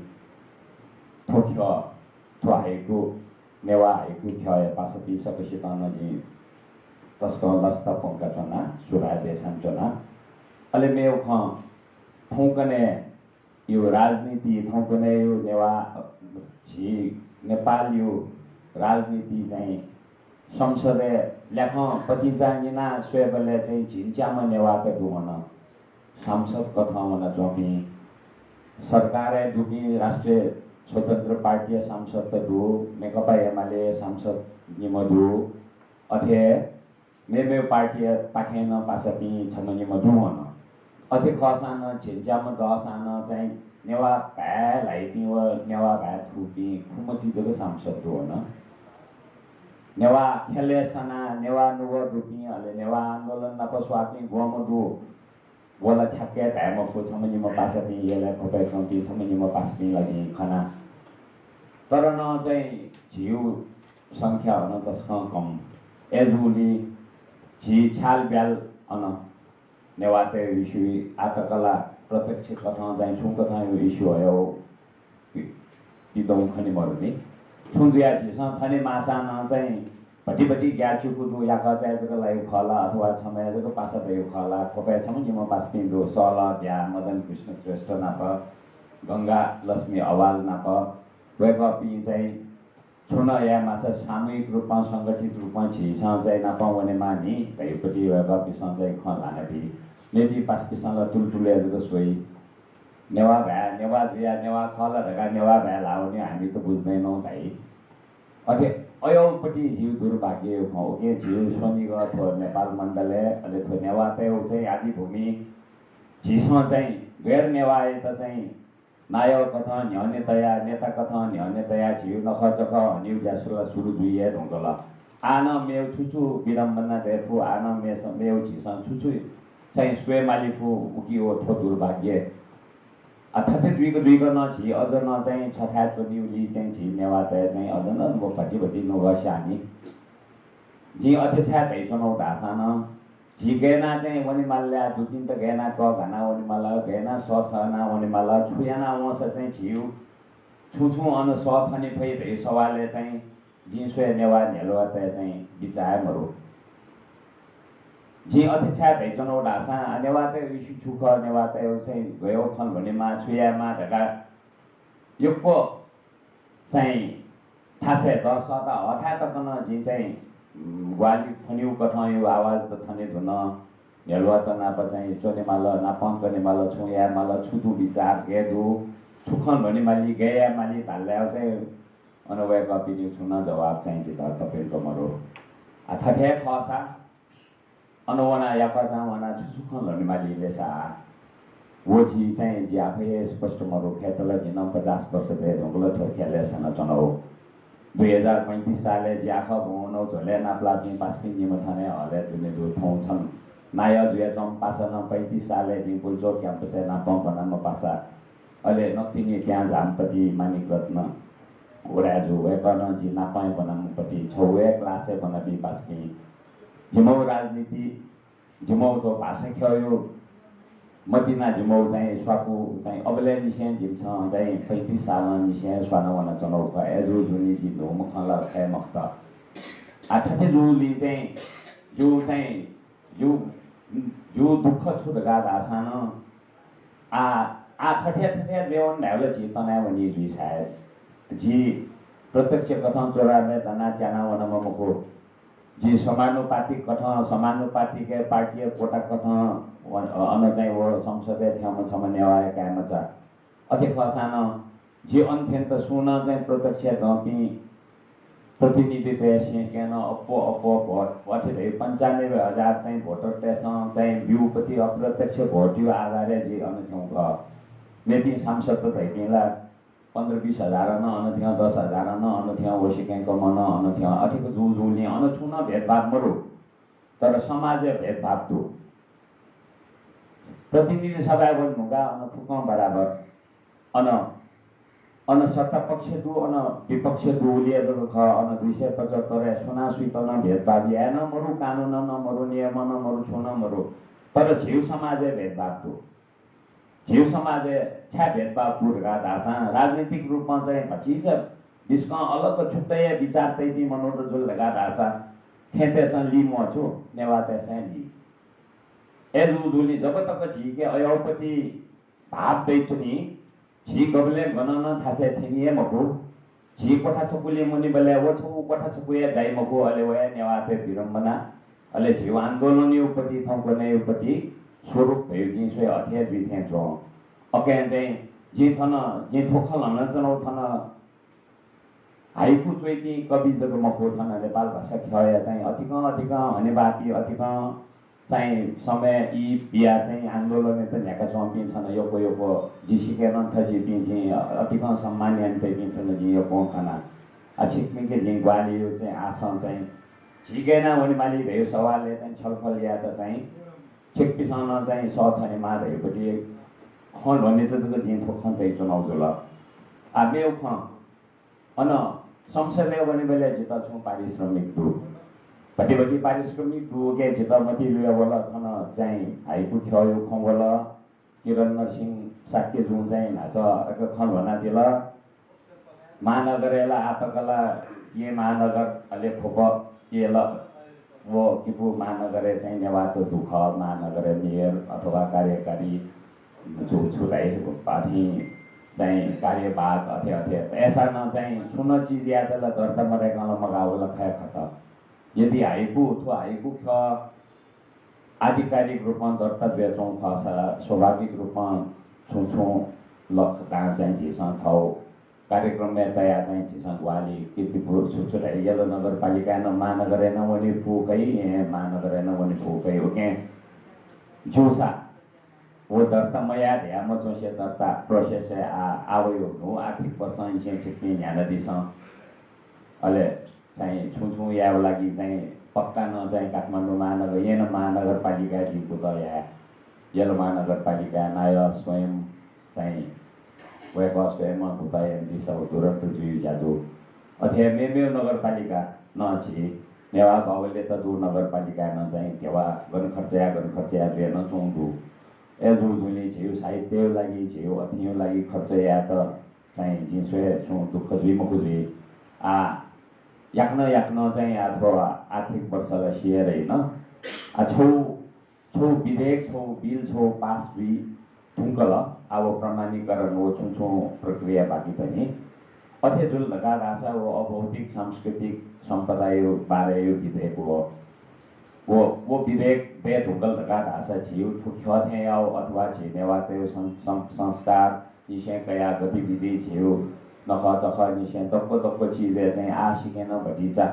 थ्व ख्यः, थ्व हाइकु, नेवाः हाइकु ख्यःया पासापिं सकसितं नं जिं तसकं लसता प्वंकाच्वना, सुभाय् देछानाच्वना। अले मेगु खँ, थौंकन्हय् यु राजनीति, थौंकन्हय् यु नेवाः, झी नेपाल यु राजनीति चाहिँ संसदय् ल्याखं पतिंचां निनाः स्वयेबलय् चाहिँ झिंच्याम्ह नेवाःत दु हन। सांसद कथं वनाच्वंपिं, सरकारय् दुपिं राष्ट्रिय स्वतन्त्र पार्टीया सांसदत दु, नेकपा एमालेया सांसद निम्ह दु, अथे मेमेगु पार्टीया पाखें नं पासापिं छम्ह निम्ह दु हन। अथे खःसां नं झिंच्याम्ह दःसां नं चाहिँ नेवाः भाय् ल्हाइपिं व नेवाः भाय् थूपिं खुम्हति जक सांसद दु हन। नेवाः ख्यलय् सनाः नेवाः नुगः दुपिं, अले नेवाः आन्दोलन नाप स्वाःपिं ग्वम्ह दु, व ला ठ्याक्कै धाये मफु, छम्ह निम्ह पासापिं, यलय् ख्वपय् च्वंपिं छम्ह निम्ह पासापिं ला जिं खना। तर नं चाहिँ झीगु संख्या अन तसकं कम। अय्‌जूगुलिं झी छ्याल ब्याल अन नेवाःतय् issue आः तक ला प्रत्यक्ष कथं चाहिँ छुं कथं issue हयाउ पिदौं खने मरुनि। छुं जुयाः झीसं थने माःसां नं चाहिँ भति भति ग्याःचिकु दु, याकःचाय् जक लाइगु खः ला अथवा छम्हया जक पासा दइगु खः ला, ख्वपय् छम्ह निम्ह पासापिं दु, सहलह ब्याः मदन कृष्ण श्रेष्ठ नाप गंगा लक्ष्मी अवाल नाप वय्‌कःपिं चाहिँ छुं नं याये माःसा सामूहिक रूपं संगठित रूपं झीसं चाहिँ नाप वनेमाः नि धइपति वय्‌कःपिन्सं चाहिँ खँ ल्हानाबी। मेपिं पासापिन्सं ला तुलतुलय् जक स्वइ। नेवाः भाय्, नेवाः जुयाः नेवाः खः ला धकाः नेवाः भाय् ल्हाः वनी, हामी त बुझ्दैनौं धाइ। अथे अय्‌पति झीगु दुर्भाग्यया खँ। उकिं झीगु स्वनिगः थ्व नेपाल मण्डलय्, अले थ्व नेवाःतय्‌गु चाहिँ आदिभूमि झीसं चाहिँ गैर नेवाःयात चाहिँ नायःकथं न्ह्यःने तयाः, नेताकथं न्ह्यःने तयाः झीगु नखःचखः हनीगु ज्या सुरु, सुरु जुइ हे धुंकल। आः नं मेगु छु छु विडम्बना दयेफु, आः नं मेस-, मेगु झीसं छु छु चाहिँ स्वये माली फु, उकी व थ्व दुर्भाग्य। आ, थथे जुइक जुइक नं झी अझ नं चाहिँ छथाय् च्वनीगुलिं चाहिँ झी नेवाःतय् चाहिँ अझ नं व भति भति नुगः स्याःनि। जिं अथे छाय् धयाच्वनागु धाःसां नं झी गय् यानाः चाहिँ वनेमाल ला, दुपिन्त गय् यानाः कःघाना वनेमाल, गय् यानाः सःथना वनेमाल, छु याना वंसा चाहिँ झीगु छुं छुं अन सःथने फइ धइगु सवालय् चाहिँ जिं स्वये नेवाः न्ह्यलुवातय् चाहिँ बिचाः हे मरु। जिं अथे छाय् धयाच्वनागु धाःसां, आ, नेवाःतय् issue छु खः, नेवाःतय् चाहिँ गय् खँ ल्ह्वनेमाः, छु यायेमाः धकाः यक्व चाहिँ थासय् दःसःता हःथाय् तक नं जिं चाहिँ, उम्, ग्वाहालि थनीगु कथंया आवाज त थने धुन। न्ह्यलुवात नाप चाहिँ च्वनेमाल, नापं च्वनेमाल, छुं यायेमाल, छु दु बिचाः, गय् दु, छु खँ ल्ह्वनेमाली, गय् यायेमाली धालय् चाहिँ अन वय्‌कःपिनिगु छुं नं जवाफ चाहिँ जितः तप्यंक मरु। आ, थथे हे खःसा अन वनाः याकःचां वनाः छु छु खँ ल्ह्वनेमाली ले सा। व झी चाहिँ जि आखः हे स्पष्ट मरु, खय्‌त ला जि नं पचास वर्ष दये धुंकल थ्व ख्यलय् सनाच्वनागु। दुई हजार पैंतिस सालय् जि आखः ब्वंवनागु झ्वलय् नापलाःपिं पासापिं निम्ह थन हे हलय् दुने दु। थौं छन्हु नायः जुयाच्वंम्ह पासा नं पैंतिस सालय् जिं गुल्चोक क्याम्पसय् नापं ब्वनाम्ह पासा। अले नकतिनि प्यां झाम्हपति मानिक रत्न उराय्‌जु, वय्‌कः नं जि नापं हे ब्वनाम्हपति, छगू हे क्लासय् ब्वनापिं पासापिं। जिमौ राजनीति, जिमौ थ्व भाषा ख्यःया मतिना जिमौ चाहिँ स्वापू चाहिँ अबलय्‌निसें जिमिसं चाहिँ पैंतिस सालंनिसें स्वाना वनाच्वनागु खः। अय्‌जूगुलिं जि न्हूम्ह खँ ला धाये मखुत। आ, थथे जूगुलिं चाहिँ जिगु चाहिँ जिगु, जिगु दुःख छु धकाः धाःसां नं आ, आ थथे थथे जुयावन धायेबलय् झी तनावनी जुइ सायद। जि प्रत्यक्ष कथं चोराबय् दनाः त्यानावनाम्ह मखु। जि समानुपातिक कथं, समानुपातिक पार्टीया कोटा कथं व-, अन चाहिँ व संसदय् थ्यंम्ह छम्ह नेवाःया काय्‌मचा। अथे खःसां नं जि अन थ्यनेत सुं नं चाहिँ प्रत्यक्ष दंपिं प्रतिनिधितय् सेंकें नं अप्वः अप्वः भोट, अथे धइगु पन्चानब्बे हजार चाहिँ भोटरतय्‌सं चाहिँ ब्यूपति अप्रत्यक्ष भोटया आधारय् जि अन थ्यंगु खः। मेपिं सांसदत धइपिं ला पन्ध्र बिस हजार नं अन थ्यं, दस हजार नं अन थ्यं, व सिकं कम नं अन थ्यं, अथेक जूजूलिं अन छुं नं भेदभाव मरु। तर समाजय् भेदभाव दु। प्रतिनिधि सभाय् वने धुंकाः अन फुक्कं बराबर। अन, अन सत्ता पक्ष दु, अन विपक्ष दु, उलिया जक खः। अन दुई सय पचहत्तरय् सुनां सुइत नं भेदभाव याये नं मरु, कानुन नं मरु, नियम नं मरु, छुं नं मरु। तर झीगु समाजय् भेदभाव दु। झीगु समाजय् छाय् भेदभाव दु धकाः धाःसां राजनीतिक रूपं चाहिँ भतिचा बिस्कं अलग छुट्टै विचार तइपिं मनूत जुल धकाः धाःसा थेंतय्‌सं ली मवः छु, नेवाःतय्‌सं ली। अय्‌जूगुलिं जब तक झीके अय्‌पति भाव दइच्वनी, झी गबलें गनं नं थासय् थ्यनी हे मखु। झी क्वथा छकुलिं मुनीबलय् व छकू क्वथा छकुया जाइ मखु, अले वया नेवाःतय् विडम्बना, अले झीगु आन्दोलनयापति थौं क्वनयापति स्वरूप धयागु जिं स्वये अथे हे जुइ थें च्वं। अकं चाहिँ जिं थन, जिं थ्व खँ ल्हानाच्वनागु थन हाइकु च्वइपिं कवि जक मखु, थन नेपाल भाषा ख्यःया चाहिँ अतिकं अतिकं हनेबहःपिं, अतिकं चाहिँ समय ई बियाः चाहिँ आन्दोलनयात न्ह्याकाच्वंपिं थन यक्व यक्व जि सिकं नं थजिपिं जिं अतिकं सम्मान यानातइपिं थन जिं यक्वं खना। आ, छिकपिंके जिं ग्वाहालिया चाहिँ आशां चाहिँ झीके याना वनेमाली धयागु सवालय् चाहिँ छलफल यायेत चाहिँ छिकपिंसं नं चाहिँ सः थनेमाः धयागु खँ ल्ह्वनेत जक जिं थ्व खँ तयाच्वनागु जुल। आ, मेगु खँ, अन संसदय् वनेबलय् जितः छुं पारिश्रमिक दु। भतिभति पारिश्रमिक दुगु जितः मतिइ लुया वल। थन चाहिँ हाइकु ख्यःयागु खँ वल। किरण नरसिंह शाक्यजुं चाहिँ न्हाचः अथे खँ ल्ह्वनादिल। महानगरय् ला आतक ला येँ महानगर अले फुप येल व किपु महानगरय् चाहिँ नेवाःत दु खः। महानगरय् मेयर अथवा कार्यकारी छु छु धाइ अथि चाहिँ कार्यवाहक अथे अथे। अय्‌सां नं चाहिँ छुं नं चिजयात ला दर्ता मदय्‌कं ला मगाः वल खः खत। यदि हाइकु, थ्व हाइकु ख्यः आधिकारिक रूपं दर्ता जुयाच्वंगु खःसा स्वाभाविक रूपं छुं छुं लख दां चाहिँ झीसं थःगु कार्यक्रमय् तयाः चाहिँ झीसं ग्वाहालि कीर्तिपुर छु छु धाइ यल नगरपालिकाय् नं महानगरय् नं वने फुगु खइ, येँ महानगरय् नं वने फुगु खइ। उकिं ज्यूसा व दर्ता मयाः धया मच्वंसे दर्ता process-य् आ, आ वइगु न्हू आर्थिक वर्षंनिसें छिकपिं न्ह्यानादिसँ। अले चाहिँ छुं छुं यायेगु लागि चाहिँ पक्का नं चाहिँ काठमाडौं महानगर, येँ महानगरपालिकाय् जिं कुतः याये। यल महानगरपालिकाय् नायः स्वयं चाहिँ वय्‌कः स्वयं कुतः यानादिसँ, व तुरन्त जुइगु ज्या दु। अथे हे मेमेगु नगरपालिका नं झी नेवाः बाहुल्यता दुगु नगरपालिकाय् नं चाहिँ ध्यबा गन खर्च याये, गन खर्च याये जुया नं च्वंगु दु। अय्‌जूगुलिं झीगु साहित्यया लागि, झीगु अथेया लागि खर्च यायेत चाहिँ जिं स्वये छुं दुःख जुइ मखु जुइ। आ, याकनं याकनं चाहिँ आ थ्व आर्थिक वर्ष ला सिया रहिन। आ छौ, छौ विधेयक, छौ बिल, छौ पास जुइ धुंकल। आ व प्रमाणीकरण व छुं छुं प्रक्रिया बाकी दनि। अथे जुल धकाः धाःसा व अभौतिक सांस्कृतिक सम्पदाया बारेया विधेयक व, व, व विधेयक दये धुंकल धकाः धाःसा झीगु थुख्यः थें याउ अथवा झी नेवाःतय् सं-, सं-, संस्कार निसें कयाः गतिविधि झीगु नखःचखः निसें दक्व दक्व चिजय् चाहिँ आः सिकेनं भतिचा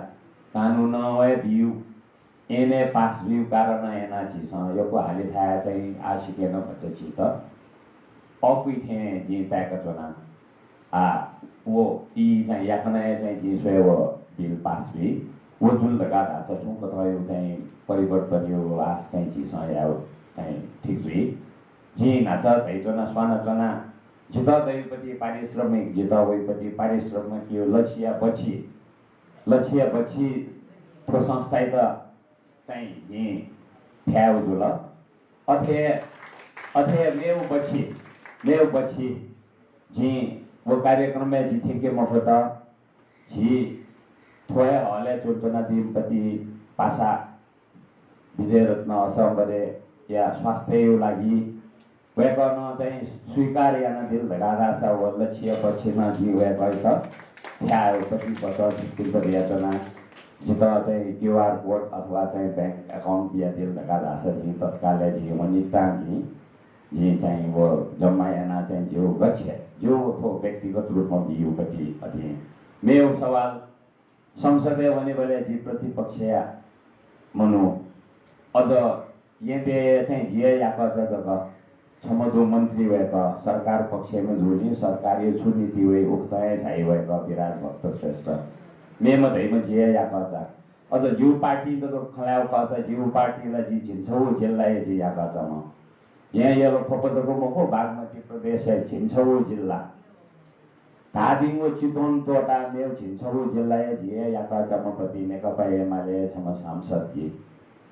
कानुनं वये बियु। येँय् पास जुइगु कारणं यानाः झीसं यक्व हाले थाय् चाहिँ आः सिकेनं भचा झीत अःपुइ थें जिं ताय्‌का च्वना। आ, व ई चाहिँ याकनं हे चाहिँ जिं स्वये व बिल पास जुइ। व जुल धकाः धाःसा छुं कथंयागु चाहिँ परिवर्तनयागु आश चाहिँ झीसं यायेगु चाहिँ ठीक जुइ। जिं न्हाचः धयाच्वना, स्वानाच्वना, जितः दइपति पारिश्रमिक, जितः वइपति पारिश्रमिकयागु लच्छिया बच्छि, लच्छिया बच्छि थ्व संस्थायात चाहिँ जिं फ्यायेगु जुल। अथे, अथे मेगु बच्छि, मेगु बच्छि जिं व कार्यक्रमय् जि थ्यंके मफुत। झी थ्व हे हलय् च्वनाच्वनादीम्ह पति पासा विजयरत्न असंबरेया स्वास्थ्यया लागि वय्कलं चाहिँ स्वीकार यानादिल धकाः धाःसा व लच्छिया बच्छि नं जिं वय्कःयात फ्यायेगु पति बचं छिकपिन्त बियाच्वना। जितः चाहिँ क्यूआर कोड अथवा चाहिँ बैंक अकाउन्ट बियादिल धकाः धाःसा जिं तत्कालय् जिं वनेतां जिं, जिं चाहिँ व जम्मा यानाः चाहिँ जिगु गच्छे, जिगु थ्व व्यक्तिगत रूपमा बियु पति अथे। मेगु सवाल, संसदय् वनेबलय् जि प्रतिपक्षया मनू, अझ येँय् चाहिँ जिया याकःचा जक, छम्ह दु मन्त्री वय्कः, सरकार पक्षय् जूगुलिं सरकारया छु नीति वइ उकथं हे झाइ वय्कः विराज भक्त श्रेष्ठ। मेम्ह धइम्ह जिया याकःचा। अझ जिगु पार्टी जक खँ ल्हायेगु खःसा जिगु पार्टी ला जि झिंछगू जिल्लाया जि याकःचाम्ह। येँ यल ख्वप जक मखु, बागमती प्रदेशया झिंछगु जिल्ला। धादिङ व चितवन त्वःताः मेगु झिंछगू जिल्लाया जि हे याकःचाम्ह पति नेकपा एमाले छम्ह सांसद जि।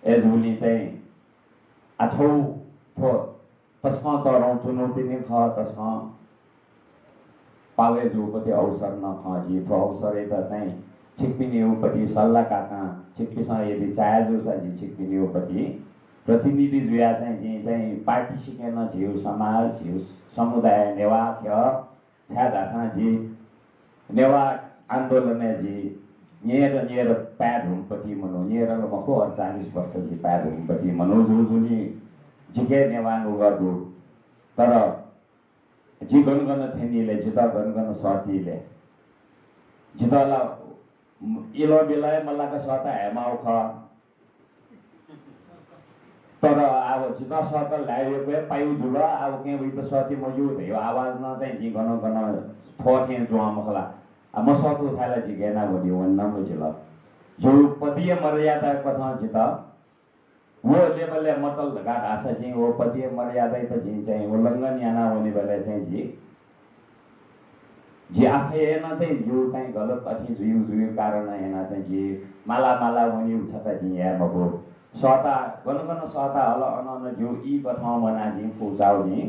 अय्जूगुलिं चाहिँ आः छगू थ्व तसकं तःधंगु चुनौती नि खः, तसकं पावय् जूगु पति अवसर नं खः। जि थ्व अवसरयात चाहिँ छिकपिनिगु पति सल्लाह काकां छिकपिन्सं यदि चाहे जूसा जि छिकपिनिगु पति प्रतिनिधि जुयाः चाहिँ जिं चाहिँ पार्टी सिकें नं झीगु समाज, झीगु समुदाय, नेवाः ख्यः, छाय्धाःसा जि नेवाः आन्दोलनय् जि न्येर न्येर पाय्धुंम्ह पति मनू, न्येर ला मखु, अठचालिस वर्ष जि पाय्धुंम्ह पति मनू जूगुलिं जिके नेवाः नुगः दु। तर जि गन गन थ्यनीले, जितः गन गन सःतीले, जितः ला इलंबिलं हे मल्लाक सःता हयेमाःगु खः। तर आः जितः सःतल धायेगु हे पायु जुल, आः उकिं वइत सःते मज्यू धयागु आवाज नं चाहिँ जिं गन गन थ्व थें च्वं मखु ला। आ, मसःतू थाय् ला जि गय् याना वने वने नं मजिल। जिगु पदीय मर्यादा कथं जितः व level-य् मतल धकाः धाःसा जिं व पदीय मर्यादायात जिं चाहिँ उल्लंघन याना वनेबलय् चाहिँ जि, जि आफै हे नं चाहिँ जिगु चाहिँ गलत अथे जुइगु जुइगु कारणं याना चाहिँ जि माला माला वनेगु छता जिं याये मफु। सःता गन गन सःता हल अन अन जिगु ई कथं वना जिं फुचाउ जिं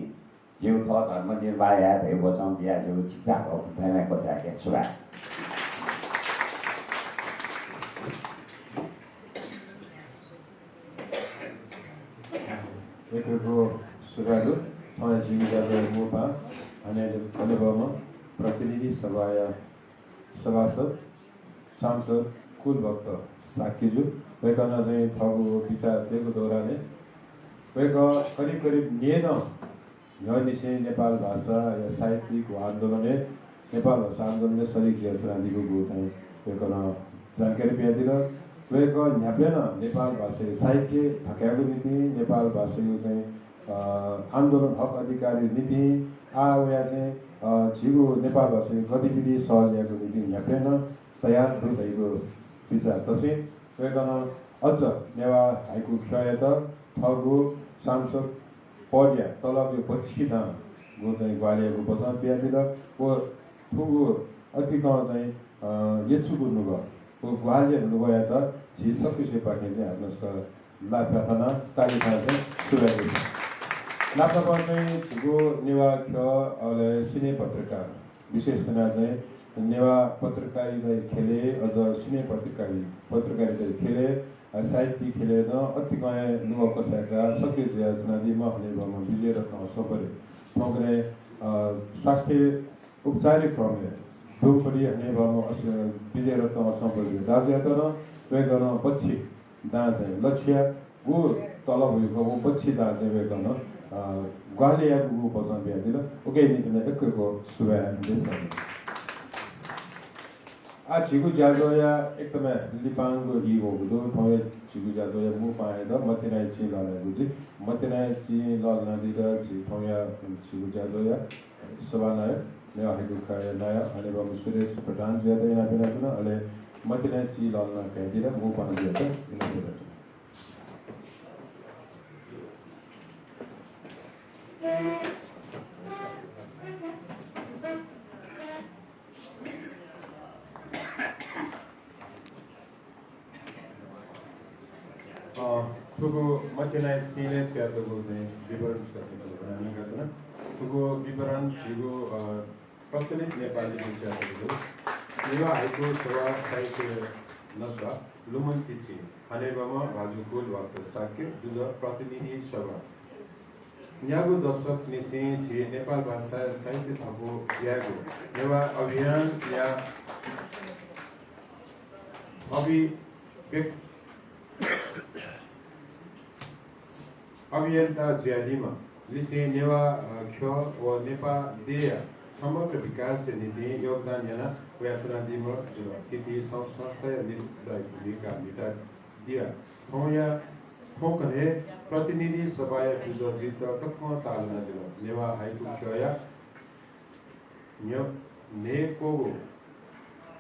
जिगु थः धर्म निर्वाह याये धइगु वचं बिया जिगु चिकिचाक धन्यवाद क्वचाय्के सुभाय्। यक्व यक्व सुभाय् दु। थौंया झीगु ज्याझ्वःया मू पाहां हनेबहःम्ह प्रतिनिधि सभाया सभासद सांसद कुलभक्त शाक्यजु, वय्कलं चाहिँ थःगु विचार तयेगु दौरानय् वय्कः करिब करिब न्येदँ न्ह्यःनिसें नेपाल भाषाया साहित्यिक आन्दोलनय्, नेपाल भाषा आन्दोलनय् सरिक जुयाच्वनादीगु चाहिँ वय्कलं जानकारी बियादिल। वय्कः न्ह्याबलें नं नेपाल भाषाया साहित्य थकायेगु निंतिं, नेपाल भाषाया चाहिँ, अ, आन्दोलन हक अधिकारया निंतिं आः वयाः चाहिँ, अ, झीगु नेपाल भाषाया गतिविधि सहज यायेगु निंतिं न्ह्याबलें नं तयार दु धइगु बिचाः तसें वय्कलं अझ नेवाः हाइकु ख्यःयात थःगु सांसद पदया तलबया बच्छि दांगु चाहिँ ग्वाहालि यायेगु वचं बियादिल। व थुगु अतिकं चाहिँ, अ, यचुगु नुगः, व ग्वाहालिया नुगःयात झी सकसियापाखें चाहिँ हाकनं छकः लापा थानाः ताली थानाः चाहिँ सुभाय् देछाये। नापनापं चाहिँ झीगु नेवाः ख्यः, अले सिने पत्रकार, विशेष यानाः चाहिँ नेवाः पत्रकारिता ख्यलय्, अझ सिने पत्रकारी-, पत्रकारिता ख्यलय्, अ, साहित्य ख्यलय् नं अतिकं हे नुगः कसाय्काः सक्रिय जुयाच्वनादीम्ह हनेबहःम्ह विजयरत्न असंपरे थौंकन्हय्, अ, स्वास्थ्य उपचारया क्रमय् दुःख पीडित हनेबहःम्ह अस-, विजयरत्न असंपरे दाजुयात नं वय्कलं बच्छि दां चाहिँ लछिया व तलब हुइक व बच्छि दां चाहिँ वय्कलं, अ, ग्वाहालि यायेगु वचं बियादिल। उकिया निंतिं नं यक्व यक्व सुभाय् देछाये। आः झीगु ज्याझ्वःया एकदमै लिपांगु ई वःगु दु। थौंया झीगु ज्याझ्वःया मू पाहांयात मतिनाया चिं लःल्हायेगु जुइ। मतिनाया चिं लःल्हानादीत झी थौंया झीगु ज्याझ्वःया सभानायः, नेवाः हाइकु ख्यःया नायः हनेबहःम्ह सुरेश प्रधानजुयात इनाप यानाच्वना। अले मतिनाया चिं लःल्हाना कयादीत मू पाहांजुयात इनाप यानाच्वना। अ, थुगु मतिनाया चिंलय् च्वयातःगु चाहिँ विवरण छकः छिकपिन्त न्यंकाच्वना। थुगु विवरण झीगु, अ, प्रचलित नेपाल लिपिं च्वयातःगु दु। नेवाः हाइकु सभा साहित्य नस्वाः लुमन्ति चिं, हनेबहःम्ह भाजु कुलभक्त शाक्य, दुजः प्रतिनिधि सभा। न्यागू दशकनिसें झी नेपाल भाषा साहित्य थपु यायेगु नेवाः अभियानया अभिव्यक्-, अभियन्ता जुयादीम्ह लिसें नेवाः, अ, ख्यः व नेपाः देय्‌या समग्र विकासया निंतिं योगदान याना वयाच्वनादीम्ह जुल। थीथी संघ संस्थाया नेतृत्वया भूमिका म्हितादिया थौंया, थौंकन्हय् प्रतिनिधि सभाया दुजः जुइत तकं ताःलानादिल। नेवाः हाइकु ख्यःया न्ह्य-, न्हय्‌क्वःगु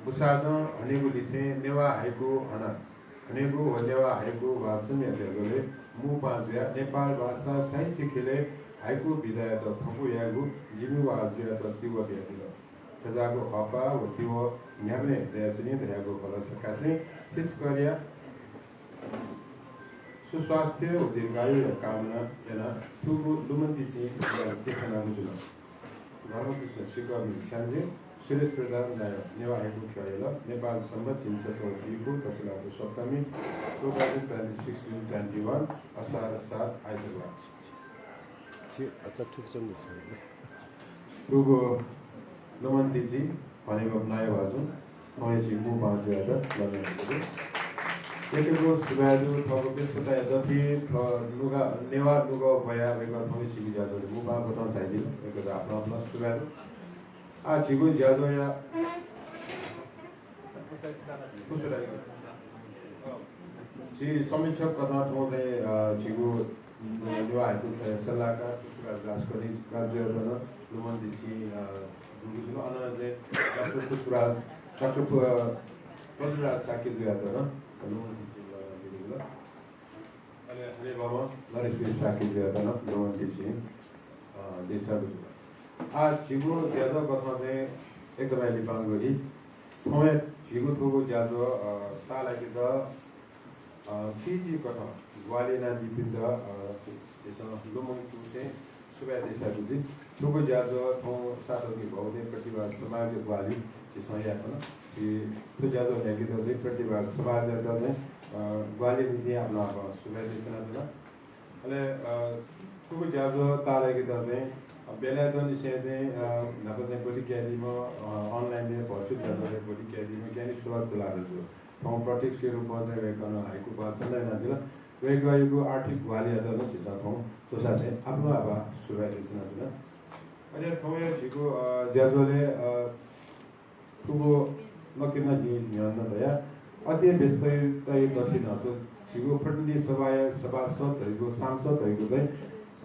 बुसादँ हनेगु लिसें नेवाः हाइकु हना हनेगु व नेवाः हाइकु वाचनया ज्याझ्वलय् मू पाहां जुयाः नेपाल भाषा साहित्य ख्यलय् हाइकु विधायात थपु यायेगु जिम्मेवार जुयात तिबः बियादिल। थज्याःगु हःपाः व तिबः न्ह्याबलें दयाच्वनी धयागु भलसा कासें छिसकलया सुस्वास्थ्य व दीर्घायुया कामना यानाः थुगु लुमन्ति चिं थुगु केहेँ यानागु जुल। धर्मकृष्ण श्रीकर्मी छ्याञ्जे, सुरेश प्रधान नायः, नेवाः हाइकु ख्यःया लः, नेपाल संवत् झिंछसः व पीकू दछिलाःगु सप्तमी, two thousand twenty six June twenty one, असार सात आइतबार। छि अचा थुक चंदु छ। थुगु लुमन्ति चिं हनेबहःम्ह नायः भाजु थौंया झी मू पाहां जुयात लःल्हानादीगु। यक्व यक्व सुभाय् दु। थःगु व्यस्तताया दथुइ थः नुगः, नेवाः नुगः ब्वयाः वय्कः थौंया झीगु ज्याझ्वलय् मू पाहां ब्वंतं झायादीगु। वय्कःयात आपालं आपालं सुभाय् दु। आः झीगु ज्याझ्वःया झी समीक्षक कथं थौं चाहिँ, अ, झीगु, अ, नेवाः हाइकु ख्यःया सल्लाहकार पुष्पराज राजकर्णीजुयात नं लुमन्ति चिं, अ, दुगु जुल। अन चाहिँ डाक्टर पुष्पराज डाक्टर प-, बज्रराज शाक्यजुयात नं लुमन्ति चिं लुमन्ति बिल। अले हनेबहःम्ह नरेश शाक्यजुयात नं लुमन्ति चिं, अ, देछानाबिल। आः झीगु ज्याझ्वः कथं चाहिँ एकदमै लिपांगु हि। थौंया झीगु थुगु ज्याझ्वः, अ, ताःलाकेत अ, थीथी कथं ग्वाहालि यानादीपिन्त, अ, झीसं लुमंकेगु चाहिँ सुभाय् देछानागु जुइ। थुगु ज्याझ्वः थौं सातोंगु भवदे प्रतिभा समाज ग्वाहालि झीसं यायेधुन। झी थ्व ज्याझ्वः न्ह्याकेत चाहिँ प्रतिभा समाजयात चाहिँ, अ, ग्वाहालि निंतिं आपालं आपालं सुभाय् देछानाच्वना। अले, अ, थुगु ज्याझ्वः ताःलाकेत चाहिँ, अ, बेलाय् दुनिसें चाहिँ, अ, न्हापा चाहिँ ब्वति कयादीम्ह, अ, online-य् virtual ज्याझ्वलय् ब्वति कयादीम्ह ज्ञानी सुभाष तुलाधर जु। थौं प्रत्यक्ष रूपं चाहिँ वय्कलं हाइकु वाचन यानादिल। वय्कःयागु आर्थिक ग्वाहालियात नं झीसं थौं च्वसा चाहिँ आपालं आपालं सुभाय् देछानाच्वना। अले थौंया झीगु, अ, ज्याझ्वलय्, अ, थुगु नकतिनि जिं न्ह्यःने धया, अति व्यस्तताया दथुइ नं थ्व झीगु प्रतिनिधि सभाया सभासद धइगु, सांसद धइगु चाहिँ,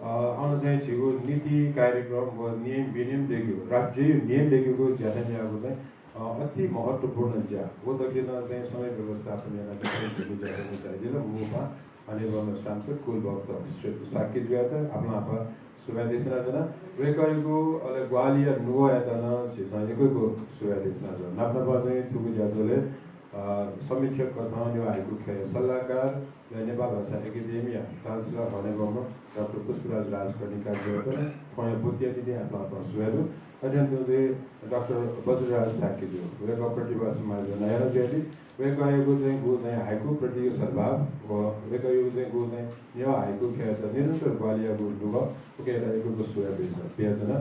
अ, अन चाहिँ झीगु नीति कार्यक्रम व नियम विनियम दय्केगु, राज्यया नियम दय्केगु ज्याथाय् न्यायेगु चाहिँ, अ, अति महत्त्वपूर्ण ज्या। व दथुइ नं चाहिँ समय व्यवस्थापन यानाः चाहिँ झीगु ज्याथाय् न्यायेत मू पाहां हनेबहःम्ह सांसद कुलभक्त श्रेष्ठ शाक्यजुयात आपालं आपालं सुभाय् देछानाच्वना। वय्कःयागु अले ग्वाहालिया नुगःयात नं झीसं यक्व यक्व सुभाय् देछानाच्वना। नाप नापं चाहिँ थुगु ज्याझ्वलय्, अ, समीक्षक कथं नेवाः हाइकु ख्यःया सल्लाहकार, नेपाल भाषा एकेडेमीया चान्सलर हनेबहःम्ह डाक्टर पुष्पराज राजकर्णिकारजुयात नं थौंया ब्वतिया निंतिं आपालं आपालं सुभाय् दु। अथे हे तुं चाहिँ डाक्टर बज्रराज शाक्यजु, वय्कः प्रतिभा समाजया नायः जुयादी। वय्कःयागु चाहिँ गु चाहिँ हाइकु प्रतिगु सद्भाव व वय्कःयागु चाहिँ गु चाहिँ नेवाः हाइकु ख्यःयात निरन्तर ग्वाहालि याःगु नुगः, उकियात यक्व यक्व सुभाय् बियाच्वना।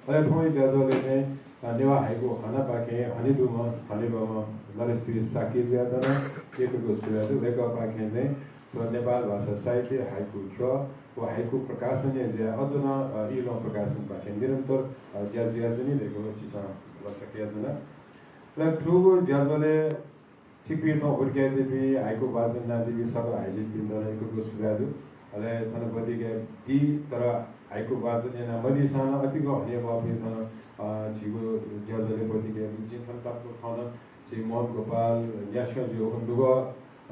अले थौंया ज्याझ्वलय् चाहिँ, अ, नेवाः हाइकु हनापाखें हनेदुम्ह हनेबहःम्ह नरेश शाक्यजुयात नं यक्व यक्व सुभाय् दु। वय्कःपाखें चाहिँ थ्व नेपाल भाषा साहित्य, हाइकु ख्यः व हाइकु प्रकाशनया ज्या अझ नं, अ, इलोहं प्रकाशनपाखें निरन्तर, अ, ज्या जुयाच्वनी धइगु झीसं भलसा कयाच्वना। अले थुगु ज्याझ्वलय् छिकपिं थौं ब्वति कयादीपिं, हाइकु वाचन यानादीपिं सकल हाइजिनपिन्त नं यक्व यक्व सुभाय् दु। अले थन ब्वति कयादी, तर हाइकु वाचन याना मदीसां नं अतिकं हनेबहःपिं थन, अ, झीगु ज्याझ्वलय् ब्वति कयादी। जिं थन तक थन झी मोहन गोपाल न्यास्यंजु व नुगः,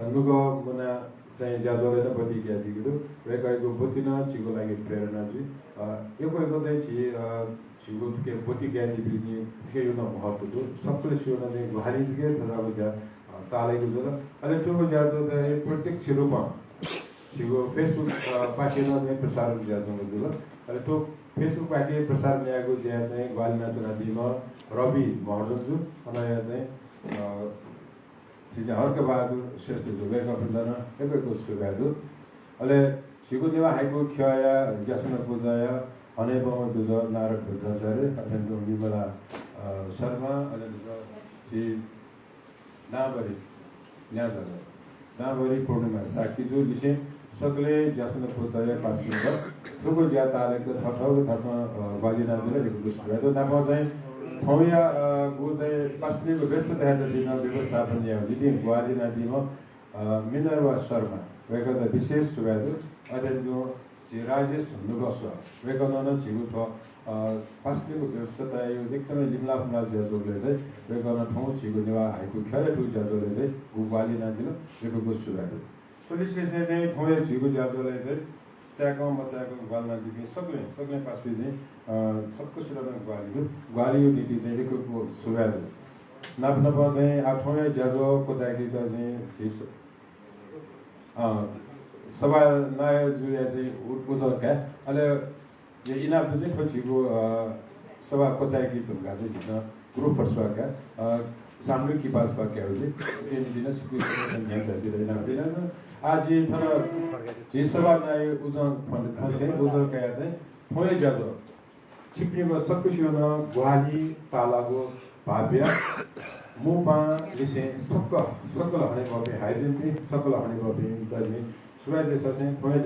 अ, नुगः मुना चाहिँ ज्याझ्वलय् नं ब्वति कयादीगु दु। वय्कःयागु ब्वति नं झीगु लागि प्रेरणा जुइ। अ, यक्व यक्व चाहिँ झी, अ, झीगु थुके ब्वति कयादीपिं थुकेयागु नं महत्व दु। सकलें स्वयाः नं चाहिँ ग्वाहालि जक थज्याःगु ज्या, अ, ताःलाइगु जुल। अले थुगु ज्याझ्वः चाहिँ प्रत्यक्ष रूपं झीगु Facebook, अ, पाखें नं चाहिँ प्रसारण जुयाच्वंगु जुल। अले थ्व Facebook पाखें प्रसारण याःगु ज्याय् चाहिँ ग्वाहालि यानाच्वनादीम्ह रवि महर्जन जु, अनया चाहिँ, अ, झी चाहिँ हर्कबहादुर श्रेष्ठ जु, वय्कःपिन्त नं यक्व यक्व सुभाय् दु। अले झीगु नेवाः हाइकु ख्यःया ज्यासना पुचःया हनेबहःम्ह दुजः नारद वज्राचार्य, अथे हे तुं विमला, अ, शर्मा, अले दुजः झी दांभरि न्याजु, दांभरि पूर्णिमा शाक्यजु लिसें सकलें ज्यासना पुचःया पासापिन्त थुगु ज्या ताःलाकेत थःथःगु थासं, अ, ग्वाहालि यानादिल, यक्व यक्व सुभाय् दु। नापं चाहिँ थौंया, अ, गु चाहिँ पासापिनिगु व्यस्तताया दथुइ नं व्यवस्थापन यायेगु निंतिं ग्वाहालि यानादीम्ह, अ, मिनर्वा शर्मा, वय्कःयात विशेष सुभाय् दु। अथे हे तुं झी राजेश नुगः स्वां, वय्कलं नं झीगु थ्व, अ, पासापिनिगु व्यस्तताया एकदमै लिमलाः फुमलाः जुयाच्वंबलय् चाहिँ वय्कलं थौं झीगु नेवाः हाइकु ख्यःया थुगु ज्याझ्वलय् चाहिँ गु ग्वाहालि यानादिल, यक्व यक्व सुभाय् दु। थ्व लिसें चाहिँ थौंया झीगु ज्याझ्वलय् चाहिँ चाय्कं मचाय्कं ग्वाहालि यानादीपिं सकलें, सकलें पासापिं चाहिँ, अ, सकसितं नं ग्वाहालि दु। ग्वाहालिया निंतिं चाहिँ यक्व यक्व सुभाय् दु। नाप नापं चाहिँ आः थौंया ज्याझ्वः क्वचाय्केत चाहिँ झी स-, अ, सभानायःजुया चाहिँ उ-, उजं काये। अले इनाप दु चाहिँ थ्व झीगु, अ, सभा क्वचाय्के धुंकाः चाहिँ झीसं ग्रुप फटस्वाः काये, अ, सामूहिक किपासपाः कायेगु जुइ। उकिया निंतिं नं छिकपिं सकसितं न्ह्यःने झायादीत इनाप दु। आः झी थन झी सभानायः उजं फ्वं-, फ्वंसें उजं कयाः चाहिँ थौंया ज्याझ्वः छिकपिनिगु सकसिया नं ग्वाहालि ताःलाःगु भाःपिया मू पाहां लिसें सकल, सकल हनेबहःपिं हाइजिनपिं, सकल हनेबहःपिन्त जिं सुभाय् देछासें थौंया